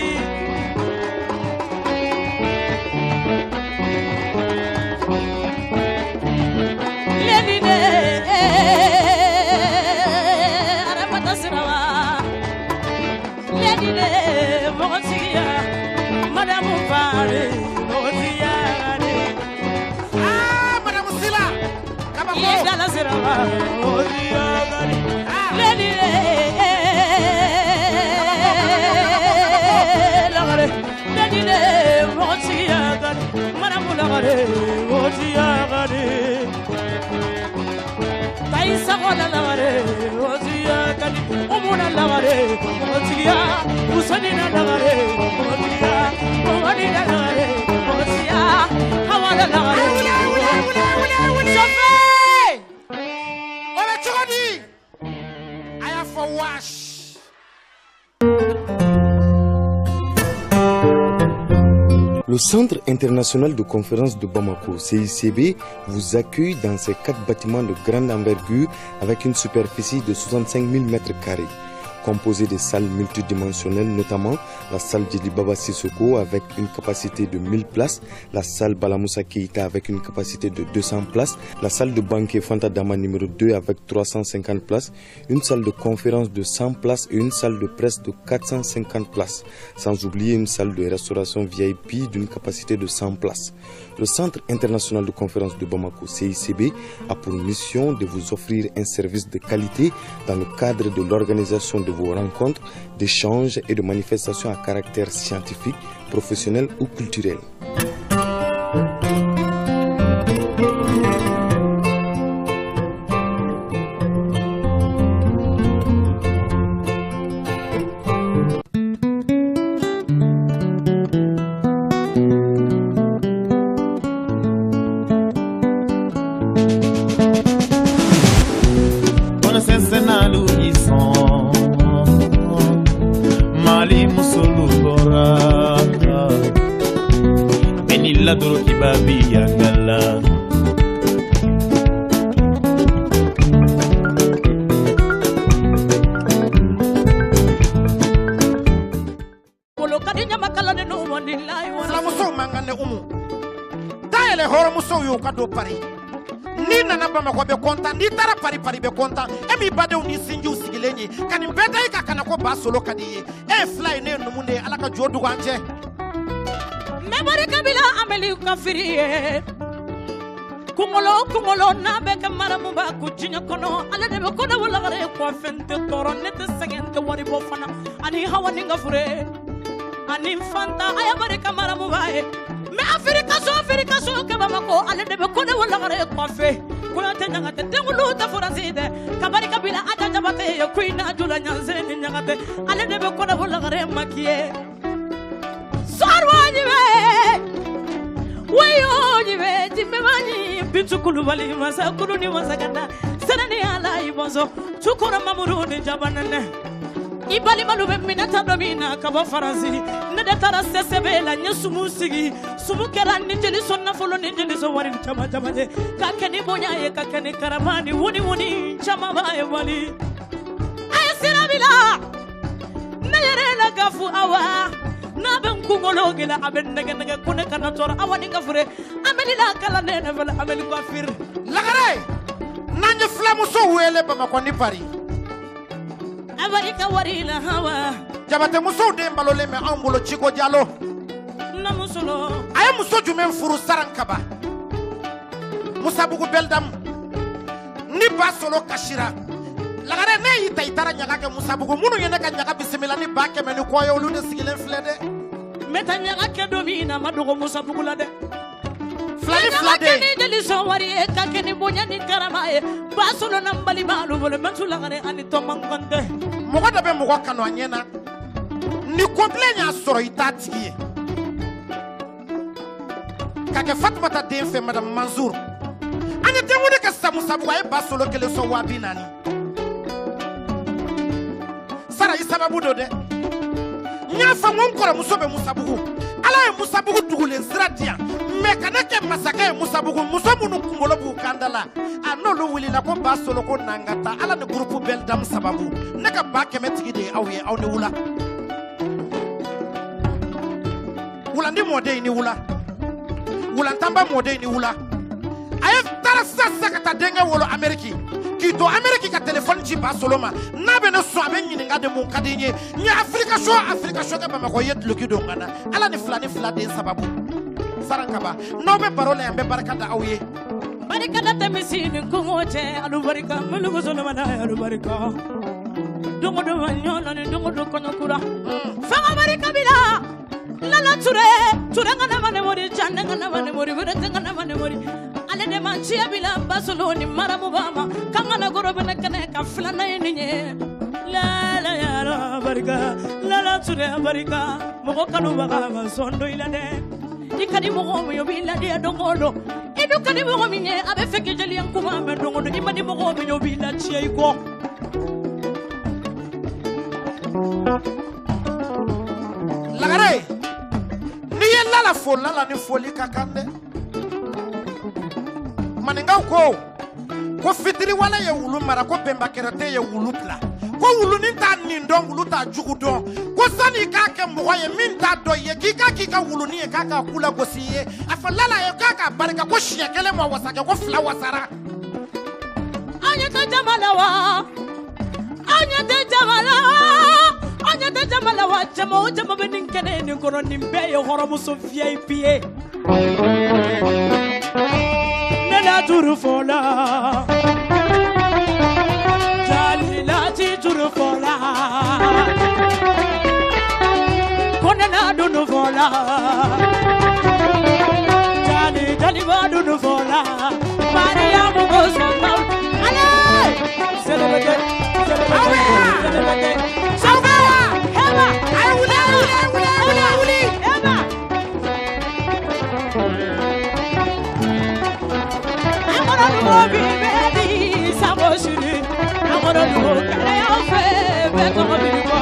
Ah, Madame Sila, kabako. O bɛ cogo di? A y'a fɔ wash. Le Centre international de conférences de Bamako, CICB, vous accueille dans ses 4 bâtiments de grande envergure avec une superficie de 65 000 m2. Composé de salles multidimensionnelles, notamment la salle Djeli Baba Sissoko avec une capacité de 1000 places, la salle Balamoussa Keïta avec une capacité de 200 places, la salle de banquet Fanta Dama numéro 2 avec 350 places, une salle de conférence de 100 places et une salle de presse de 450 places, sans oublier une salle de restauration VIP d'une capacité de 100 places. Le Centre international de conférences de Bamako, CICB, a pour mission de vous offrir un service de qualité dans le cadre de l'organisation de vos rencontres, d'échanges et de manifestations à caractère scientifique, professionnel ou culturel. La doro kibabi yangala. Fulamusow man kan ne umu dayɛlɛ hɔrɔnmusow ye u ka don Paris. N'i nana Bamakɔ bɛ kɔntan, n'i taara Paris Paris bɛ kɔntan. E m'i badenw ni sinjiw sigilen ye ka nin bɛɛ da i kan ka na ko ba solo ka di i ye. E ye fila ye, ne ye numu de ye. Ala ka jo dugu an cɛ. Mɛbari kabila ameli ka firi ye. Kunkolo kunkolo n'a bɛ kɛ maramuba ko diɲɛ kɔnɔ ale de bɛ ko ne lagare kɔ fɛn tɛ tɔɔrɔ ne tɛ sɛgɛn tɛ wari bɔ fana ani hawa ni ka fure ani fanta a ye barika maramuba ye. Mɛ Afirika so Afirika so kɛ Bamakɔ ale de bɛ ko ne lagare kɔfɛ Kuyate ɲagatɛ denkulu tɛ furasi dɛ ka barika bila Aja Jabate ye ko i n'a jula ɲanse ni ɲagatɛ ale de bɛ ko ne lagare makiye. Wayo jimemani bintu kulubali masa kulu ni masakata serani ala ibonzo tukura mamuru ni jabanane ibali malube minata domina kabo faransi ne de taara CCB la nye sumu sigi sumu kɛra ni jeli sɔn nafolo ni jeli sɔn wari caman caman ye ka kɛ ni bonya ye ka kɛ ni karama ni wuni wuni caman b'a ye wali a ye sira bila ne yɛrɛ la gafu awa n'a bɛ n kunkolo gɛlɛ a bɛ nɛgɛ nɛgɛ ko ne kana tɔɔrɔ awa ni ka fure ameli la kalan ne ne fɛlɛ ameli coiffure. Lagare n'an ye fulamuso wele Bamakɔ ni Paris. A barika wari la hawa. Jabate musow den balolen bɛ anw bolo Ciko Jalo. Na musolo. A ye muso jumɛn furu Sarankaba? Musabugu Bɛlidamu. Ni ba solo kasira. Lagare ne y'i ta i taara ɲaga kɛ Musabugu minnu ye ne ka ɲaga bisimila ni ba kɛmɛ ni kɔ ye olu de sigilen filɛ dɛ. N bɛ taa ɲaga kɛ don min na a ma dogo Musabugu la dɛ. Fila ni fila de. Kɛ ni jeli sɔn wari ye ka kɛ ni bonya ni karama ye ba solo na n balima olu bolo mɛ tu lagare ani tɔman kɔntɛ. Mɔgɔ dɔ bɛ mɔgɔ kanu a ɲɛ na ni kɔnbilen y'a sɔrɔ i t'a tigi ye. Ka kɛ Fatumata den fɛ Madame Mansour. An ye denkundi kɛ sisan Musabugu a ye ba solo kelen sɔn 40,000. Sara i sababu don dɛ. N y'a fɔ n ko n kɔrɔmuso bɛ Musabugu. Ala ye Musabugu dugulen sira di yan. Mɛ ka ne kɛ masakɛ ye Musabugu muso minnu kunkolo b'u kanda la a n'olu wulila ko ba solo ko n'an ka taa Ala ni groupe Bɛlidamu sababu ne ka ba kɛmɛ tigi de ye aw ye aw ni wula. Wulandi mɔden ni wula. Wulantanba mɔden ni wula. A ye taara sisan sisan ka taa denkɛ wolo Ameriki. K'i to Ameriki ka telefɔni ci ba solo ma n'a bɛ ne sɔn a bɛ ɲininka de mun ka di n ye n ye Afirika so Afirika so kɛ Bamakɔ i ye duloki don n ka na Ala ni fila ni fila den sababu. Sarankaba n'aw bɛ baro la yan n bɛ barika da aw ye. Barika da tɛ misi ni kɔngɔ cɛ alubarika mulugu solomana alubarika don o don ɲɔlɔ ni don o don kɔɲɔ kura fanga barika b'i la lala ture ture ŋana ma ne mori janne ŋana ma ne mori wɛrɛ tɛ ŋana ma ne mori ale de ma ciya bila basolo ni maramuba ma k'an kana gorobinɛ kɛnɛ ka filanan ye nin ye lala yara barika lala ture barika mɔgɔ kanubaga ma sɔn dɔ i la dɛ. I ka di mɔgɔ min ye o b'i ladiya don o don i dun ka di mɔgɔ min ye a bɛ fɛ k'i jeliya kuma mɛn don o don i man di mɔgɔ min ye o b'i latiɲɛ i kɔ. Lagare n'i ye Lala fo Lala ni foli ka kan dɛ. Maninkaw ko ko fitiriwale ye wulu mara ko bɛnbakɛrɛtɛ ye wulu bila ko wulunin t'a nin dɔn wulu t'a jugu dɔn ko sani i k'a kɛ mɔgɔ ye min t'a dɔn i ye k'i k'a k'i ka wulunin ye k'a k'a ku lagosi i ye a fɔ Lala ye k'a k'a barika ko siɲɛ kelen ma wasa kɛ ko fila wasara. An ɲɛ tɛ jama la wa an ɲɛ tɛ jama la wa an ɲɛ tɛ jama la wa jama o jama bɛ nin kɛnɛ nin kɔnɔ nin bɛɛ ye hɔrɔnmuso VIP ye. Ne la juru fɔ la. Jalilati juru fɔ la. Ko ne la dunu fɔ la. Jali jaliba dunu fɔ la. Mariyamu ko sɔnna. Ale! Selebeke selebeke selebeke. Sɔfɛ! Hɛba! Ayi wuli wuli wuli wuli wuli. Hɛba! Akɔrɔ dugu bi bɛɛ bi sango sini. Akɔrɔ dugu kɛnɛyaw fɛ bɛɛ tɔgɔ bi bɔ.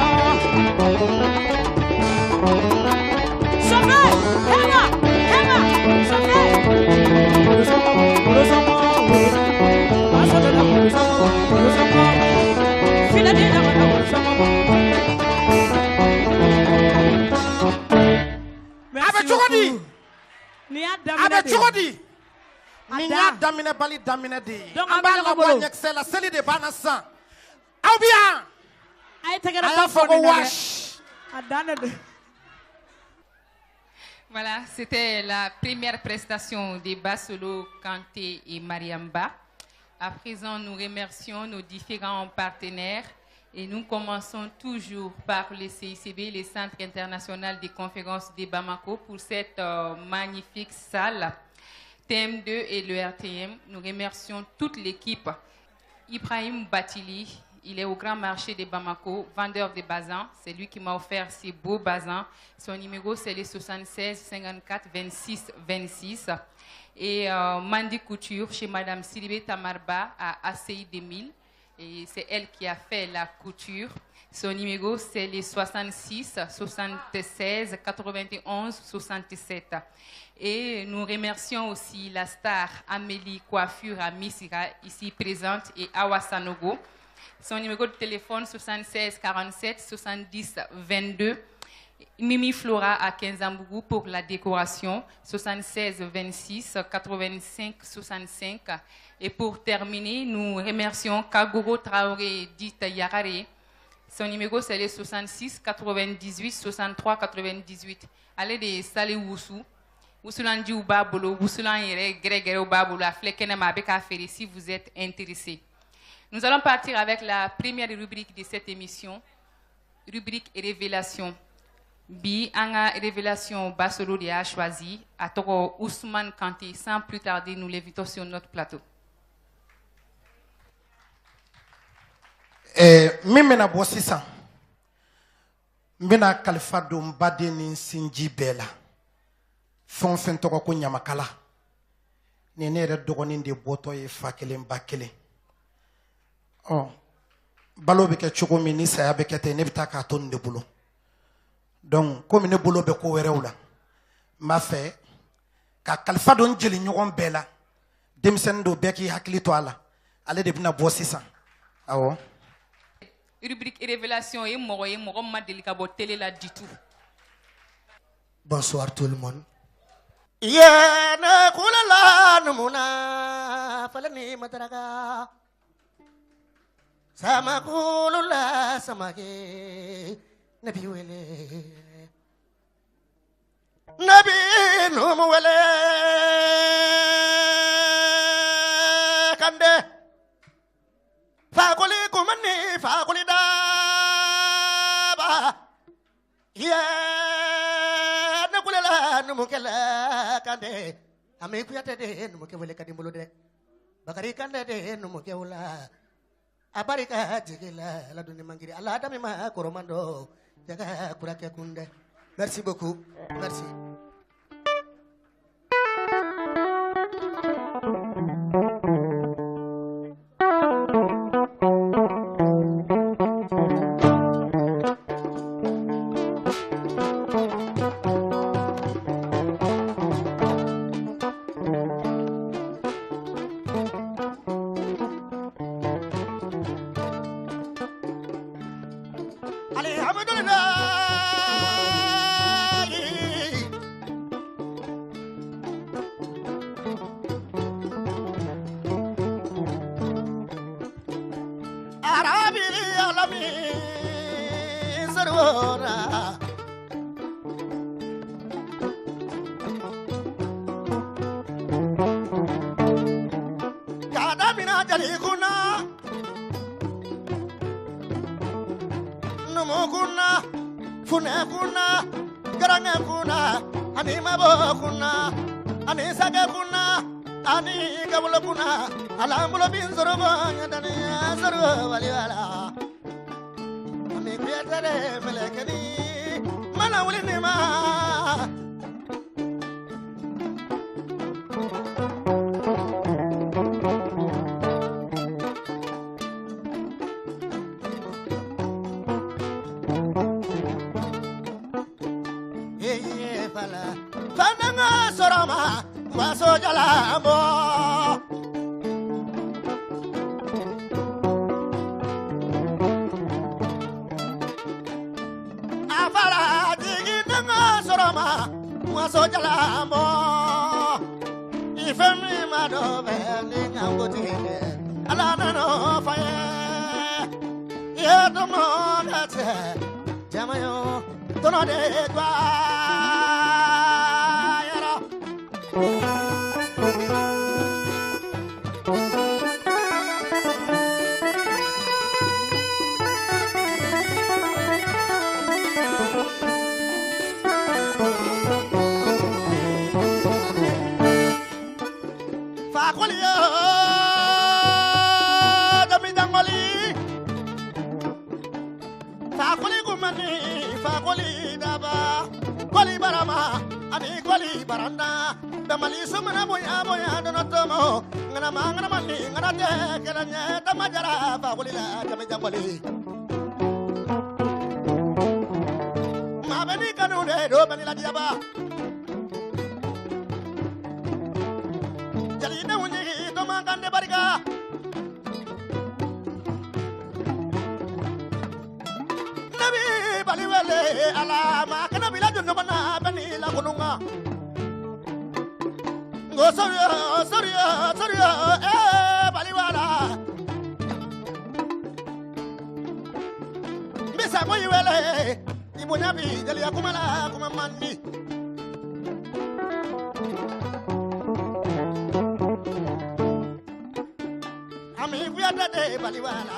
Sɔfɛ! Hɛba! Hɛba! bɛ cogo di? Nin y'a A daminɛ bɛ de ye. Cogo di? A Nin dan. y'a daminɛ bali daminɛ de ye. Donc, An an bɛ b'a ɲɔgɔn labɔ bolo. ɲɛkisɛ la, seli de banna sisan. Aw bi yan. A ye tɛgɛrɛ A y'a ba fɔ fɔ ko nin na dɛ. wash. A dan de don. Voilà, c'était la première prestation des Bassolo Kanté et Mariamba. À présent, nous remercions nos différents partenaires et nous commençons toujours par le CICB, le Centre international des conférences de Bamako, pour cette magnifique salle. TM2 et le RTM, nous remercions toute l'équipe. Ibrahim Batili, il est au grand marché de Bamako, vendeur de bazins. C'est lui qui m'a offert ces beaux bazins. Son numéro, c'est le 76 54 26 26. Et Mandy Couture chez Madame Sidibé Tamarba à ACI 2000. Et c'est elle qui a fait la couture. Son numéro, c'est le 66 76 91 67. Et nous remercions aussi la star Amélie Coiffure à Missira, ici présente, et Awa Sanogo. Son numéro de téléphone, 76 47 70 22. Mimi Flora à Kenzambougou pour la décoration, 76 26 85 65. Et pour terminer, nous remercions Kagoro Traoré, dite Yarare. Son numéro, c'est le 66 98 63 98. Ale de Sale Wusu. Wusulandiw b'a bolo, wusulan yɛrɛ gɛrɛgɛrɛw b'a bolo, a filɛ kɛnɛma, a bɛ k'a feere si vous êtes intéressé. Nous allons partir avec la première rubrique de cette émission, rubrique Révélation. Bi, an ka révélation Basolo de y'a choisi, a tɔgɔ Ousmane Kanté. Sans plus tarder, nous l'invitons sur notre plateau. Min bɛna bɔ sisan, n bɛna kalifa don n baden ni n sinji bɛɛ la. Fɛn o fɛn tɔgɔ ko ɲamakala, nin ne yɛrɛ dɔgɔnin de bɔtɔ ye fa kelen ba kelen. Ɔ balo bɛ kɛ cogo min ni saya bɛ kɛ ten, ne bɛ taa k'a to nin de bolo. Donc komi ne bolo bɛ ko wɛrɛw la, n b'a fɛ ka kalifa don n jeliɲɔgɔn bɛɛ la. Denmisɛnnin dɔw bɛɛ k'i hakili to a la, ale de bɛna bɔ sisan. Awɔ. Rubrique Révélation ye mɔgɔ ye, mɔgɔ min ma deli ka bɔ télé la du tout. Bonsoir tout le monde. Yene kulala numuna falani madaraka sama kulula samake nabi wele nabi numu wele kande fakuli kumani fakuli daba yene kulala numukela kande ame kuyate de numuke wele kadimbolo de bakari kande de numuke wala abarika jigila la duni mangiri ala dami ma koromando jaga kurake kunde. Merci beaucoup, merci. Alhamdulillah. Arabi alami sarwara. Kada mina jali kuna numu kuna fune kuna garange kuna ani mabo kuna ani sage kuna ani gawlo kuna alambulo bin sorobo nyadani sorobo wali wala ami kuyatare melekeni mana wuli ni ma. Fananga soroma waso jalamo afala jigi nanga soroma Waso jalamo ifemi madobe ni ngangotile ala nano faye yedomo gate jamayo tono de gwa yara Ani baranda damali sumana boya boya dono tomo ngana mangana mani ngana te kelanye tamajara fa kulila jame jambali mabeni kanu de do bani la diaba jali ne wunji to mangande barika nabi bali wele ala ma kana bila jonno bana bani la kununga go soria soria soria eh baliwala misa moyi wele ibonya bi jali akumala kuma mandi ami kuyata de baliwala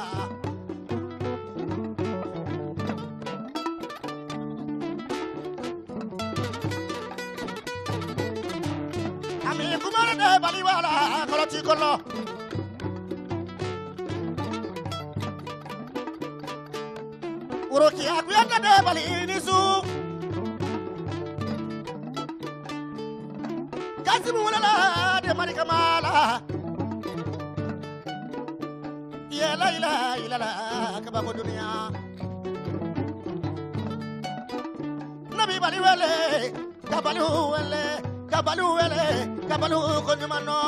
Baliwala koloti kolo Uroki akuyata de bali nisu Kasimu wala de marikamala Ya la ilaha illallah kabako dunia Nabi baliwele kabalu wele kabalu wele kabalu ko nyumano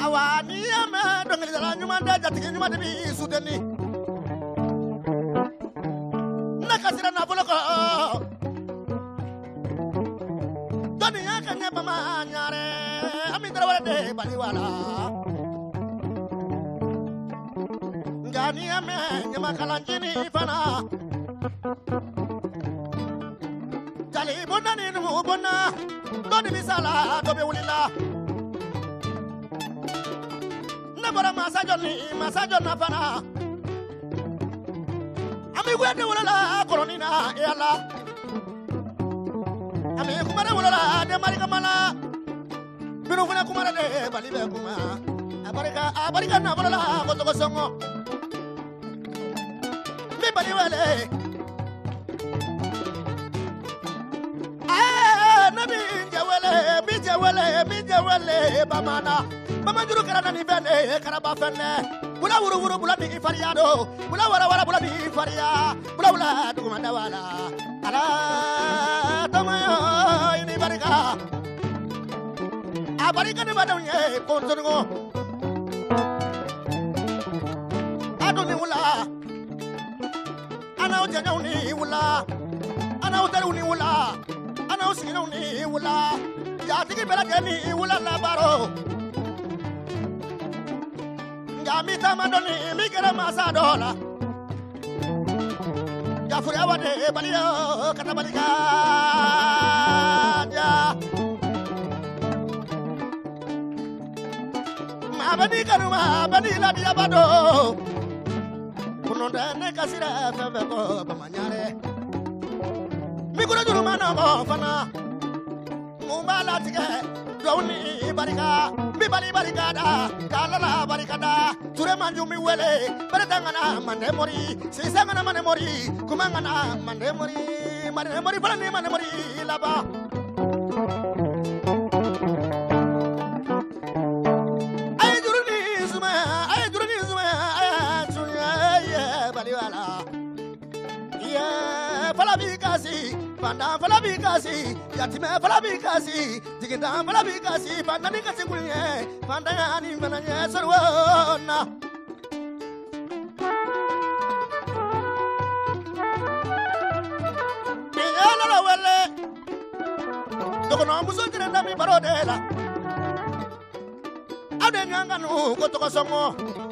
awa ni ama dongeli dala nyumanda jatigi nyumande bi sudeni nakasira na boloko doni yakanya mama nyare ami drawale de baliwala ngani ame nyama kalanjini fana jali bonna ni nu bonna doni misala dobe wulila ne bora masajo ni masajo na fana ami gwede wulala koroni na yala ami kumare wulala de marika mala binu fana kumare de balibe kuma abarika abarika na wulala ko to songo mi bali wele nabi jawele mi jawele mi jawele bamana bamajuru karana ni bene karaba fene bula wuru wuru bula ni faria do bula wara wara bula ni faria bula bula duguma wala ala tamayo ini barika abarika ni badonye kontongo adoni wula ana ojanya ni wula ana otaru ni wula ana osigino ni wula jatigi bela ni wula labaro ngami tamadoni mi kera masadola jafuri awade baliyo katabalika ja mabani kanuma bani la diabado kunonda ne kasira febe ko bamanyare mikuro juru mana mo fana mumba tige dawni barika mi bali barika da kalala barika da ture manju mi wele baratangana mande mori sisangana mande mori kumangana mande mori mande mori falani mande mori laba ay juruni suma ay juruni suma ay sunya ye baliwala ye fala bi kasi panda fala bi kasi yatime fala bi kasi jiginda fala bi kasi panda ni kasi kuliye panda ani mananye sorwana ni ala wele Dɔgɔnɔ muso tɛrɛ na mi baro de la. Aw de ɲɔgɔn kanu ko tɔgɔ sɔngɔ.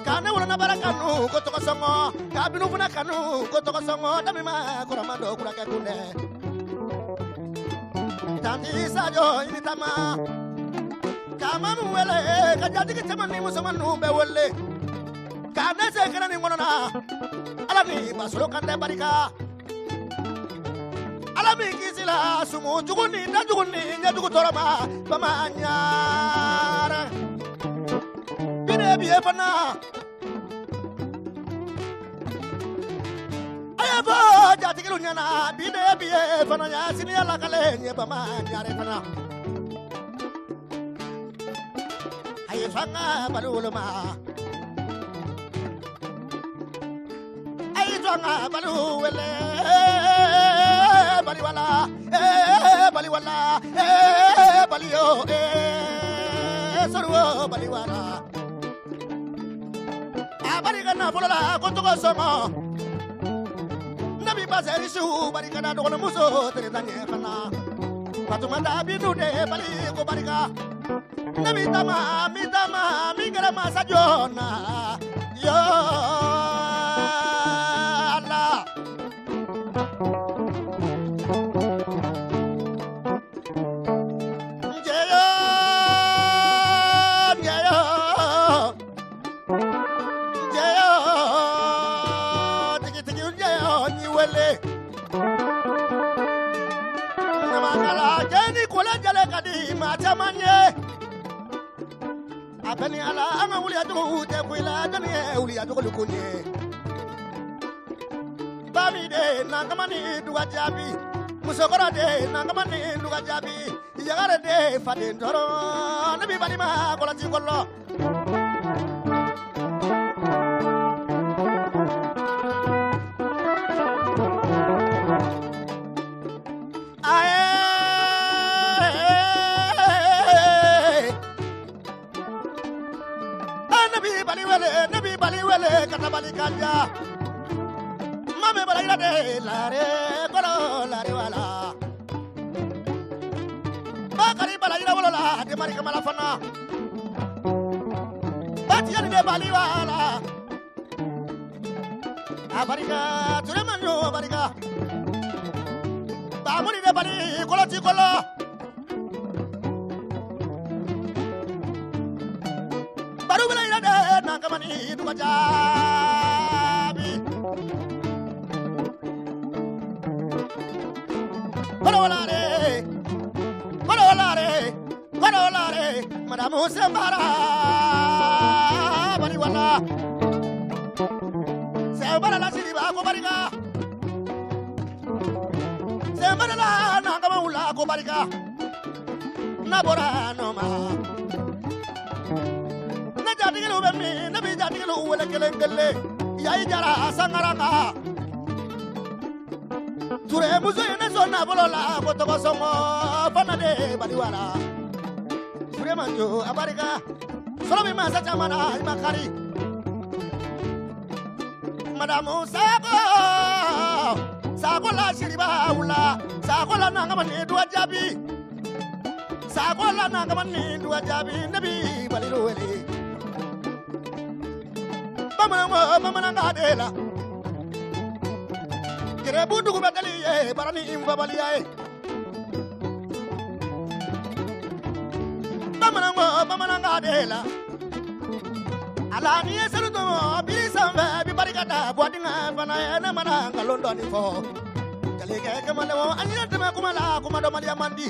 Ka ne wolona baara kanu ko tɔgɔ sɔngɔ. Ka binu fana kanu ko tɔgɔ sɔngɔ. Dami ma kɔrɔma dɔ kurakɛ kun dɛ. Tanti Sadio i ni taama. Ka mamu wele ka jatigi cɛman ni musoman ninnu bɛɛ wele. Ka ne se kɛnɛ nin kɔnɔ na. Ala ni Basolo Kante barika. Ala min kisi la sumu jugu ni dajugu ni ɲɛjugu tɔɔrɔ ma Bama ɲara. Bi de bi ye fana. A y'a fɔ jatigiw ɲɛna bi de bi ye fana ya sini ala k'ale ɲɛ Bama ɲare fana. A ye fanga bali woloma. A ye fanga bali wele. Baliwala, baliwala, baliyo, sɔrɔ baliwala. A barika nafolo la ko tɔgɔ sɔngɔ. Ne bi basɛri su barika na dɔgɔnɔmuso tereta ɲɛ fana. Fatumata Bintu de bali ko barika. Ne bi taama mi taama mi kɛra masa joona. Yo Ala. A bɛ ni Ala an ka wuliyacogo tɛ ko i la jɔnni ye wuliyacogo ko ɲɛ. Bami de nankama ni duga jaabi musokɔrɔ de nankama ni duga jaabi yagare de faden tɔɔrɔ ne b'i balima kɔlɔsi kɔlɔ. Ne b'i bali wele ka tabali ka ja. Mame bala ira de lare kolo lare wala. Bakari bala ira wolo la de mari kamala fana. Bati de bali wala. Abarika ture manjo abarika. Bamuri de bali kolo ti kolo. Baru bala ira de nakamani duga jaabi. Kololare, kololare, kololare, Madamu Sembara, bali wala. Sembara la siriba ko barika. Sembara la nakama ula ko barika. Nabora no ma. Ne jatigilu bɛ min ne b'i jatigilu wele kelen kelen yayi jara sangaranga. Ture muso ye ne sɔn nafolo la ko tɔgɔ sɔngɔ fana de baliwala. Ture manjo a barika sɔrɔ min masa caman na i ma kari. Madamu Sako Sako la siriba wula Sako la nangama ni duwa jaabi Sako la nangama ni duwa jaabi ne b'i balilu wele. Bamananw bamanankan de la. Gerebu dugu bɛ deli ye bara ni nfabaliya ye. Bamananw bamanankan de la. Ala ni ye sanu tɔmɔ biri sanfɛ bi barika da buwadingɛ fana ye ne mana nkalon dɔɔni fɔ. Jalikɛ kamalenw an ye tɛmɛ kuma la kuma dɔnbaliya man di.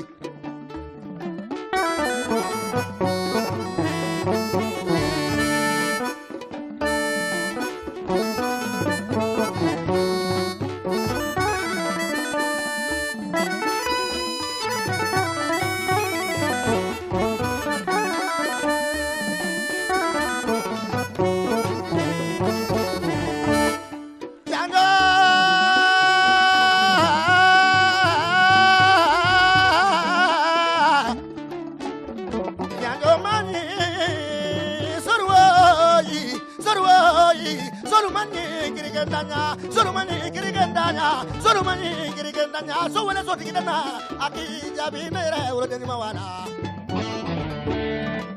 kirikendanya Solomani kirikendanya Solomani kirikendanya so wele so tigidana aki jabi nere wolo deni mawala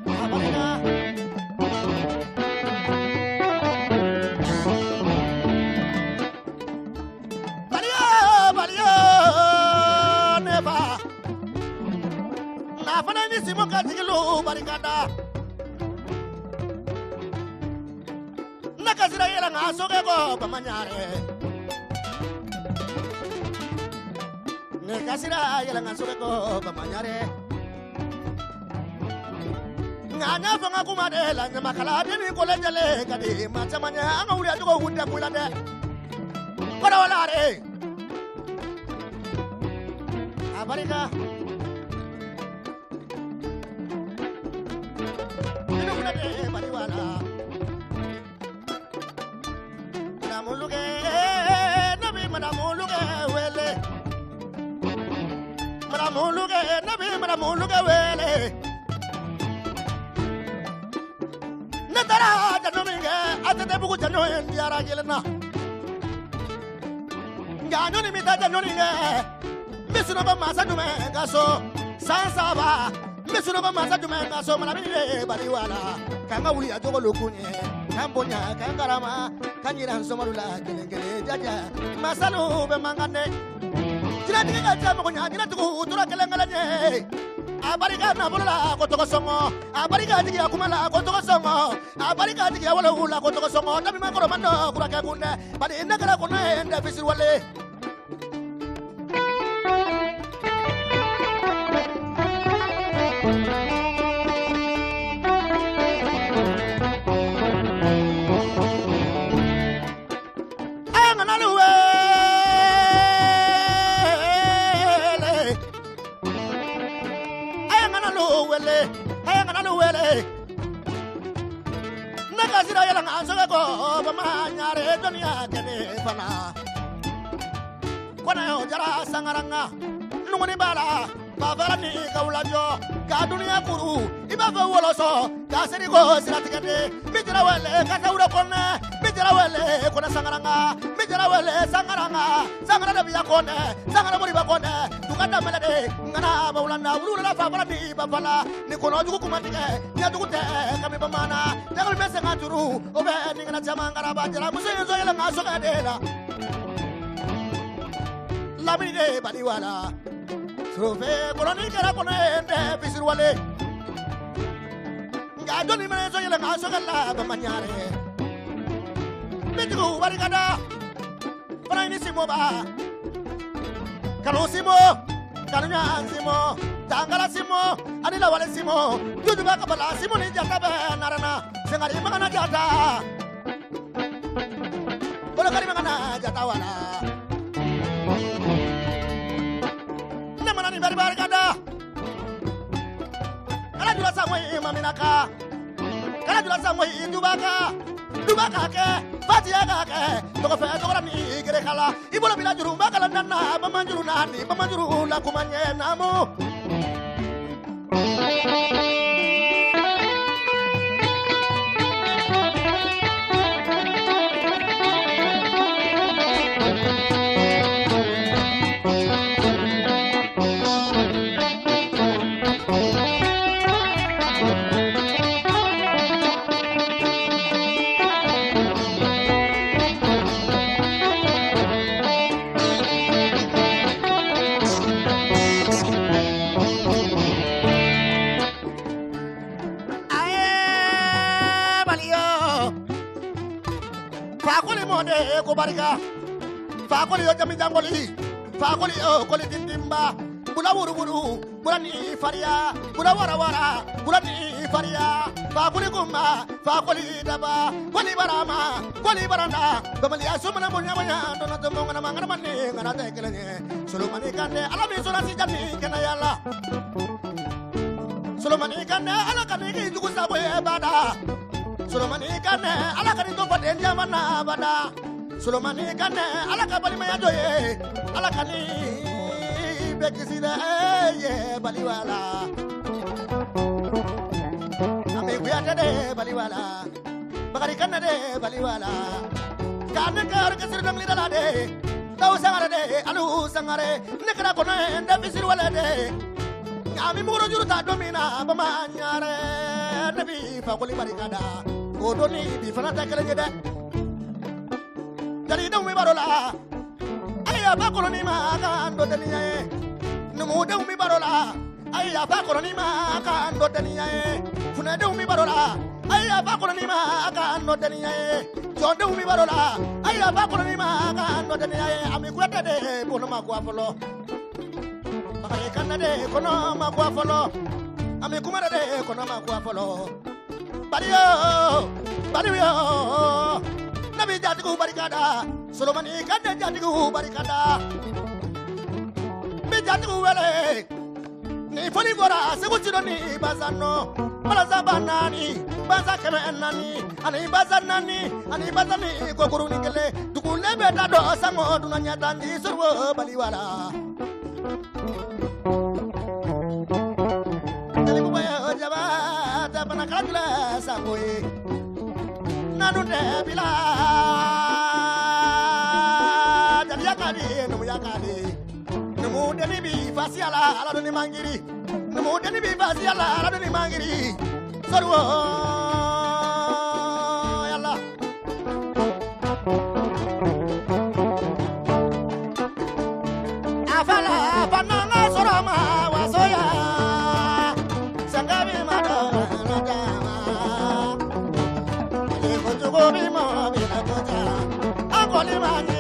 abarika Baliyo baliyo neba na fana ni simo ka tigilu barikada nakasira yela nga soke ko bamanyare nekasira yela nga soke ko bamanyare nganya fanga kuma de la nyamakala de ni kolejale kadi macamanya anga uri ajugo gunda kula de kola wala re abarika inu kuna de bariwala Muluke nabi madamuluke wele madamuluke nabi madamuluke wele natara janominge atete bugu jano ndiara gelena ngano ni mita janoninge misuno ba masa dume gaso sansaba misuno ba masa dume gaso malabini bariwala kanga wuli ajogo lokunye kambonya kangarama kanyiran somalula kelengele jaja masalu be mangane jira ka jama ko nya tugu utura kelengele nye abarika na bolola ko togo songo abarika tigi akumala ko togo songo abarika tigi wala wula ko togo songo nabi makoro mando kuraka kunde bari inakara ko na ende fisir wale Nakasira yela nga ko bamanyare dunia kene fana kona yo jara sangaranga nunguni bala bavara ni kaulajo ka dunia kuru iba fo woloso ka seri ko siratigede mijara wele ka tawura konne mijara wele kona sangaranga mijara wele sangaranga sangara da biya konne sangara mori ba konne dukanda melede ngana bawlanda wulula favara ni bafala ni kono jugu kumatige nya jugu te kami bamana jagal mese ngajuru obe ni ngana jamangara ba jara muso yenzo yela ngaso kadela lamine baliwala Sofe koloni kera kono ende fisirwale nga doni mene so yela ngaso kala bamanyare Bitigu barikada fana ni simo ba kanu simo kanu nya simo tangala simo ani lawale simo jujuba kabala simo ni jata be narana sengari magana jata bolokari magana jata wala Manani bari bari kada kala jula samoi maminaka kala jula samoi dubaka dubaka ke fatia ka ke toko fe toko ni gere kala ibolo bila juru bakala nana bamanjuru nani bamanjuru la kumanye namo ko barika fakoli yo jami jangoli fakoli yo koli dindimba bula wuru wuru bula ni faria bula wara wara bula ni faria fakoli gumma fakoli daba koli barama koli baranda bamali asumana bonya bonya dona to mongana mangana manne ngana te kelenye solomani kande ala mi sona si jami kana yalla solomani kande ala kani ki jugu sabo e bada solomani kande ala kani to faden jamana bada Solomani kane ala ka balimaya dɔ ye ala ka ni bɛɛ kisi dɛ ye baliwala Ami Kuyate de baliwala Bakari Kane de baliwala Ka ne kɛ orchestre dɔnkilida la de. Dawu Sangare de, Aliou Sangare, ne kɛra kɔnɔ ye, n tɛ fisiriwale de. Nka mi muguro juru ta don min na, Bama Ɲare, ne b'i fakoli barika da. O don ni bi fana tɛ kelen ye dɛ. Jalidenw bɛ baro la, ayiwa ba kɔrɔnin ma k'an dɔ deniya ye. Numudenw bɛ baro la, ayiwa ba kɔrɔnin ma k'an dɔ deniya ye. Funɛdenw bɛ baro la, ayiwa ba kɔrɔnin ma k'an dɔ deniya ye. Jɔndenw bɛ baro la, ayiwa ba kɔrɔnin ma k'an dɔ deniya ye. Ami Kuyate de kɔnɔ ma guwa fɔlɔ. Bakari Kante de kɔnɔ ma guwa fɔlɔ. Ami Kumare de kɔnɔ ma guwa fɔlɔ. Bariyo, bariyo, ne b'i jatigiw barika da. Solomani Kante jatigiw barika da. N bɛ jatigiw wele. Ni foli bɔra Segu Ciro ni Bazanɔ. Balasa ba naani, basa 400, ani basa 4, ani basa ni kokuru ni kelen. Dugulen bɛ da dɔ sango dunan ɲɛ tan di sɔrɔ baliwala. Jelibuba ye o jaba tɛ bana kala filɛ sango ye. Nanu tɛ bila. Jeliya ka di, numuya ka di. Numudeni bi fasiya la, ala doni mangiri. Numudeni bi fasiya la, ala doni mangiri. Sɔrɔ yala. Afala bananga sɔrɔ ma wasoya. Sangabi ma dɔ na jama. Ale kojugu bi mɔ bi la koja. Akɔli ma ɲɛ.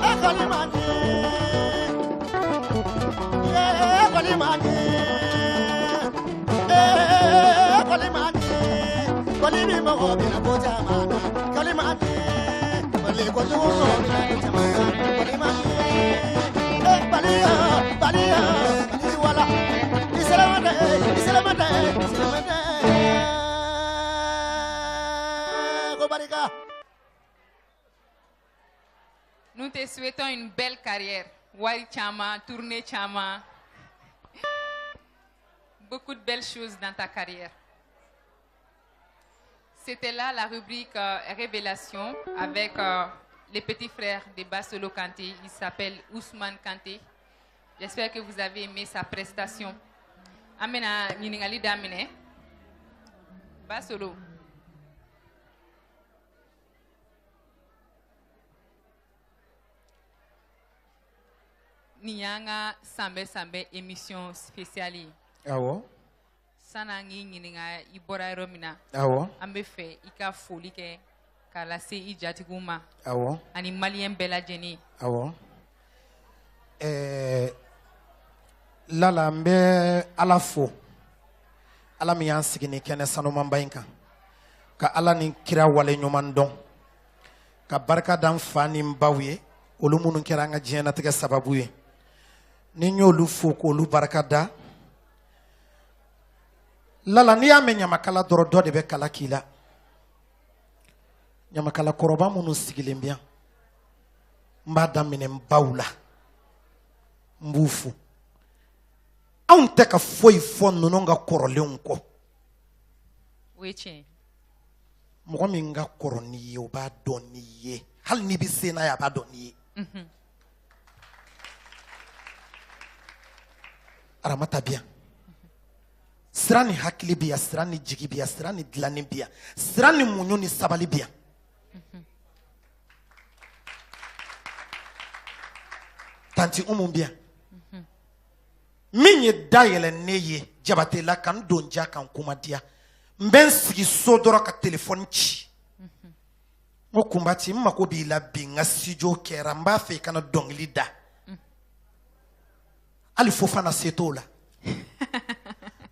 Akɔli ma ɲɛ. Akɔli ma ɲɛ. Akɔli ma ɲɛ. Kɔli bi mɔgɔ bi la ko caman na. Kɔli ma ɲɛ. Kɔli kojugu mɔgɔ bi la ko caman na. Kɔli ma ɲɛ. Baliya, baliya, bali wala. I sera tɛ, i sera tɛ, i sera tɛ. Ko barika. Nous te souhaitons une belle carrière. Wari caman, tournée caman. Beaucoup de belles choses dans ta carrière. C'était là la rubrique Révélation avec les petits frères de Basolo Kanté. Il s'appelle Ousmane Kanté. J'espère que vous avez aimé sa prestation. An bɛna ɲininkali daminɛ. Basolo. Nin y'an ka sanbɛ sanbɛ émission spéciale ye. Awɔ. San'an k'i ɲininka i bɔra yɔrɔ min na. Awɔ. An bɛ fɛ i ka foli kɛ k'a lase i jatigiw ma. Awɔ. Ani maliyɛn bɛɛ lajɛlen. Awɔ. Lala n bɛ Ala fo. Ala min y'an sigi nin kɛnɛ sanumanba in kan. Ka Ala ni kira wale ɲuman dɔn. Ka barika da n fa ni n baw ye. Olu minnu kɛra an ka diɲɛnatigɛ sababu ye. Ni n y'olu fo k'olu barika da. Lala n'i y'a mɛn ɲamakala dɔrɔn dɔ de bɛ kala k'i la. Ɲamakala kɔrɔba minnu sigilen bɛ yan. N b'a daminɛ n baw la. N b'u fo. Anw tɛ ka foyi fɔ ninnu ka kɔrɔlenw kɔ. O ye tiɲɛ ye. Mɔgɔ min ka kɔrɔ n'i ye o b'a dɔn n'i ye. Hali n'i bɛ se n'a ye a b'a dɔn n'i ye. Aramata bi yan. Sira ni hakili bi yan, sira ni jigi bi yan, sira ni dilanni bi yan, sira ni muɲu ni sabali bi yan. Tanti Umu bi yan. Min ye da yɛlɛ ne ye Jabatela ka n don ja ka n kuma diya. N bɛ n sigi so dɔrɔn ka telefɔni ci. N ko Kunbati n mako b'i la bi n ka studio kɛra n b'a fɛ i ka na dɔnkili da. Hali Fofana se t'o la.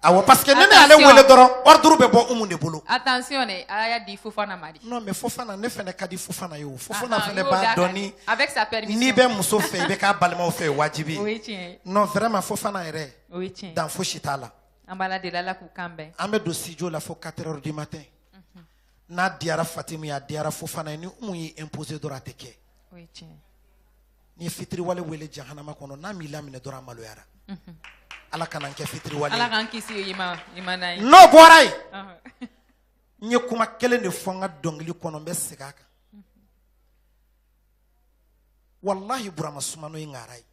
Awɔ parce que ne y'ale wele dɔrɔn ordre bɛ bɔ Umu de bolo. Attention dɛ a y'a di Fofana ma de. Non mais Fofana ne fɛnɛ ka di Fofana ye o. Fofana fɛnɛ b'a dɔn ni avec sa permission. N'i bɛ muso fɛ i bɛ k'a balimaw fɛ wajibi. O ye tiɲɛ ye. Non vraiment Fofana yɛrɛ. O ye tiɲɛ ye. Dan fosi t'a la. An b'Ala deli Ala k'u kan bɛn. An bɛ don studio la fo 4 heures du matin. N'a diyara Fatimu ye a diyara Fofana ye ni Umu y'i imposer dɔrɔn a tɛ kɛ. O ye tiɲɛ ye. N'i ye fitiriwale wele jahanama kɔnɔ n'a m'i laminɛ dɔrɔn a maloyara. Ala kana n kɛ fitiriwale ye. Ala k'an kisi i ma na ye. N'o bɔra yen. N ye kuma kelen de fɔ n ka dɔnkili kɔnɔ, n bɛ segin a kan. Walahi, Burama Sumano ye ŋara ye.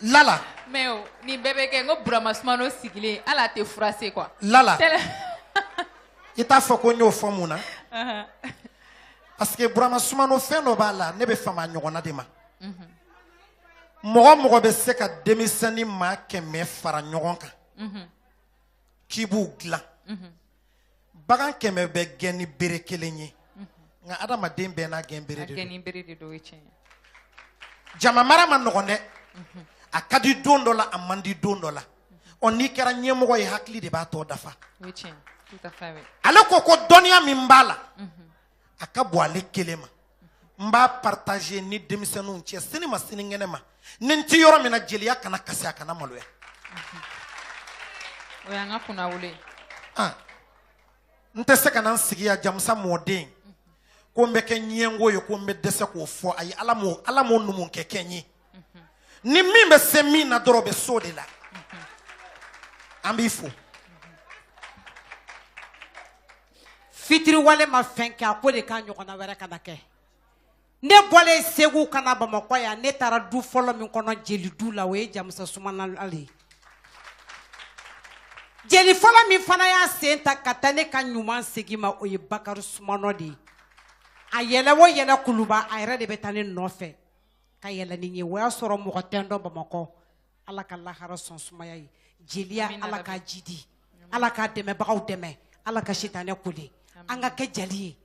Lala. Mais o nin bɛɛ bɛ kɛ n ko Burama Sumano sigilen, hali a tɛ froissé quoi. Lala, i t'a fɔ ko n y'o fɔ mun na? Parce que Burama Sumano, fɛn dɔ b'a la, ne bɛ fama a ɲɔgɔnna de ma. Mɔgɔ mɔgɔ bɛ se ka denmisɛnnin maa 100 fara ɲɔgɔn kan k'i b'u dilan, bagan 100 bɛ gɛn ni bere kelen ye, nka adamaden bɛɛ n'a gɛn bere A de don. Gɛnni bere de don, o ye tiɲɛ ye. Jama mara ma nɔgɔn dɛ. A ka di don dɔ la, a man di don dɔ la. Ɔ, n'i kɛra ɲɛmɔgɔ ye, hakili de b'a tɔ dafa. O ye tiɲɛ ye, tout à fait, oui. Ale ko ko dɔnniya min b'a la, a ka bon ale kelen ma, n b'a partager ni denmisɛnninw cɛ, sini ma sinikɛnɛ ma, ni n ti yɔrɔ min na, jeliya kana kasi, a kana maloya. O y'an ka kunnawolo ye. Ah, n tɛ se ka na n sigi yan, Jamusa mɔden, ko n bɛ kɛ ɲɛngo ye, ko n bɛ dɛsɛ k'o fɔ. Ayi, Ala m'o numukɛ kɛ n ye. Ni min bɛ se min na dɔrɔn, o bɛ s'o de la. An b'i fo. Fitiriwale ma fɛn kɛ, a ko de k'a ɲɔgɔnna wɛrɛ kana kɛ. Ne bɔlen Segu ka na Bamakɔ yan, ne taara du fɔlɔ min kɔnɔ jeli du la, o ye Jamusa Sumana ale ye. Jeli fɔlɔ min fana y'a sen ta ka taa ne ka ɲuman segin ma, o ye Bakari Sumanɔ de ye. A yɛlɛ o yɛlɛ kuluba, a yɛrɛ de bɛ taa ne nɔfɛ ka yɛlɛ ni n ye. O y'a sɔrɔ mɔgɔ tɛ n dɔn Bamakɔ. Ala ka lahara sɔn sumaya ye. Jeliya, Ala k'a jidi, Ala k'a dɛmɛbagaw dɛmɛ, Ala ka sitanɛ kole. An ka kɛ jali ye,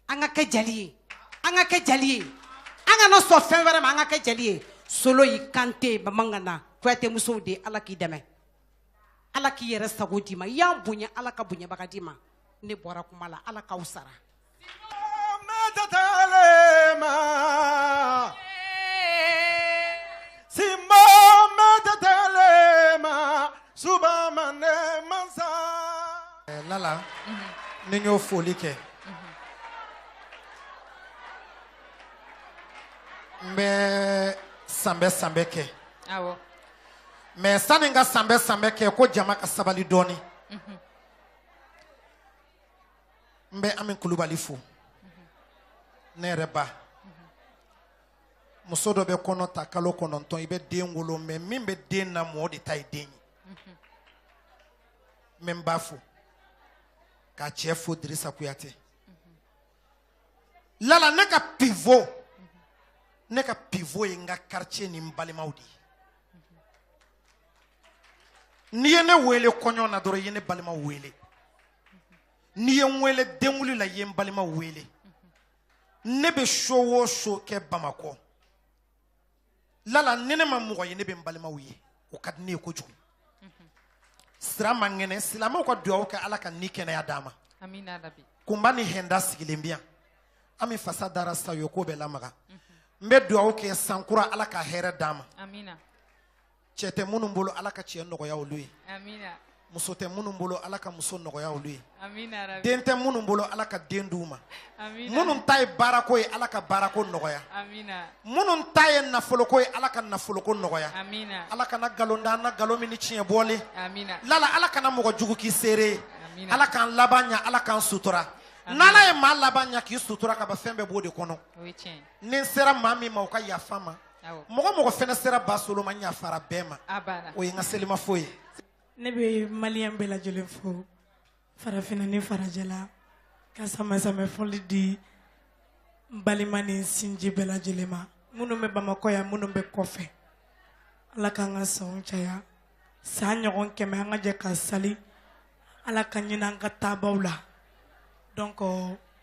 an ka kɛ jali ye, an ka kɛ jali ye, an kana sɔn fɛn wɛrɛ ma, an ka kɛ jali ye. Solo y'i kante bamangana Kuyate musow de, Ala k'i dɛmɛ, Ala k'i yɛrɛ sago d'i ma. I y'an bonya, Ala ka bonyabaga d'i ma. Ne bɔra kuma la, Ala k'aw sara. Simba mɛtɛtɛlema subamane mansa. Lala, ni n y'o foli kɛ, n bɛ sanbɛ sanbɛ kɛ. Mais sani n ka sanbɛ sanbɛ kɛ, ko jama ka sabali dɔɔni. N bɛ Ami Kulubali fo, ne yɛrɛ ba. Muso dɔ bɛ kɔnɔ ta kalo 9, i bɛ den wolo, mais min bɛ den na mɔ, o de ta ye den ye. N bɛ n ba fo, k'a cɛ fo, Dirisa Kuyate. Lala, ne ka pivot ye n ka quartier ni n balimaw de ye. N'i ye ne wele kɔɲɔ na dɔrɔn, i ye ne balimaw wele. N'i ye n wele denwuli la, i ye n balimaw wele. Ne bɛ show o show kɛ Bamakɔ, Lala, ni ne ma mɔgɔ ye, ne bɛ n balimaw ye. O ka di ne ye kojugu. Sira man kɛnɛ, silamɛw ka dugawu kɛ, Ala ka ni kɛnɛya d'a ma. Amina rabi. Kunba ni hɛnda sigilen bi yan. An bɛ fasa dara sa ye, ko bɛɛ lamaga. N bɛ dugawu kɛ, sankura, Ala ka hɛrɛ d'a ma. Amina. Cɛ tɛ minnu bolo, Ala ka cɛ nɔgɔya olu ye. Amina. Muso tɛ minnu bolo, Ala ka muso nɔgɔya olu ye. Amina rabi. Den tɛ minnu bolo, Ala ka den d'u ma. Amina. Minnu ta ye baarako ye, Ala ka baarako nɔgɔya. Amina. Minnu ta ye nafoloko ye, Ala ka nafoloko nɔgɔya. Amina. Ala kana nkalon da an na, nkalon min ni tiɲɛ bɔlen. Amina. Lala, Ala kana mɔgɔ jugu k'i seere ye. Amina. Ala k'an laban ɲa, Ala k'an sutura. N'Ala ye maa laban ɲa k'i sutura ka ban, fɛn bɛɛ b'o de kɔnɔ. O ye tiɲɛ ye. Ni n sera maa min ma, o ka yafa n ma. Mɔgɔ mɔgɔ fɛnɛ sera Basolo ma, n yafara bɛɛ ma. A banna. O ye n ka selimafo ye. Ne bɛ maliyɛn bɛɛ lajɛlen fo, farafinna ni farajɛla, ka sama-sama fɔli di n balima ni n sinji bɛɛ lajɛlen ma, minnu bɛ Bamakɔ yan, minnu bɛ kɔfɛ. Ala k'an ka sanw caya, san ɲɔgɔn 100, an ka jɛ ka sali. Ala ka ɲinɛ an ka taabaw la. Donc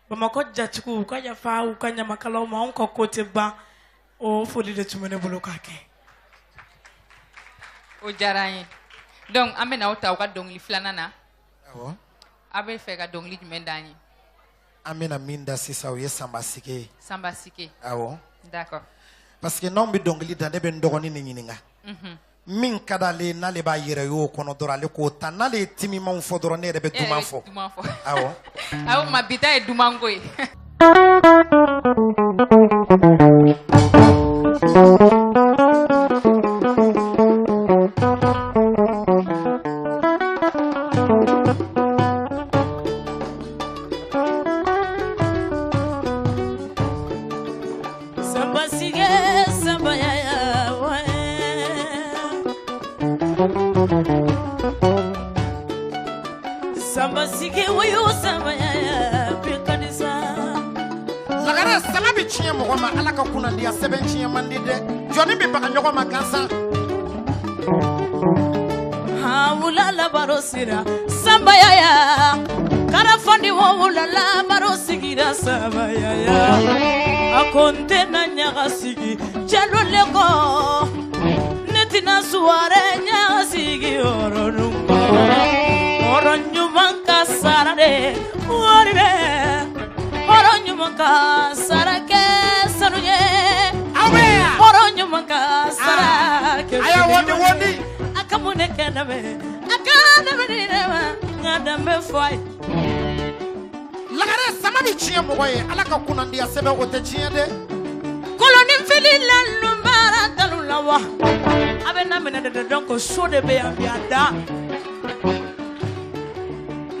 Bamakɔ jatigiw, u ka yafa u ka ɲamakalaw ma, anw ka ko tɛ ban. O foli de tun bɛ ne bolo k'a kɛ. O diyara an ye. Donc an bɛ n'aw ta aw ka dɔnkili filanan na. Awɔ. Aw bɛ fɛ ka dɔnkili jumɛn d'an ye? An bɛna min da sisan, o ye Sanba Sike ye. Sanba Sike. Awɔ. D'accord. Parce que n'anw bɛ dɔnkili da, ne bɛ n dɔgɔnin de ɲininka min ka d'ale ye. N'ale b'a yɛrɛ ye o kɔnɔ dɔrɔn, ale k'o ta. N'ale ye timimanw fɔ dɔrɔn, ne yɛrɛ bɛ E yɛrɛ duman bɛ fɔ. Duman fɔ. Awɔ. Awɔ, ma bi ta ye dumanko ye. Samba sigi woyo samba ya bi kanisa. Lagare sama bi tiɲɛ mɔgɔ ma Ala ka kunnandiya sɛbɛn tiɲɛ man di dɛ. Jɔnni bɛ baga ɲɔgɔn ma gansan. Ha wula la baro sira samba ya ya. Karafandi wo wula la baro sigira samba ya ya. A ko n tɛna ɲaga sigi jalo le kɔ. Ne tɛna suware ɲaga sigi yɔrɔ kɔ. Yɔrɔ ɲuman ka sara de wari bɛ. Yɔrɔ ɲuman ka sara kɛ sanu ye. Aw bɛ yan. Yɔrɔ ɲuman ka sara kɛ A y'a wandi wandi. A ka mun de kɛ dɛmɛ? A ka dɛmɛ di ne ma. N ka danbe fɔ a ye. Lagare sama bi tiɲɛ mɔgɔ ye Ala ka kunnandiya sɛbɛn o tɛ tiɲɛ dɛ. Koloni fili la lunbara dalu la wa. A bɛ na minɛ de dɔn ko so de bɛ yan bi a da.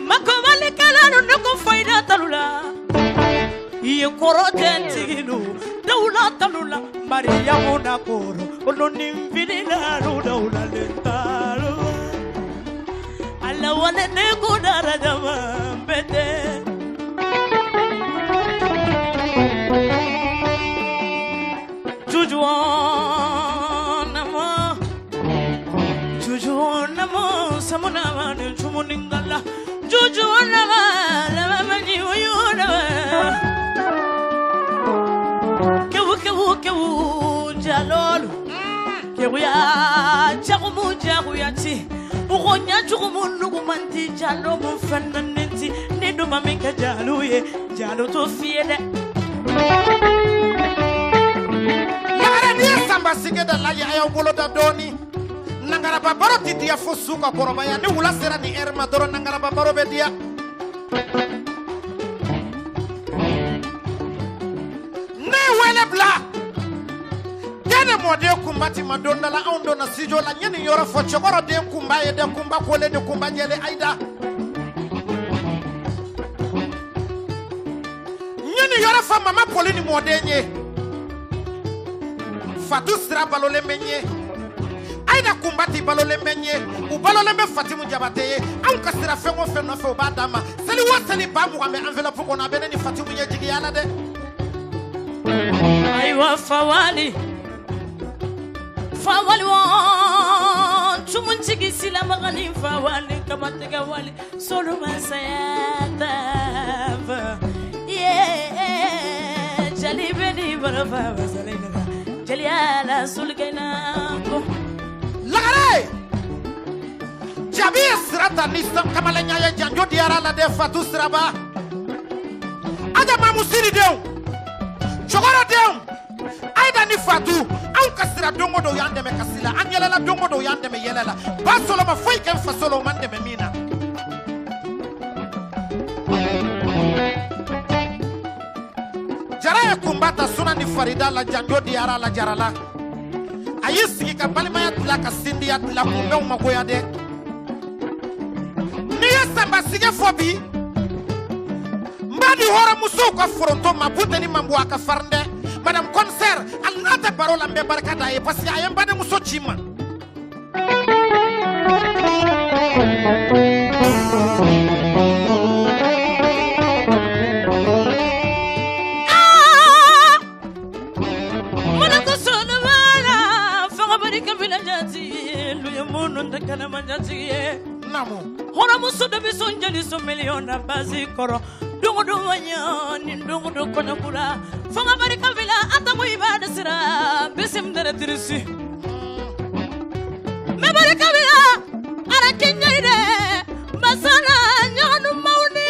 Makobalikɛla ne ko fayida talu la. I ye kɔrɔ tɛ lu dawula talu la Mariyamu na koro koloni fili la lu dawula le talu. Ala wale ne ko dara jama bɛtɛ. Jujuwanama, jujuwanama, samunama ni chumuningala. Jujuwanama, lama ni uyunama. Kewu kewu kewu jalolu, kewu ya jagumu jagu ya ti. Ugonya jugumu nugumanti jalo mu fenanenti. Ni duma minka jalu ye, jalo to fiye. Lagare n'i ye sanba sige da lajɛ a y'aw bolo da dɔɔni. Nangaraba baro ti diya fo su ka kɔrɔbaya ni wula sera ni heure ma dɔrɔn nangaraba baro bɛ diya. Ne ye wele bila. Den de mɔden kunba ti ma don dɔ la anw donna studio la n ye nin yɔrɔ fɔ cɛkɔrɔ den kunba ye dɛ kunba kolen ni kunba jɛlen ayida. N ye nin yɔrɔ fɔ mama poli ni mɔden ye. Fatu sira balolen bɛ n ye. Ayida kunba ti balolen bɛ n ye. U balolen bɛ Fatimu Jabate ye. Anw ka sira fɛn o fɛn nɔfɛ u b'a d'an ma. Seli o seli 20,000 bɛ enveloppe kɔnɔ a bɛ ne ni Fatimu ɲɛ jigiya la dɛ. Ayiwa fawali fawali wɔn tumuntigi silamagani fawali kamatigɛ wali solumasaya tafa ye jali bɛ ni baro fa wasalenna jeliya la sulikɛna ko. Lagare Jabi ye sira ta ni kamalenya ye janjo diyara la dɛ Fatu Siraba. Aja Mamu Siri denw cɛkɔrɔ denw Ayida ni Fatu anw ka sira don o don u y'an dɛmɛ kasi la an yɛlɛla don o don u y'an dɛmɛ yɛlɛ la ba solo ma foyi kɛ n faso la u man dɛmɛ min na. Jara ye kunba ta suna ni farida la janjo diyara la jara la. A y'i sigi ka balimaya dilan ka sindiya dilan kunbɛnw magoya dɛ. N'i ye sanba sige fɔ bi n b'a di hɔrɔnmusow ka foronto ma Buteni Manbo a ka farin dɛ. Madame commissaire hali n'a tɛ baro la n bɛ barika d'a ye parce que a ye n badenmuso ci n ma. Namu. Hɔrɔnmuso dɔ bɛ sɔn jeli so miliyɔn na basi kɔrɔ don o don waɲa ni don o don kɔɲɔkura fanga barika fila a tamu i b'a desira bisim dɛrɛ tirisi. Mɛ barika fila ara kɛ ɲɛ dɛ masala ɲɔgɔn maaw ni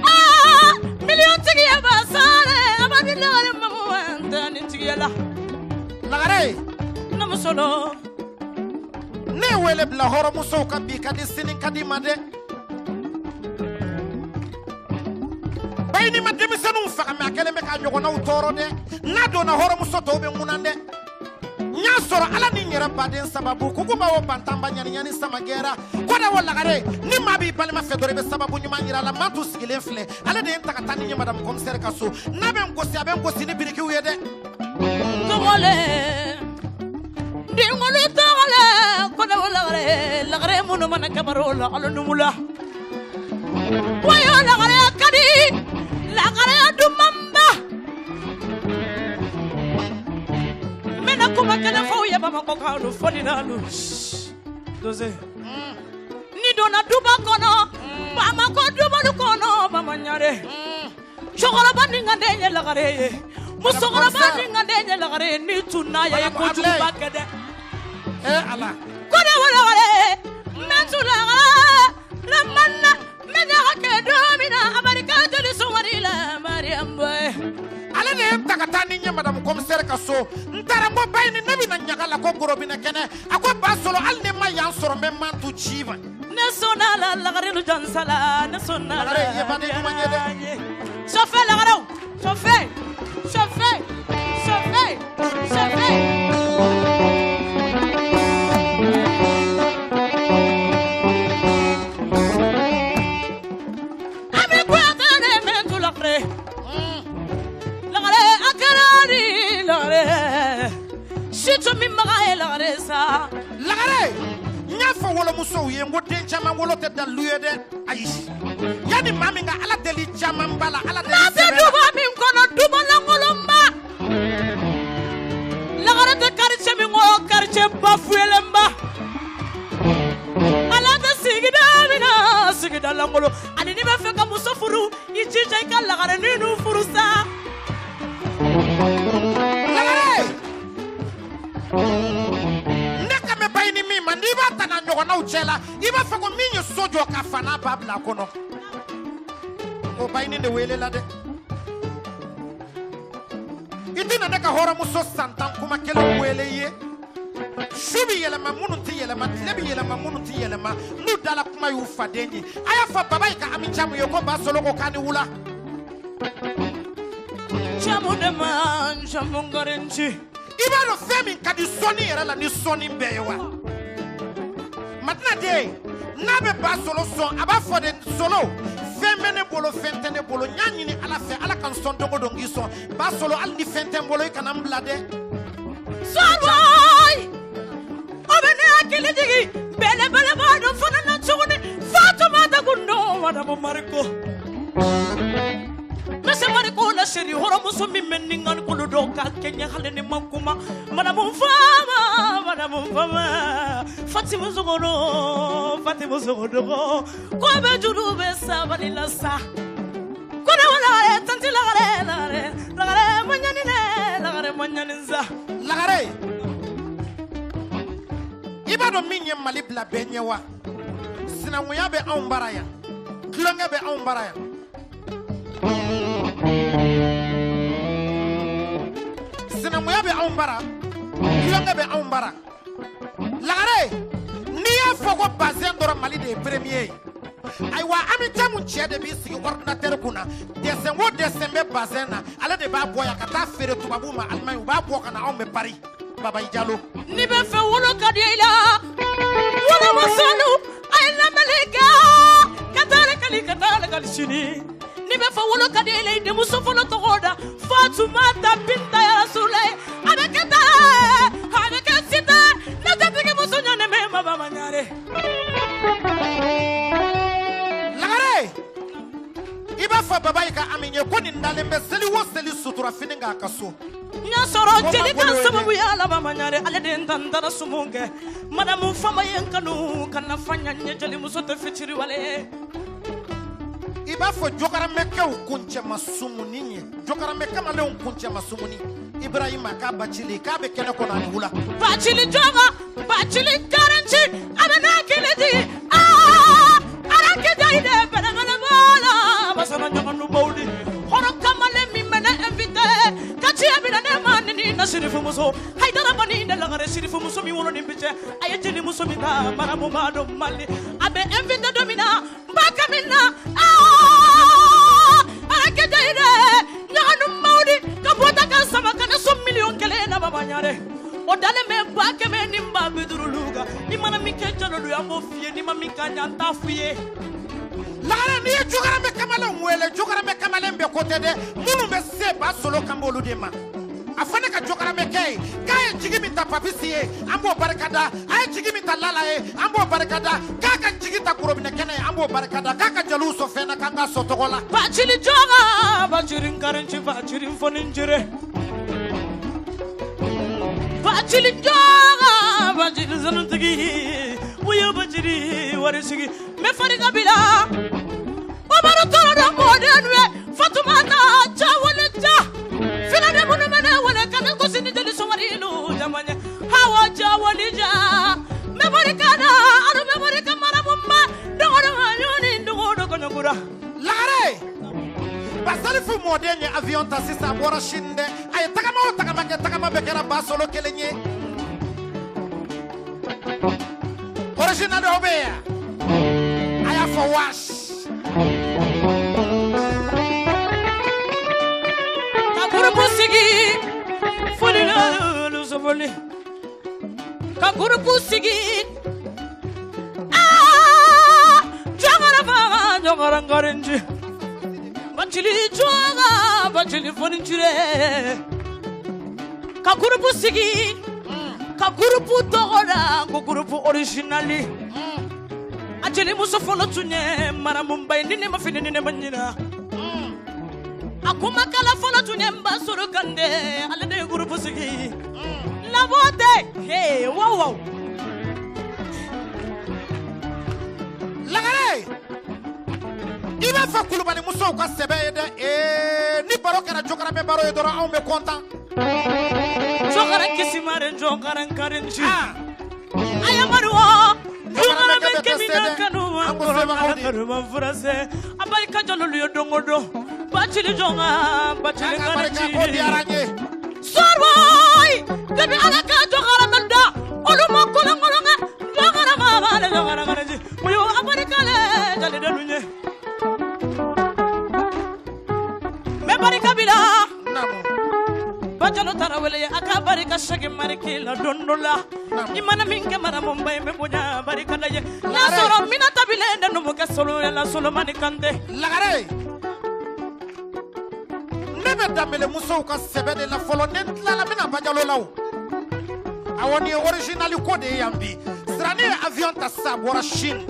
aa miliyɔn tigiya basare a b'a di lagare mamu an tɛ ni tigiya la. Lagare. Namuso dɔ. Ne ye wele bila hɔrɔnmusow ka bi ka di sini ka di ma dɛ. Bayi ma denmisɛnninw faga mɛ a kɛlen bɛ k'a ɲɔgɔnnaw tɔɔrɔ dɛ. N'a donna hɔrɔnmuso tɔw bɛ ŋunan dɛ. N y'a sɔrɔ Ala ni n yɛrɛ baden sababu kukuba o bantanba ɲani sama gɛra ko da o lagare ni maa b'i balima fɛ dɔrɔn i bɛ sababu ɲuman yira a la maa t'u sigilen filɛ ale de ye n ta ka taa ni n ye madame commissaire ka so n'a bɛ n gosi a bɛ n gosi ni birikiw ye dɛ. Tɔgɔlen denkolo tɔgɔlen ko da o lagare lagare minnu mana kabaro la alo numula. kɔkan fɔlinalu dose ni donna duba kɔnɔ Bamakɔ dubalu kɔnɔ Bamaɲare cɛkɔrɔba ni ka den ye lagare ye musokɔrɔba ni ka den ye lagare ye ni tunna ya ye kojuguba kɛ dɛ. Ala ko ne wala n tun la man na n bɛ ɲaga kɛ don min na abarika joli sɔngɔri la Mariam Boye. Ale de ye n ta ka taa ni n ye madame commissaire ka so. N taara n ko Bayini ne bɛna ɲaga la ko gorobinɛ kɛnɛ. A ko ba sɔrɔ hali ni ma yan sɔrɔ n bɛ mantu ci ma. Ne sɔnna la lagare lu jansala ne sɔnna la. Lagare i ye baden ɲuman ye dɛ. Sɔfɛ lagarew sɔfɛ sɔfɛ sɔfɛ sɔfɛ. Ami Kuyate de mɛntu lagare. Lagare a kɛra di lagare. Situ min maga ye lagare sa. Lagare n y'a fɔ wolomusow ye n ko den caman wolo tɛ dalilu ye dɛ. Ayi yanni maa min ka Ala deli caman ba la Ala deli N'a tɛ sɛbɛ la. duba min kɔnɔ duba lankolonba. Lagare tɛ quartier min kɔnɔ quartier bafuyelenba. Ala tɛ sigida min na sigida lankolon. Ani n'i bɛ fɛ ka muso furu i jija i ka lagare ninnu furu sa. Lagare ne ka mɛn Bayini min ma n'i b'a ta n'a ɲɔgɔnnaw cɛ la i b'a fɔ ko min ye so jɔ ka fa n'a ba bila a kɔnɔ o Bayini de wele la dɛ. I tɛna ne ka hɔrɔnmuso san 10 kuma kelen wele i ye. Su bɛ yɛlɛma minnu tɛ yɛlɛma tile bɛ yɛlɛma minnu tɛ yɛlɛma n'u dala kuma y'u faden ye. A y'a fɔ baba ye ka Ami Camu ye ko ba solo ko k'a ni wula. Camu de ma camu garanti. I b'a dɔn fɛn min ka di sɔnni yɛrɛ la ni sɔnni bɛɛ ye wa? Madina den n'a bɛ ba solo sɔn a b'a fɔ de solo fɛn bɛ ne bolo fɛn tɛ ne bolo n y'a ɲini Ala fɛ Ala ka n sɔn don o don k'i sɔn ba solo hali ni fɛn tɛ n bolo i kana n bila dɛ. Sɔrɔyi o bɛ ne hakili jigin belebele b'a dɔn fana na tuguni Fatumata Gundo Madamu Mariko. Monsieur Mariko la chérie hɔrɔnmuso min bɛ ni ŋani kolo dɔn k'a kɛɲɛ hali ni ma kuma Madamu Fama Madamu Fama Fatimu Sogodo Fatimu Sogodo ko bɛ juru bɛ sabali la sa. Ko ne wala tanti lagare lagare lagare ma ɲani dɛ lagare ma ɲani sa. Lagare i b'a dɔn min ye Mali bila bɛɛ ɲɛ wa? Sinankunya bɛ anw bara yan tulonkɛ bɛ anw bara yan. Sinankunya bɛ anw bara tulonkɛ bɛ anw bara. Lagare n'i y'a fɔ ko bazɛn dɔrɔn Mali de ye premier ye. Ayiwa Ami Camu cɛ de b'i sigi ordinateur kunna dessin o dessin bɛ bazɛn na ale de b'a bɔ yan ka taa feere tubabuw ma Allemagne u b'a bɔ ka na anw bɛ Paris. Baba Jalo. N'i bɛ fɛ wolo ka di i la wolomusoninw a ye lamɛnni kɛ ka taa lakali ka taa lakali sini. N'i bɛ fɛ wolo ka di i la i denmuso fɔlɔ tɔgɔ da Fatumata Binta Yarasulayi a bɛ kɛ tan a bɛ kɛ sitan ne jatigi muso ɲɔni bɛ Maba Maɲare. Lagare i b'a fɔ baba yi ka Ami ye ko nin dalen bɛ seli o seli sutura fini k'a ka so. N y'a sɔrɔ jeli ka sababuya la Baba Ɲare ale de ye n tan taara sumu kɛ Madamu Fama ye n kanu ka na fa ɲa n ye jelimuso tɛ fitiriwale ye. I b'a fɔ jokaramɛkɛw kuncɛma sumuni ye jokaramɛ kamalenw kuncɛma sumuni Ibrahima k'a bacili k'a bɛ kɛnɛ kɔnɔ ani wula. Bacili jɔnga bacili garanti a bɛ n'a kelen di aa ala kɛ da i de bɛlɛbɛlɛ b'a la masana ɲɔgɔn baw di hɔrɔn kamalen min bɛ ne invité ka ciya minɛ ne ma ni na sirifumuso Hayidara bani ne lagare sirifumuso min wolo ni bi cɛ a ye jelimuso min ta maramu b'a dɔn Mali a bɛ invité don min na n b'a kɛ min na aa ala kɛ da i de ɲɔgɔn baw di ka bɔ ta ka sama ka ne so miliyɔn 1 na Baba Ɲare. O dalen bɛ 100 000 ni 50 000 kan n'i mana min kɛ jalolu ye an b'o f'i ye n'i ma min kɛ an ye an t'a f'i ye. Lagare n'i ye jokaramɛ kamalen wele jokaramɛ kamalen bɛ ko tɛ dɛ minnu bɛ se ba solo kan b'olu de ma. A fɔ ne ka jokaramɛkɛ ye k'a ye jigi min ta Papisi ye an b'o barika da a ye jigi min ta Lala ye an b'o barika da k'a ka jigi ta gorobinɛ kɛnɛ ye an b'o barika da k'a ka jaliw sɔn fɛn na k'an k'a sɔn tɔgɔ la. Bacili jɔnga bacili nkarinci bacili nfɔni jere. Bacili jɔnga bacili sanutigi wuyo bacili warisigi n bɛ farika bila Umaru tɔɔrɔ dɔ mɔden ye Fatumata Cawale ja filaden minnu bɛ ne wele ka ne gosi ni jeli sɔmarilu jama ye Hawa Cawale ja n bɛ barika da anu bɛ barika maramu ma dɔgɔdɔ ɲɔni dogo dogo ɲɔgɔnra. Lagare Basalifu mɔden ye avion ta sisan a bɔra Chine dɛ a ye tagama o tagama kɛ tagama bɛɛ kɛra Basolo kelen ye original dɔw bɛ yan a y'a fɔ wash. Ka gurupu sigi foli la sofoli ka gurupu sigi aa jɔnkara faga jɔnkara ngarenji bacili jɔnga bacili foninjire ka gurupu sigi ka gurupu tɔgɔ da ko gurupu originali a jeli muso fɔlɔ tun ye maramunba ye ni ne ma fini ni ne ma ɲina a kumakala fɔlɔ tun ye Nbasoro Kande ale de ye gurupu sigi labɔ tɛ he waw waw. Lagare i b'a fɔ kulubali musow ka sɛbɛ ye dɛ ee ni baro kɛra jɔkɔrɔmɛ baro ye dɔrɔn anw bɛ kɔntan. Jɔkɔrɔ kisimare jɔkɔrɔ nkarenji ayamaru o jɔkɔrɔ bɛ kɛmina kanu An ko sebagaw de. kanu furase abarika jɔlolu ye don o don bacili jɔnga bacili K'a ka barika ko diyara n ye. Sɔrɔyi debi ala ka jɔkɔrɔ mɛ da olu ma kolonkolon kɛ jɔkɔrɔ ma b'ale jɔkɔrɔ nkarenji muyo abarika le jali denu ye n bɛ barika bi la. Naamu. Bajalo tarawele a ka barika segi mariki la don dɔ la i mana min kɛ maramunba ye n bɛ bonya barika la ye n'a sɔrɔ mina tabilen de numukɛ solo la Solomani Kante. Lagare ne bɛ danbele musow ka sɛbɛ de la fɔlɔ ne tilala n bɛna Bajalo la o awɔ nin ye original ko de ye yan bi Sirani ye avion ta sisan a bɔra Chine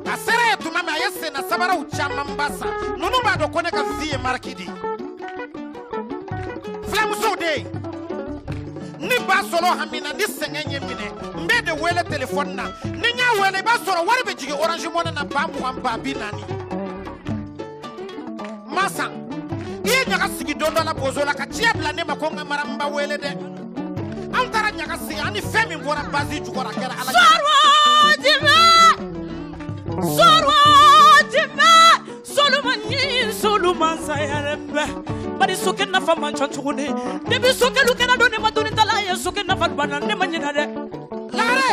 a sera yen tuma min a ye senna sabaraw camanba san ninnu b'a dɔn ko ne ka vie ye marque de ye filamusow de ye ni ba sɔrɔ hamina ni sɛgɛn ye minɛ n bɛ de wele telefɔni na ni n y'a wele i b'a sɔrɔ wari bɛ jigin Orange Money na 20,000 40,000 ma san i ye ɲaga sigi don dɔ la bozo la ka ciya bila ne ma ko n ka maramba wele dɛ an taara ɲaga sigi an ni fɛn min bɔra basi jukɔrɔ a kɛra ala ɲɛ. Sɔrɔ jimɛ sɔrɔ jimɛ Solomani Soloman sayarɛbɛ bari sokɛ nafa man ca tuguni depi sokɛlu kɛra don ne ma doni tala ye sokɛ nafa banna ne ma ɲinɛ dɛ. Lagare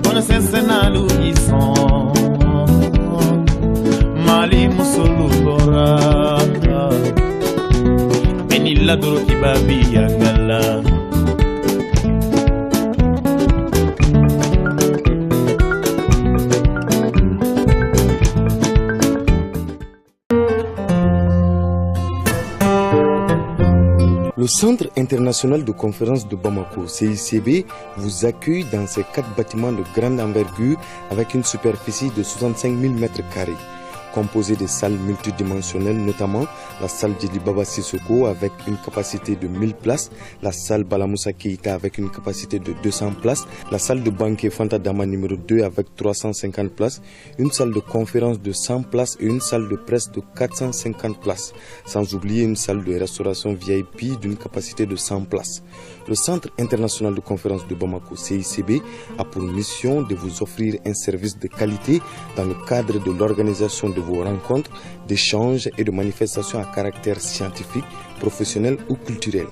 Kɔnɔsɛnsɛnnalu y'i sɔn Mali musolu bɔra bɛɛ n'i ladoro k'i b'a bi yangala. Le Centre international de conférences de Bamako, CICB, vous accueille dans ses quatre bâtiments de grande envergure avec une superficie de 65 000 m2, composé de salles multidimensionnelles, notamment la salle Djeli Baba Sissoko avec une capacité de 1000 places, la salle Balamoussa Keïta avec une capacité de 200 places, la salle de banquet Fanta Dama numéro 2 avec 350 places, une salle de conférence de 100 places et une salle de presse de 450 places, sans oublier une salle de restauration VIP d'une capacité de 100 places. Le Centre international de conférences de Bamako, CICB, a pour mission de vous offrir un service de qualité dans le cadre de l'organisation de vos rencontres, d'échanges et de manifestations à caractère scientifique, professionnel ou culturel.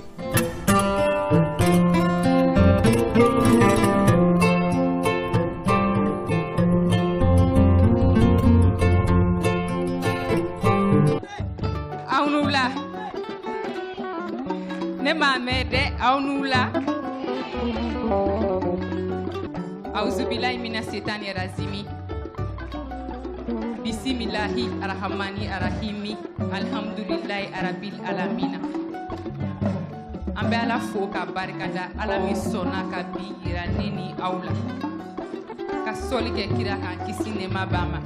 Aw n'u la ne m'a mɛn dɛ aw n'u la auzubilahi mina setani razimi bisimilahi arahamani arahimi alhamdulilahi arabil alamina an bɛ ala fo ka barika da ala min sɔnna ka bi yira ne ni aw la. Ka sɔli kɛ kira kan, kisi nɛɛma b'a ma.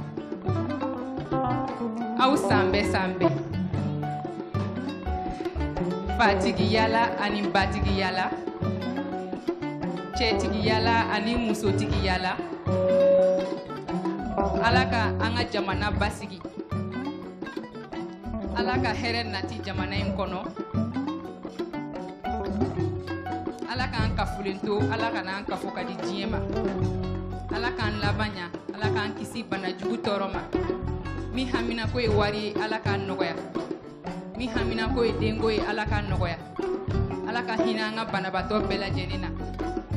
Aw san bɛɛ san bɛɛ. Fatigiyala ani batigiyala. Cɛtigiyala ani musotigiyala. Ala ka an ka jamana basigi. Ala ka hɛrɛ nati jamana in kɔnɔ. Ala k'an kafolen to, Ala kana an kafo ka di diɲɛ ma. Ala k'an laban ɲa, Ala k'an kisi banajugu tɔɔrɔ ma. Min hamina ko ye wari ye, Ala k'a nɔgɔya. Min hamina ko ye denko ye, Ala k'a nɔgɔya. Ala ka hinɛ an ka banabaatɔ bɛɛ lajɛlen na.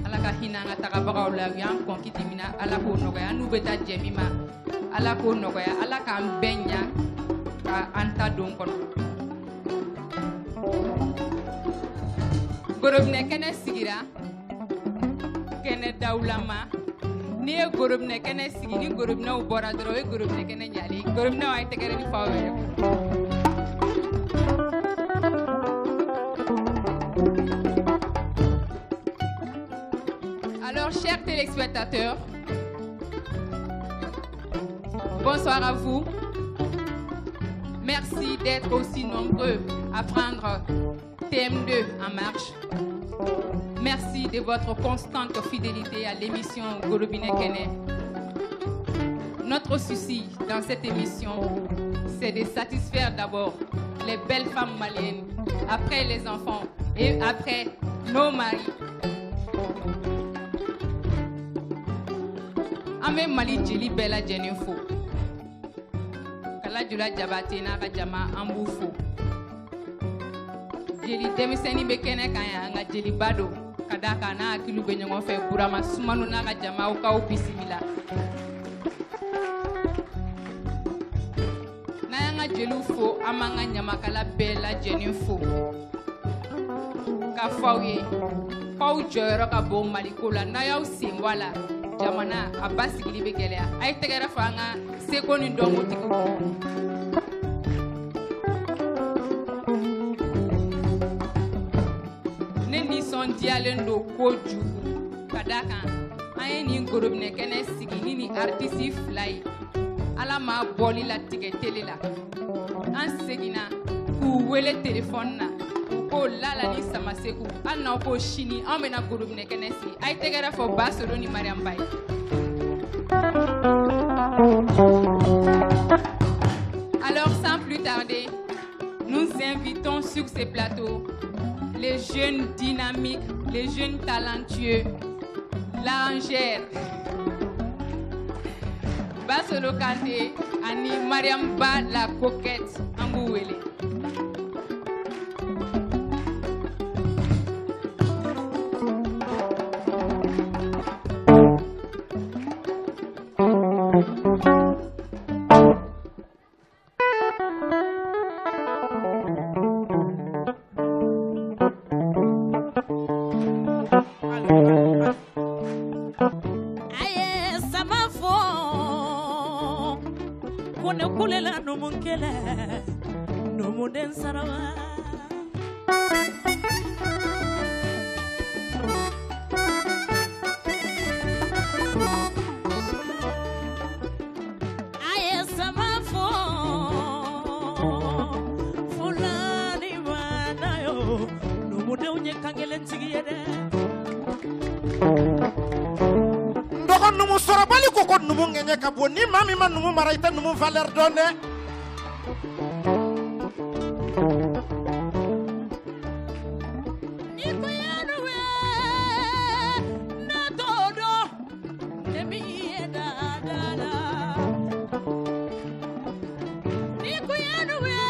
Ala ka hinɛ an ka tagabagaw la, u y'an kɔn kiti min na, Ala k'o nɔgɔya. An n'u bɛ taa jɛ min ma, Ala k'o nɔgɔya. Ala k'an bɛɛ ɲa ka an ta don kɔnɔ. Gorobinɛ kɛnɛ sigira kɛnɛ dawulama. N'i ye gorobinɛ kɛnɛ sigi, ni gorobinɛw bɔra dɔrɔn, o ye gorobinɛ kɛnɛ ɲalen ye. Gorobinɛw, a ye tɛgɛrɛ ni f'aw yɛrɛ kun. Alors, chers téléspectateurs, bonsoir à vous. Merci d'être aussi nombreux à prendre TM2 en marche. Merci de votre constante fidélité à l'émission Gorobinɛ Kɛnɛ. Notre souci dans cette émission, c'est de satisfaire d'abord les belles femmes maliennes, après les enfants et après nos maris. An bɛ Mali jeli bɛɛ lajɛlen fo. Kala Jula Jabate n'a ka jama, an b'u fo. Jeli denmisɛnnin bɛ kɛnɛ kan yan, nka jeliba don ka d'a kan n'a hakiliw bɛ ɲɔgɔn fɛ. Burama Sumano n'a ka jama, aw k'aw bisimila. N'an y'an ka jeliw fo, an b'an ka ɲamakala bɛɛ lajɛlen fo. K'a fɔ aw ye k'aw jɔyɔrɔ ka bon Maliko la, n'a y'aw sen bɔ a la, jamana a basigili bɛ gɛlɛya. A ye tɛgɛrɛ fɔ an ka seko ni dɔnkotigiw. Ne nisɔndiyalen don kojugu ka d'a kan an ye nin gorobinɛ kɛnɛ sigi ni nin artiste fila ye. Ala m'a bɔli latigɛ tele la. An seginna k'u wele telefɔni na, u ko Lala ni Samaseku, hali n'aw ko sini anw bɛna gorobinɛ kɛnɛ sigi. A ye tɛgɛrɛ fɔ Basolo ni Mariam Ba ye. Alors, sans plus tarder, nous invitons sur ces plateaux les jeunes dynamiques, les jeunes talentueux, l'arrangeur Basolo Kanté ani Mariam Ba la coquette, an b'u wele. Aye sama fo ko ne kulela numukɛla numuden sarawa. Aye sama fo fulani mana yo numudenw ye kankelentigi ye dɛ. N dɔgɔ, numu sɔrɔbali ko ko numu ŋɛɲɛ ka bon. Ni maa min ma numu mara, i tɛ numu valeur dɔn dɛ. Ni ko ye numu ye, ne t'o dɔn, ne m'i ye da la. Ni ko ye numu ye,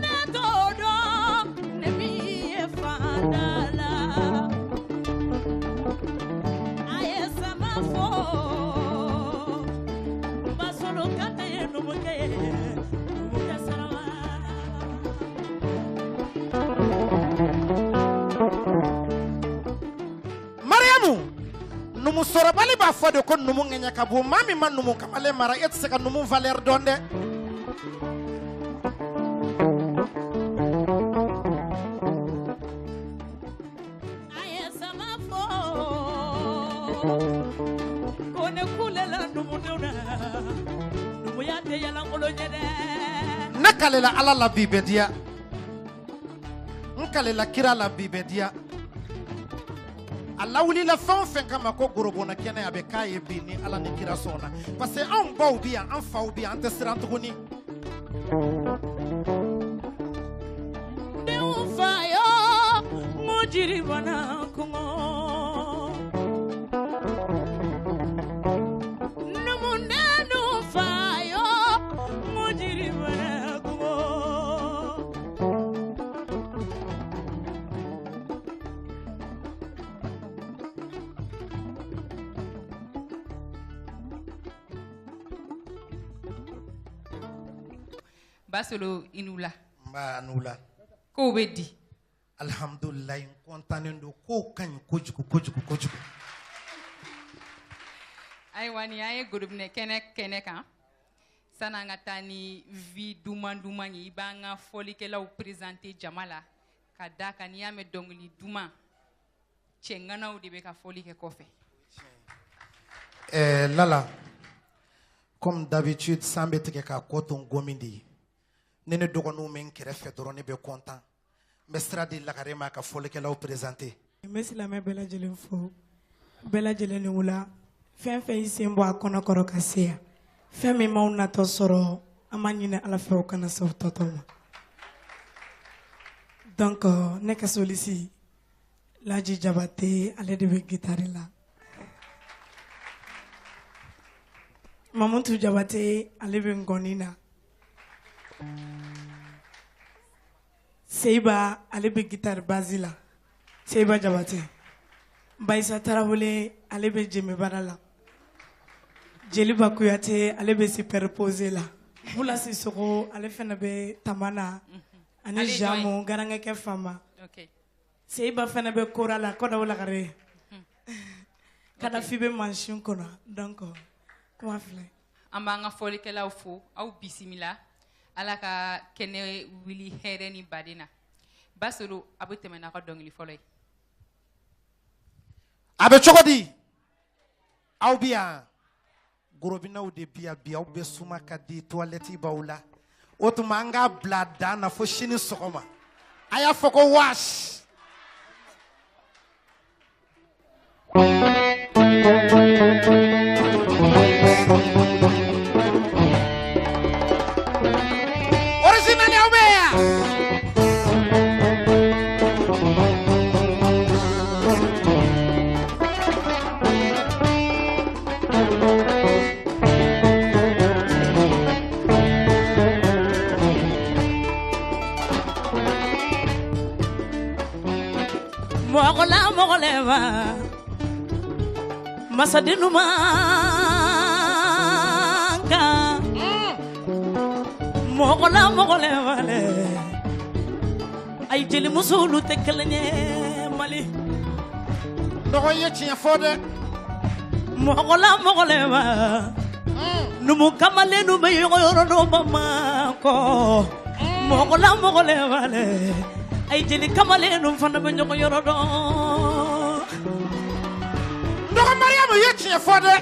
ne t'o dɔn, ne m'i ye fa da la. A ye sama fɔ, Basolo Kante ye numukɛ ye, numukɛ sarawa. Mariamu, numu sɔrɔbali b'a fɔ de ko numu ŋɛɲɛ ka bon. Maa min ma numu kamalen mara, e tɛ se ka numu valeur dɔn dɛ. A ye sama fɔ tɛ yalankolon ye dɛ. Ne kalela Ala la bi bɛ diya, n kalela kira la bi bɛ diya. A lawulila fɛn o fɛn kama ko gorobona kɛnɛ, a bɛ k'a ye bi ni Ala ni kira sɔnna, parce que anw baw bi yan, an faw bi yan, an tɛ siran tuguni. Denw fa yo, n ko jiri bana kɔngɔ. Numudenu fa yo, n ko jiri bana kɔngɔ. Basolo, i ni wula. Nba, a ni wula. Kow bɛ di? Alihamudulilayi, n kɔntannen don, kow ka ɲi kojugu kojugu kojugu. Ayiwa, nin y'an ye gorobinɛ kɛnɛ kɛnɛ kan. San'an ka taa ni vie duman duman ye, i b'an ka fɔlikɛlaw présenter jama la ka d'a kan n'i y'a mɛn dɔnkili duman, cɛŋanaw de bɛ ka fɔli kɛ kɔfɛ. Lala, comme d'habitude, san bɛ tigɛ k'a kɔ to n gomi de ye. Ne ne dɔgɔninw bɛ n kɛrɛfɛ dɔrɔn, ne bɛ content. N bɛ sira di Lagare ma ka fɔlikɛlaw présenter. N bɛ silamɛ bɛɛ lajɛlen fo, bɛɛ lajɛlen ni wula. Fɛn fɛn y'i sen bɔ a kɔnɔkɔrɔ ka se yan, fɛn min m'aw natɔ sɔrɔ, an b'a ɲini Ala fɛ o kana se aw tɔtɔ ma. Donc ne ka solisi Laji Jabate, ale de bɛ guitare la. Mamutu Jabate, ale bɛ ngɔni na. Seiba, ale bɛ guitare basse la. Seiba Jabate. Bayisa Tarawele, ale bɛ jemebara la. Jeliba Kuyate, ale bɛ superposé la. Bula Sisoko, ale fana bɛ tama na. Ani Ale ye jɔn ye? Jamu, garankɛ fama. Ok. Seiba fana bɛ kora la, kɔdaw lagare. Kadafi bɛ mansin kɔnɔ, donc kuma filɛ. An b'an ka fɔlikɛlaw fo, aw bisimila. Ala ka kɛnɛ wuli hɛrɛ ni baden na. Basolo, a bɛ tɛmɛ n'a ka dɔnkili fɔlɔ ye. A bɛ cogo di? Aw bi yan, gorobinɛw de bi yan bi, aw bɛ suma ka di, toilette b'aw la. O tuma an k'a bila dan na fo sini sɔgɔma. A y'a fɔ ko waasi. Original aw bɛ yan. Mɔgɔ la mɔgɔ lɛ ma, masaden man kan. Mɔgɔ la mɔgɔ lɛ ma lɛ, ayi jelimusolu tɛ kelen ye Mali. Dɔgɔ ye tiɲɛ fɔ dɛ. Mɔgɔ la mɔgɔ lɛ ma, numu kamalennu bɛ ɲɔgɔn yɔrɔ dɔn Bamakɔ. Mɔgɔ la mɔgɔ lɛ ma lɛ, ayi jeli kamalennu fana bɛ ɲɔgɔn yɔrɔ dɔn. Dɔgɔ Mariyamu ye tiɲɛ fɔ dɛ.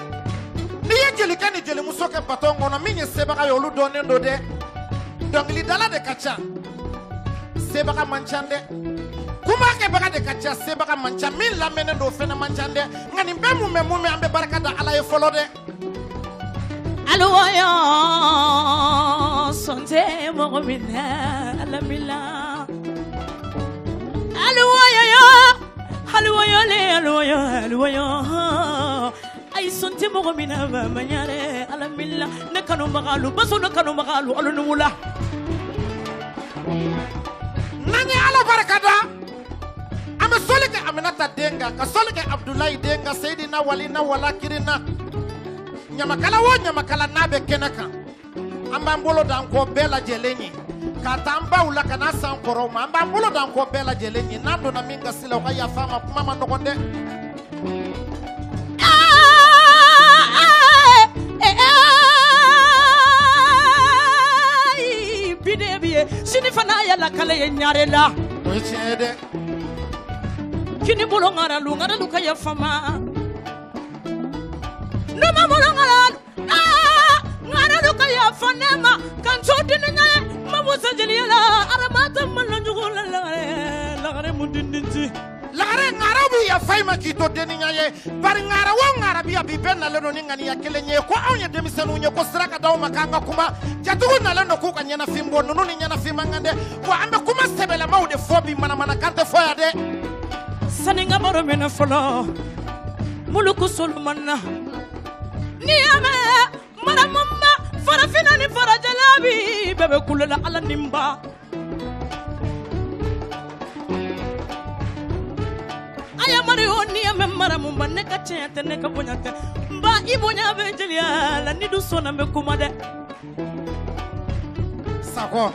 N'i ye jelikɛ ni jelimuso kɛ baton kɔnɔ, min ye sebaga ye olu dɔnnen don dɛ. Dɔnkilidala de ka ca, sebaga man ca dɛ. Kumakɛbaga de ka ca, sebaga man ca. Min lamɛnnen don o fɛnɛ man ca dɛ. Nka nin bɛɛ mun bɛ mun bɛ, an bɛ barika da Ala ye fɔlɔ dɛ. Aluwayɔ sɔn tɛ mɔgɔ min na Ala mi la. Aluwayɔ, aluwayɔ le, aluwayɔ, aluwayɔ. Ayi sɔn tɛ mɔgɔ min na Bamaɲarɛ Ala mi la. Ne kanubagalu, baso ne kanubagalu, alu ni wula. N'an ye Ala barika da, an bɛ sɔli kɛ Aminata den kan, ka sɔli kɛ Abudulayi den kan, Seyidina Wali na wala kirina. Ɲamakala o ɲamakala n'a bɛ kɛnɛ kan, an b'an bolo d'an kɔ bɛɛ lajɛlen ye. K'a taa an baw la ka n'a s'an kɔrɔw ma, an b'an bolo d'an kɔ bɛɛ lajɛlen ye. N'an donna min gasi la, o ka yafa an ma, kuma ma nɔgɔn dɛ. Bi de bi ye, sini fana yala kale ye ɲare la. O ye tiɲɛ ye dɛ. Kini bolo ŋaralu, ŋaralu ka yafa ma. Numa bolo ŋaralu, aa, ŋaralu ka yafa yafa ne ma ka n to denninya ye n ma bɔ jeliya la aramata malo jugu la lagare lagare mun dindin Lagare ŋaraw bi yafa i ma k'i to denninya ye bari ŋara o ŋara bi yan bi bɛɛ nalen don ni ŋaniya kelen ye ko anw ye denmisɛnninw ye ko sira ka d'aw ma k'an ka kuma jatigiw nalen don k'u ka ɲɛnafin bɔ ninnu ni ɲɛnafin man kan dɛ wa an bɛ kuma sɛbɛlamaw de fɔ bi manamanakan tɛ fɔ yan dɛ. Sani n ka baro minɛ fɔlɔ Muluku Solomana n'i y'a mɛn maramunba farafinna ni farajɛla bi bɛɛ bɛ kulo la Ala ni n ba. Aya Mario n'i y'a mɛn maramunba ne ka tiɲɛ tɛ ne ka bonya tɛ n ba i bonya bɛ jeliya la ni dun sɔnna n bɛ kuma dɛ. Sakɔ.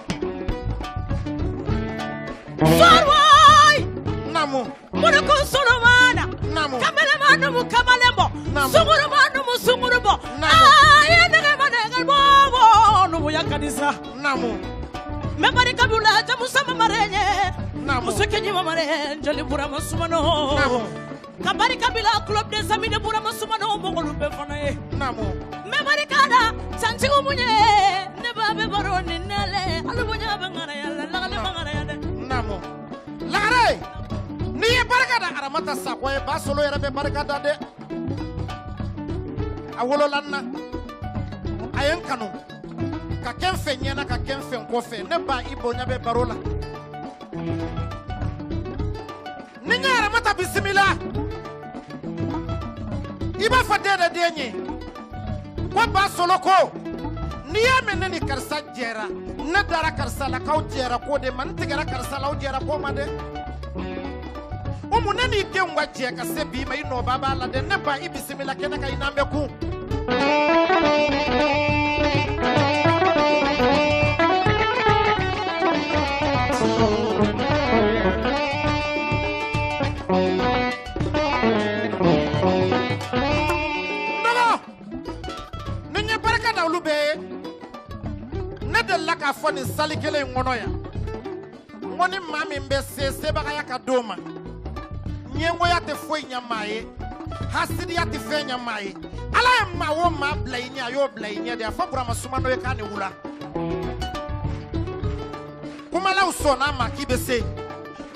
Sɔrɔyi. Naamu. Muluku Solomana. Naamu. Kamalen ma numu kamalen bɔ. Naamu. Sunguru ma numu sunguru bɔ. Naamu. Aa ye nɛgɛ ma nɛgɛ bɔ bɔ numuya ka di sa. Naamu. N bɛ barika bila jamu sama mare ɲɛ. Naamu. Muso kɛɲɛ ma mare jeli Burama Sumano. Naamu. Ka barika bila club des amis de Burama Sumano mɔgɔlu bɛɛ fana ye. Naamu. N bɛ barika da santigiw mun ye ne ba bɛ baro ni nɛlɛ hali bonya bɛ ŋanaya la lagale ma ŋanaya dɛ. Naamu. Lagare n'i ye barika da Aramata Sakɔ ye ba solo yɛrɛ bɛ barika da dɛ. A wolola n na a ye n kanu ka kɛ n fɛ ɲɛna ka kɛ n fɛ n kɔfɛ ne ba i bonya bɛ baro la. Ni n ye Aramata bisimila i b'a fɔ den de den ye ko ba solo ko n'i y'a mɛn ne ni karisa jɛra ne dara karisa la k'aw jɛra k'o de ma n tigɛra karisa la aw jɛra k'o ma dɛ. Umu ne n'i denw ka jɛ ka se bi ma i nɔba b'a la dɛ ne ba i bisimila kɛnɛ kan i n'an bɛ kun. N dɔgɔ ni n ye barika da olu bɛɛ ye ne delila k'a fɔ nin sali kelen in kɔnɔ yan n ko ni maa min bɛ se sebagaya ka d'o ma ɲɛngoya tɛ foyi ɲɛ maa ye hasidiya tɛ fɛn ɲɛ maa ye ala ye maa o maa bila i ɲɛ a y'o bila i ɲɛ de a fɔ Burama Sumano ye k'a ni wula kumalaw sɔnn'a ma k'i bɛ se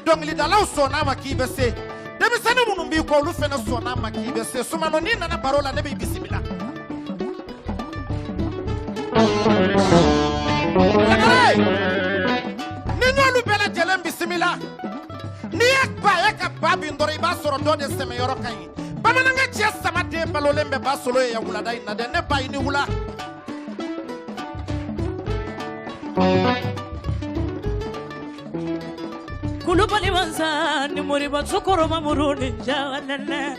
dɔnkilidalaw sɔnn'a ma k'i bɛ se denmisɛnnin minnu b'i kɔ olu fana sɔnn'a ma k'i bɛ se Sumano n'i nana baro la ne b'i bisimila. Lagare ni n y'olu bɛɛ lajɛlen bisimila n'i ye ba ye ka ba bin dɔrɔn i b'a sɔrɔ dɔ de sɛmɛyɔrɔ ka ɲi bamanankɛ cɛ sama den balolen bɛ ba solo ye yan wulada in na dɛ ne ba i ni wula. Kulubali mansa ni moriba sokoro mamuru ni jawanene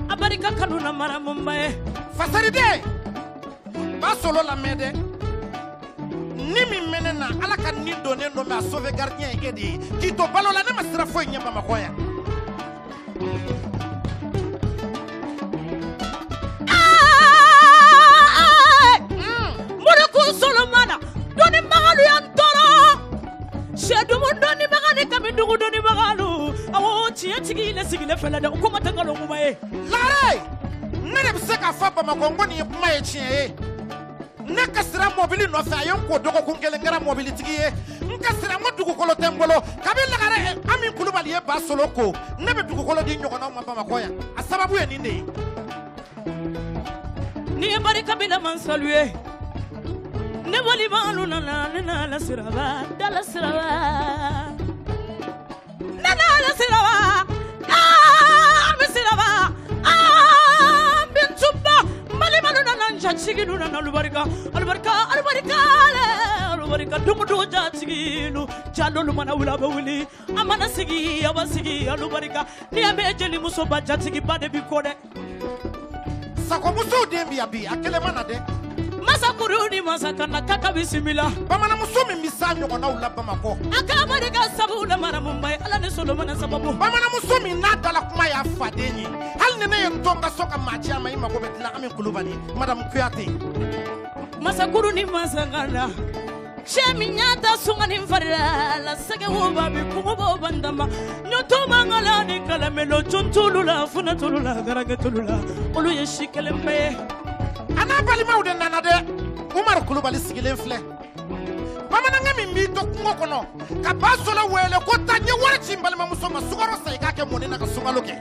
a barika kanu na maramunba ye. Fasariden ba solo lamɛn dɛ ni min bɛ ne na ala ka ni donnen don mɛ a sauve gardien ye e de ye k'i to balo la ne ma sira foyi ɲɛ Bamakɔ yan. Muluku Solomana dɔnnibagalu y'an tɔɔrɔ sɛdumu dɔnnibaga ni kamidugu dɔnnibagalu awɔ tiɲɛtigi le sigilen fɛlɛ dɛ o kuma tɛ nkalon kuma ye. Lagare ne de bɛ se k'a fɔ Bamakɔ n ko nin ye kuma ye tiɲɛ ye ne ka sira mɔbili nɔfɛ a ye n ko dɔgɔkun kelen n kɛra mɔbilitigi ye n ka sira n ko dugukolo tɛ n bolo kabi Lagare Ami Kulubali ye ba solo ko ne bɛ dugukolo di ɲɔgɔnnaw ma Bamakɔ yan a sababu ye nin de ye. Ni ye barika bila mansalu ye ne walimalu nana ne nana siraba dala siraba ne nana siraba aa an bɛ siraba aa bintuba balimalu nana n jatigilu nana alubarika alubarika alubarika le alubarika dogo dogo jatigilu jalolu mana wuli a bɛ wuli a mana sigi a bɛ sigi alubarika n'i y'a mɛn jelimusoba jatigiba de b'i kɔ dɛ. Sakomusow den bi yan bi a kelen ma na dɛ. Masakuru ni masakana kaka bisimila. Bamananmuso min bɛ s'a ɲɔgɔnnaw la Bamakɔ. A ka barika sabu la maramunba ye Ala ni Solomana sababu. Bamananmuso min n'a dala kuma y'a faden ye hali ni ne ye n to n ka so ka maa ci a ma i mago bɛ dilan Ami Kulubali Madame Kuyate. Masakuru ni masakana cɛ min y'a ta sungani farila la sɛgɛ wo ba bi kungo b'o bandama ɲɔtɔ mangala ni kalamelo cuntulu la funatulu la garakɛtulu la olu ye si kelen bɛɛ ye. A n'a balimaw de nana dɛ Umaru Kulubali sigilen filɛ. Bamanankɛ min b'i to kungo kɔnɔ ka ba sɔlɔ wele ko taa n ye wari ci n balimamuso ma sukaro san i k'a kɛ mɔni na ka sunkalo kɛ.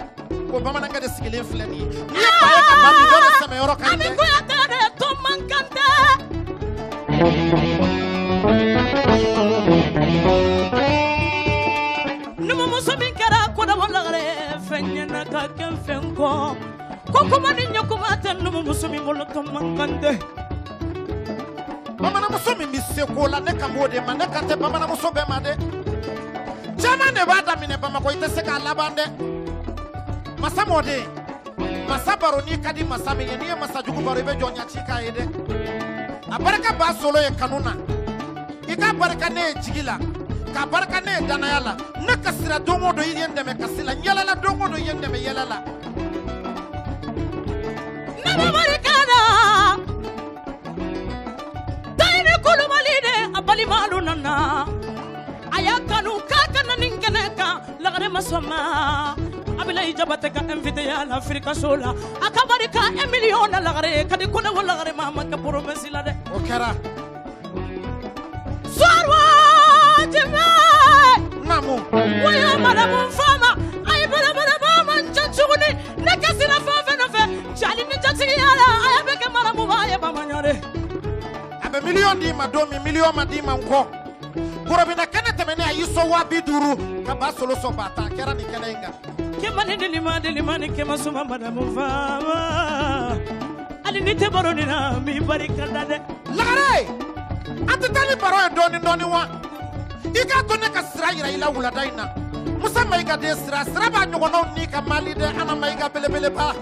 Ko bamanankɛ de sigilen filɛ nin ye. N'i ye ba ye ka ba min dɔ de sɛmɛyɔrɔ ka ɲi dɛ. Ami Kuyate de to man kan tɛ. Numumuso min kɛra kodɔbɔ lagare fɛn ɲɛna ka kɛ fɛn kɔ. Ko kuma ni ɲɛkuma tɛ numumuso min bolo to man kan tɛ. Bamananmuso min bɛ se ko la ne kan b'o de ma, ne kan tɛ bamananmuso bɛɛ ma dɛ. Caman de b'a daminɛ Bamakɔ, i tɛ se k'a laban dɛ. Masa mɔden, masa baro n'i ka di masa min ye, n'i ye masa jugu baro i bɛ jɔn ɲaci k'a ye dɛ. A barika b'a solo ye kanu na, i ka barika ne ye jigi la, k'a barika ne ye danaya la. Ne kasira don o don i ye n dɛmɛ kasi la, n yɛlɛla don o don i ye n dɛmɛ yɛlɛ la. Ne bɛ barika la. Tayini Kulubali de a balimalu nana. A y'a kanu k'a ka na nin kɛnɛ kan, lagare ma sɔn ma. Abilayi Jabate ka invité ya la Afrika so la. A ka barika 1 million na lagare ka di ko ne wo lagare ma ma kɛ promesse la dɛ. O kɛra. Sɔrɔ jɛmɛ. Naamu. Woyo madamu fama a ye belebeleba man ca tuguni ne kasira fɛn fɛn nɔfɛ jali ni jatigiya la a y'a bɛɛ kɛ madamuba ye Bamanɲare. A bɛ miliyɔn d'i ma don min, miliyɔn ma d'i ma n kɔ. Gorobinɛ kɛnɛ tɛmɛnen a y'i sɔn 50,000 ka ba solo sɔn ba tan, a kɛra nin kɛnɛ in kan. Kɛmɛ ni delima delima ni kɛmɛ suma madamu fama. Hali ni tɛ baro nin na n b'i barika da dɛ. Lagare, an tɛ taa ni baro ye dɔɔni dɔɔni wa? I k'a to ne ka sira yira i la wulada in na. Musa Mayiga den sira, sira b'a ɲɔgɔnnaw ni ka mali dɛ, Ana Mayiga belebeleba.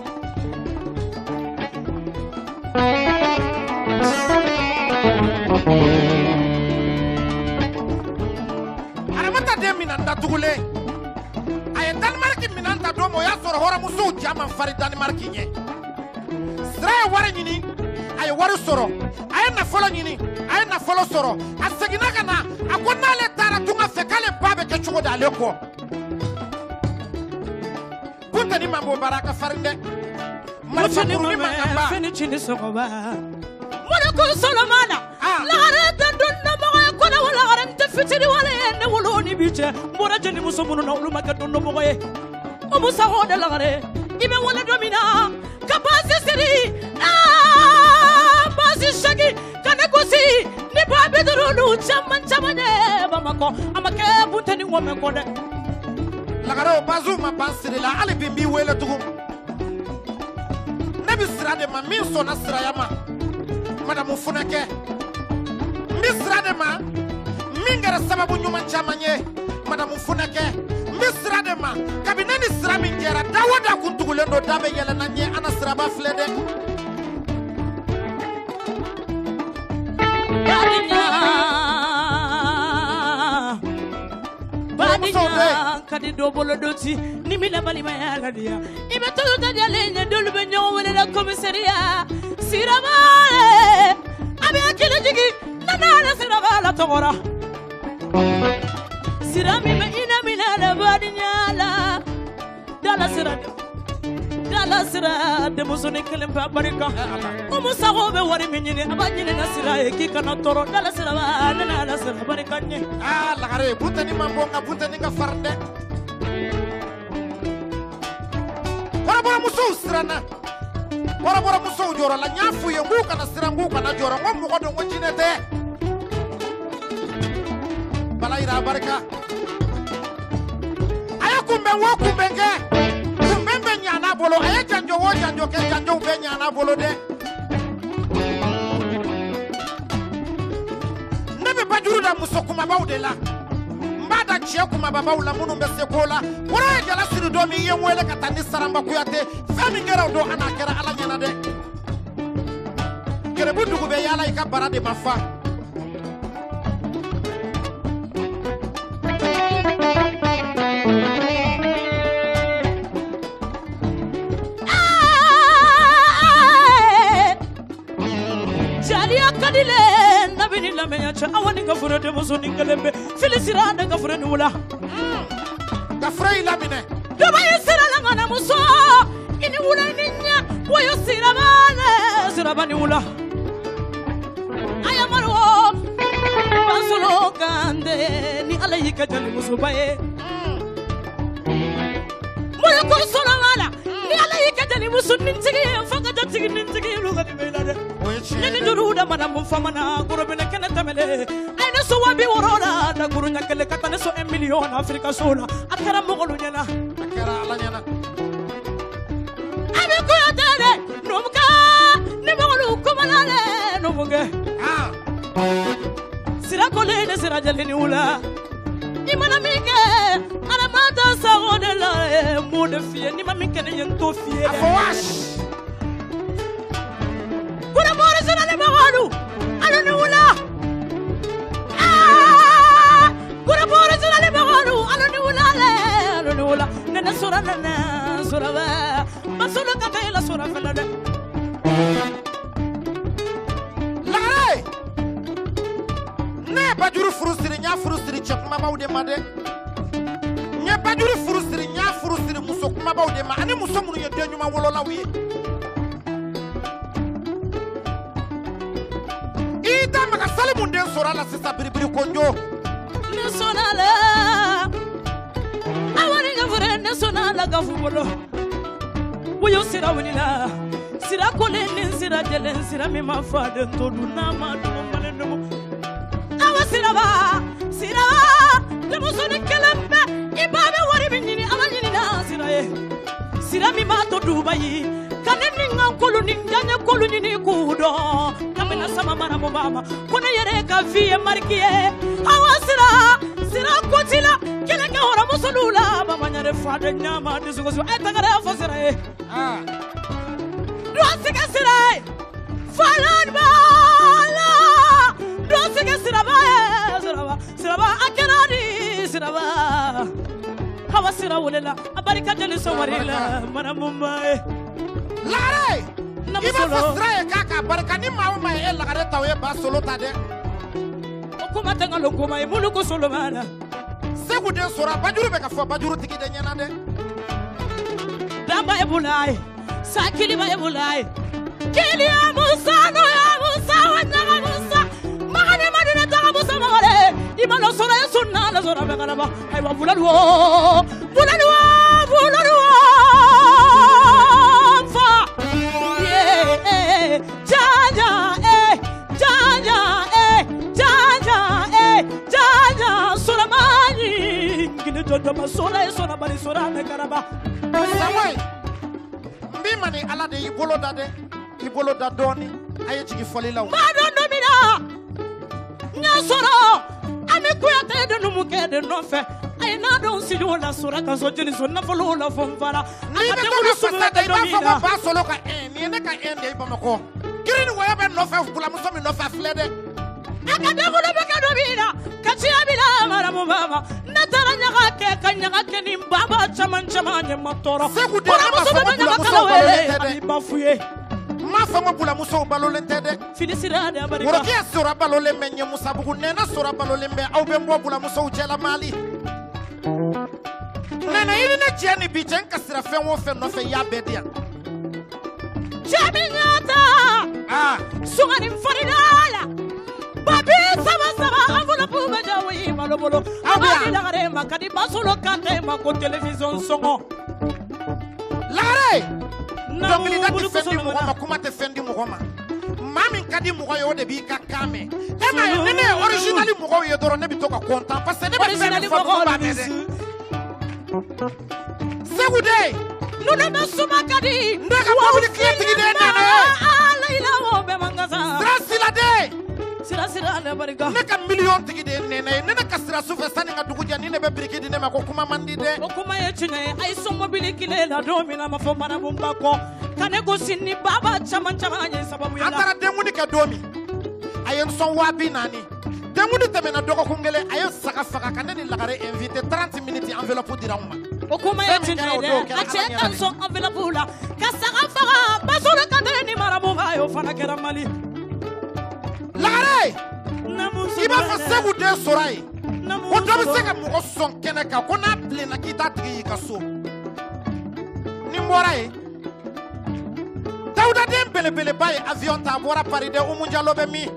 Aramata den minan datugulen. A ye Danemark minan ta don min, o y'a sɔrɔ hɔrɔnmusow ja man farin Danemark ɲɛ. Sira ye wari ɲini, a ye wari sɔrɔ. A ye nafolo ɲini, a ye nafolo sɔrɔ. A seginna ka na, a ko n'ale taara tunga fɛ k'ale ba bɛ kɛ cogo di ale kɔ. Bunteni man bon baara a ka farin dɛ. Marifa kurunin mankanba. Fini ci ni sɔgɔma. Moriku Solomana. Lagare tɛ dondɔmɔgɔ ye, ko ne wo lagare n tɛ fitiri wale ye, ne wolo ni bi cɛ. N bɔra jelimuso minnu na olu ma kɛ dondɔmɔgɔ ye. O Musa o de lagare, i bɛ wele don min na ka baasi siri, baasi segi ka ne gosi ni ba 50 n'u caman caman ye Bamakɔ. A ma kɛ bunteni ŋɔmɛ kɔ dɛ. Lagare o baasiw ma ban siri la, hali bi n b'i wele tugun. Ne bɛ sira de ma min sɔnna siraya ma, madamu Funɛkɛ. N bɛ sira de ma min kɛra sababu ɲuman caman ye, madamu Funɛkɛ. N bɛ sira de ma kabini ne ni sira min jɛra, da o da kun tugulen don, da bɛ yɛlɛ na ɲɛ, ana siraba filɛ dɛ. Badinya ka di dɔ bolo dɔ ci ni mi la balimaya la diya. I bɛ tolu ta jalen ye, dɔlu bɛ ɲɔgɔn wele la commissariat. Siraba a bɛ hakili jigin ne n'ale siraba la tɔgɔra. Sira min bɛ hinɛ minɛ la badinya la. Dala sira dala sira denmusonin kelen bɛ a barika. Umu Sago bɛ wari min ɲini a b'a ɲini na sira ye k'i kana tɔɔrɔ. Dala siraba ne n'ala sira barika ɲɛ. Aa Lagare, bunteni man bon nka bunteni ka farin dɛ. Kɔrɔbɔrɔmusow siranna, kɔrɔbɔrɔmusow jɔrɔ la. N y'a f'u ye n k'u kana siran, n k'u kana jɔrɔ, n ko mɔgɔ don, n ko jinɛ tɛ. Bala yira a barika. A ye kunbɛn wo kunbɛn kɛ, kunbɛn bɛ ɲana bolo. A ye janjo wo janjo kɛ, janjow bɛ ɲana bolo dɛ. Ne bɛ bajuru da muso kumabaw de la, n b'a da cɛ kumababaw la minnu bɛ se ko la. Kɔrɔ ye jala siri don min, i ye n wele ka taa ni Saranba Kuyate. Fɛn min kɛra o don, a n'a kɛra Ala ɲɛna dɛ. Gerebu dugu bɛ yaala i ka bara de ma fa. Jaliya ka di le nabi ni lamɛnya cɛ awa ni ka fura denmuso ni kelen bɛ fili sira ne ka fura ni wula. Ka fura y'i laminɛ. Dɔba ye sira la ŋanamuso i ni wula i ni ɲɛ woyo siraba le siraba ni wula. Basolo Kante ni Ala y'i kɛ jelimusoba ye. Mori sɔrɔ la ni Ala y'i kɛ jelimuso nintigi ye fo ka jatigi nintigi olu ka nin bɛ i la dɛ. Ne ni juru da mana mun famana gorobinɛ kɛnɛ tɛmɛlen a ye ne so 60,000 la dakuru ɲɛ kelen ka taa ne so 1 million na Afirika so la a kɛra mɔgɔlu ɲɛna. A kɛra Ala ɲɛna. A bɛ Kuyate dɛ numukɛ ni mɔgɔlu kumana dɛ numukɛ. Sira kolen ni sira jɛlen ni wula. I mana min kɛ adamaden sago de la n b'o de f'i ye n'i ma min kɛ ne ye n t'o f'i ye dɛ. A fɔ waasi. Kuramori sira ni mɔgɔlu alu ni wula. Aa kuramori sira ni mɔgɔlu alu ni wula dɛ alu ni wula. Nɛnɛ sɔrɔ nɛnɛ sɔrɔ bɛ Basolo ka taa i la sɔrɔ fɛnɛ dɛ. Lagare. Ne ye Bajuru furu siri n y'a furu siri cɛ kumabaw de ma dɛ. N ye Bajuru furu siri n y'a furu siri muso kumabaw de ma ani muso minnu ye den ɲuman wololaw ye. I da maga Salimu den sɔrɔ a la sisan biribiri konjo. Ne sɔnna la a wari ka fure ne sɔnna la ka fu bolo. Woyo sira wulila sira kolen ni sira jɛlen sira min ma fa den to dun n'a ma dogo malen dogo. Awa siraba siraba denmusonin kelen bɛ i ba bɛ wari min ɲini a ma ɲini na sira ye. Sira min b'a to duba ye ka ne ni n ka kolu ni n diyaɲɛ kolu ɲini k'u dɔn kabini sama maramu ba ma ko ne yɛrɛ ka vie ye mariki ye. Awa sira sira ko t'i la kelen kɛ hɔrɔnmusolu la bamaɲare faden ɲama dusugosi a ye tagara fɔ sira ye. Dɔ sigi sira ye falan b'a la dɔ sigi siraba ye siraba siraba a kɛra di siraba hawa sira welela a barika jeli sɔwari la maramuba ye. Lagare i b'a fɔ sira ye k'a ka barika ni maa o maa ye e Lagare ta o ye Basolo ta dɛ. O kuma tɛ nkalon kuma ye minnu ko solo b'a la. Segu den sɔrɔ Bajuru bɛ ka fɔ Bajuru tigi de ɲɛna dɛ. Damba ye bula ye sakiliba ye bula ye kiliya musa n'o ya musa wa ɲaga musa magane madina taga musa magare i ma lɔ sɔrɔ ye sunna la sɔrɔ bɛ kalaba ayiwa bulali wo bulali wo bulali wo fa ye jaja jaja jaja jaja sɔrɔmaɲi ngili jɔjɔma sɔrɔ ye sɔrɔ bari sɔrɔ bɛ kalaba. Samoy n b'i ma ni Ala de y'i bolo da dɛ i bolo da dɔɔni a ye jigin fɔli la o. Maa dɔn don min na n y'a sɔrɔ an bɛ Kuyate de numukɛ de nɔfɛ a ye n'a dɔn sigi o la sɔrɔ ka so jeli so nafolo la fɔ n fara. N'i bɛ to ka fasa da i b'a fɔ ko Basolo ka 1 nin ye ne ka 1 de ye Bamakɔ kiiri ni wɔyɔ bɛ nɔfɛ bulamuso min nɔfɛ a filɛ dɛ. A ka denwolo bɛ kɛ don min na ka ciya bi la maramu baba ne taara ɲaga kɛ ka ɲaga kɛ ni baba caman caman ye ma tɔɔrɔ. Segu den ne ma fɔ ko bulamusow balolen tɛ dɛ. Ani ba fu ye. N m'a fɔ ko bulamusow balolen tɛ dɛ. Fili sira de abarika. Worokiya sora balolen bɛ ɲɛ Musabugu Nɛnɛ sora balolen bɛ aw bɛ n bɔ bulamusow cɛla Mali. Nɛnɛ i ni ne cɛ ni bi cɛ n kasira fɛn o fɛn nɔfɛ i y'a bɛɛ di yan. Cɛ min y'a ta. Sugani farida la. Babi saba saba enveloppe bɛ jawo i malo bolo. A b'a di Lagare ma ka di Basolo Kante ma ko télévision sɔngɔ. Lagare. Dɔnkilida tɛ fɛn di mɔgɔ ma kuma tɛ fɛn di mɔgɔ ma. Maa min ka di mɔgɔ ye o de b'i ka kan mɛn. E m'a ye ni ne ye original mɔgɔw ye dɔrɔn ne bɛ to ka content parce que ne bɛ fɛn min fɔ mɔgɔw b'a mɛn dɛ. Segu den. Ninnu bɛ suma ka di. Ne ka mobili kile tigi de ye Nɛnɛ ye. Alayila o bɛɛ man kan sa. Sira sila den. Sira sira ale barika. Ne ka miliyɔn tigi de ye Nɛnɛ ye. Ne ka sira su fɛ sanni n ka dugu jɛ ni ne bɛ biriki di ne ma ko kuma man di dɛ. O kuma ye tiɲɛ ye a ye so mobili kile la don min na a ma fɔ maramunba kɔ ka ne gosi ni baba caman caman ye sababu ye la. An taara denkundi kɛ don min a ye n sɔn 40,000. Denkundi tɛmɛna dɔgɔkun kelen a ye saga faga ka ne ni Lagare invité 30 minutes enveloppe dira anw ma. O kuma ye tiɲɛ ye dɛ a cɛ ka n sɔn enveloppe la ka saga faga Basolo Kante ni maramunba ye o fana kɛra Mali. Lagare i b'a fɔ Segu den sɔrɔ yen ko dɔ bɛ se ka mɔgɔ sɔn kɛnɛ kan ko n'a bilenna k'i t'a tigi y'i ka so. Ni n bɔra yen Dawuda den belebeleba ye avion ta a bɔra Paris dɛ Umu Jalo bɛ min?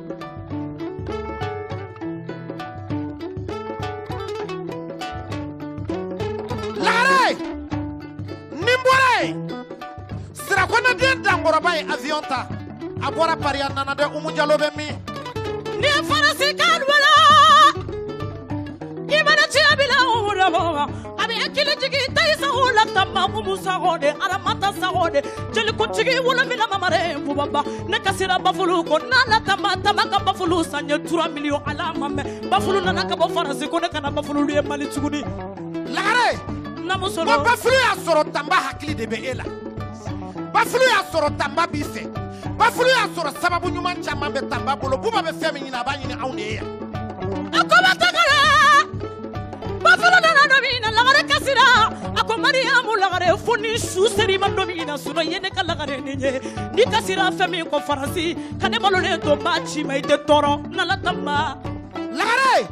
Kɔnɔden dankɔrɔba ye avion ta, a bɔra Paris a nana dɛ. Umu Jalo bɛ min? Ni ye Faransi kan wala i mana ci a bila Umu Dabo a bɛ hakili jigin Tayi Sago la Tamba Umu Sago de Aramata Sago de jelikuntigi wolonwula mamare Bubaba ne kasira Bafulu ko n'ala Tamba Tamba ka Bafulu san ye 3 millions ala ma mɛn Bafulu nana ka bɔ Faransi ko ne kana Bafulu ye Mali tuguni. Lagare ko Bafulu y'a sɔrɔ Tamba hakili de bɛ e la. Bafulu y'a sɔrɔ Tamba b'i fɛ. Bafulu y'a sɔrɔ sababu ɲuman caman bɛ Tamba bolo. Buba bɛ fɛn min ɲini, a b'a ɲini anw de ye yan. A ko ma tɛgɛrɛ Bafulu nana don min na Lagare kasira a ko Mariyamu Lagare fo ni su seri ma don min na sinon i ye ne ka Lagare nin ye n'i kasira fɛn min kɔ Faransi ka ne balolen to n b'a ci ma i tɛ tɔɔrɔ n'Ala Tamba. Lagare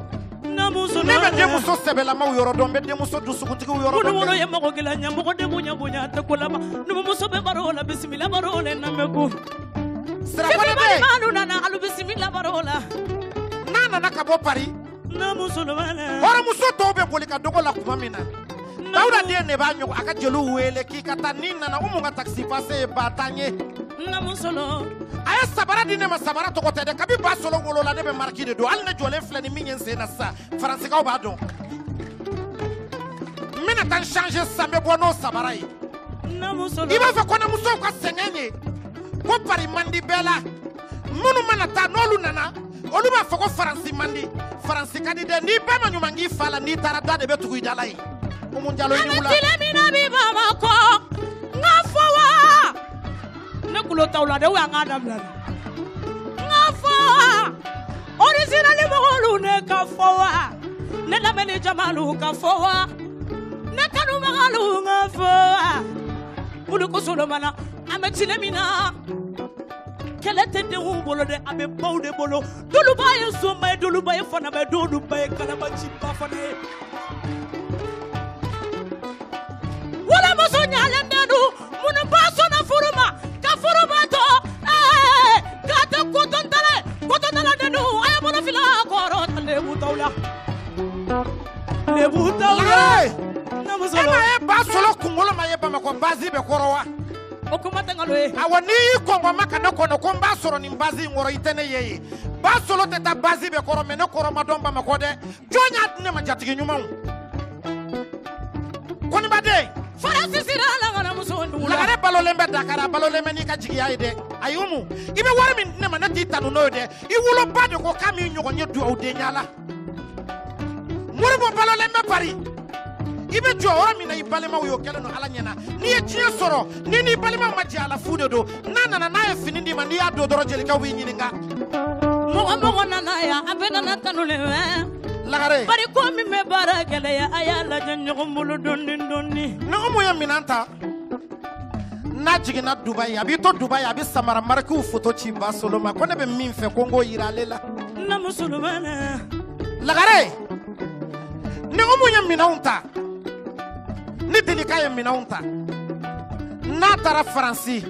ne bɛ denmuso sɛbɛlamaw yɔrɔ dɔn, n bɛ denmuso dusukuntigiw yɔrɔ dɔn. Minnu wolo ye mɔgɔ gɛlɛn ɲɛ mɔgɔ den bonya bonya tɛ ko laban numumuso bɛ baro la bisimila baro la namɛn ko. Sirakɔrɔ bɛ yen. Maalu nana alu bisimila baro la. N'a nana ka bɔ Paris. Hɔrɔnmuso tɔw bɛ boli ka dogo la tuma min na. Dawuda den de b'a ɲɔgɔn a ka jeliw wele k'i ka taa n'i nana Umu ka taxi passe ye 10 000 ye. A ye sabara di ne ma, sabara tɔgɔ tɛ dɛ. Kabi ba solo wolola ne bɛ mariki de don. Hali ne jɔlen filɛ ni min ye n sen na sisan, Faransikaw b'a dɔn. N bɛna taa n changer sisan, n bɛ bɔ n'o sabara ye. I b'a fɔ kɔnɔmusow ka sɛgɛn ye ko Paris man di bɛɛ la. Minnu mana taa n'olu nana, olu b'a fɔ ko Faransi man di. Faransi ka di dɛ. N'i bɛɛ ma ɲuman k'i fa la, n'i taara da de bɛ tugu i da la yen. Umu Jalo i ni wula. An bɛ tile min na bi Bamakɔ, n ka fɔ wa. Ne kulo t'aw la dɛ, ou an k'a dabila de. N ka fɔ wa. Original mɔgɔlu ne ka fɔ wa. Ne lamɛnni jamalu ka fɔ wa. Ne kanubagalu n ka fɔ wa. Muluku Solomana, an bɛ tile min na. Kɛlɛ tɛ denw bolo dɛ, a bɛ baw de bolo. Doluba ye sonba ye, doluba ye fanaba ye, doluba ye kalabanciba fana ye. Wolomuso ɲalen den dun, minnu ba sɔnna furu ma, ka furu ba to, k'a tɛ kotɔntala ye, kotɔntala den dun, a ye bolo fila kɔrɔ ta lebu t'aw la. Lebu t'aw la. E m'a ye ba solo kunkolo ma ye Bamakɔ bazi bɛ kɔrɔ wa? O kuma tɛ nkalon ye. Awɔ, n'i y'i kɔngɔ ma ka ne kɔnɔ ko n b'a sɔrɔ nin bazi in kɔrɔ, i tɛ ne ye yen. Ba solo tɛ taa bazi bɛ kɔrɔ, mɛ ne kɔrɔ ma dɔn Bamakɔ dɛ. Jɔn y'a di ne ma jatigi ɲumanw? Kɔnibaden. Faransi sira lagaramuso dugu la. Lagare balolen bɛ Dakar, a balolen bɛ n'i ka jigiya ye dɛ. Ayi Umu, i bɛ wari min di ne ma, ne t'i tanu n'o ye dɛ. I woloba de ko k'a m'i ɲɔgɔn ye dugawudenya la. Moribo balolen bɛ Paris. I bɛ jɔ yɔrɔ min na i balimaw y'o kɛlen don Ala ɲɛna. N'i ye diɲɛ sɔrɔ, n'i n'i balimaw ma jɛ a la, fu de don. N'a nana n'a ye fini d'i ma, n'i y'a don dɔrɔn jelikɛw b'i ɲininka. Mɔgɔ mɔgɔ nana yan, a bɛɛ nana kanu le mɛ. Lagare. Bari ko min bɛ baara gɛlɛya, a y'a lajɛ ɲɔgɔn bolo dɔɔni dɔɔni. Ni Umu ye minɛn ta, n'a jiginna Dubayi, a b'i to Dubayi, a bɛ samara marikiw foto ci ba solo ma ko ne bɛ min fɛ ko n k'o yira ale la. Lagare, ni Umu ye minɛnw ta, ni Delika ye minɛnw ta, n'a taara Faransi,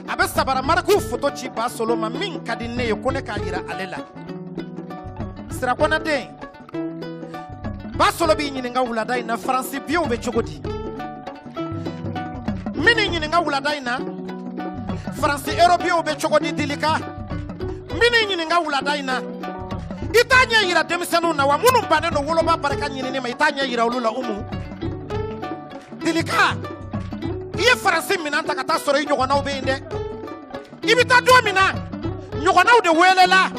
a bɛ sabara marikiw foto ci ba solo ma min ka di ne ye ko ne k'a yira ale la. Sirakɔnɔden, ba solo b'i ɲininka wulada in na Faransi biyew bɛ cogo di? Min ɲininka wulada in na Faransi erobiyew bɛ cogo di Delika? Min ɲininka wulada in na, i t'a ɲɛ yira denmisɛnninw na wa minnu bannen don woloba barika ɲinini ma, i t'a ɲɛ yira olu la Umu. Delika, i ye Faransi minɛn ta ka taa sɔrɔ i ɲɔgɔnnaw bɛ yen dɛ. I bɛ taa don min na, ɲɔgɔnnaw de welela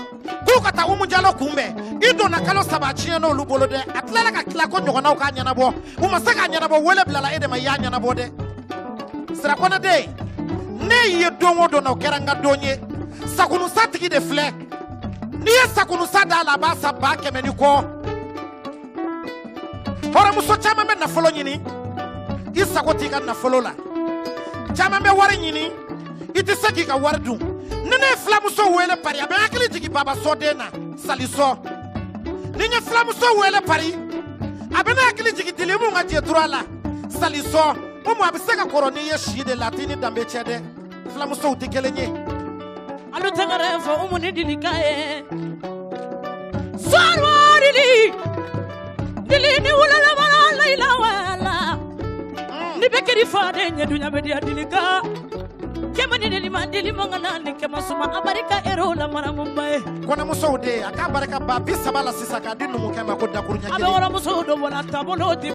k'u ka taa Umu Jalo kunbɛn. I donna kalo 3 a tiɲɛna olu bolo dɛ. A tilala ka tila ko ɲɔgɔnnaw k'a ɲɛnabɔ, u ma se k'a ɲɛnabɔ, wele bilala e de ma, i y'a ɲɛnabɔ dɛ. Sirakɔnɔden, ne y'i ye don o don na, o kɛra n ka don ye. Sakunusa tigi de filɛ. N'i ye sakunusa d'a la, a b'a san 100 000 ni kɔ. Hɔrɔnmuso caman bɛ nafolo ɲini, i sago t'i ka nafolo la. Caman bɛ wari ɲini, i tɛ se k'i ka wari dun. Ni ne ye filamuso wele Paris, a bɛ hakili jigin Baba Sɔden na, Salisɔ. Ni n ye filamuso wele Paris, a bɛ ne hakili jigin Dilimu ka Jetura la, Salisɔ. Umu, a bɛ se ka kɔrɔ n'i ye si de la, a t'i ni danbe cɛ dɛ. Filamusow tɛ kelen ye. Alu tɛgɛrɛ fɔ Umu ni Dilika ye. Sɔrɔrili, Dili ni wulala layila wala. Ni bɛ kiri faden ye dunya bɛ diya Dilika. Kɛmɛ ni delima delima kana ni kɛmɛ suma a barika ero la maramuba ye. Kɔnɛmusow de a k'a barika 30 la sisan k'a di numukɛ ma ko dakuruɲɛ A bɛ kelen. waramuso dɔ wala taabolo di.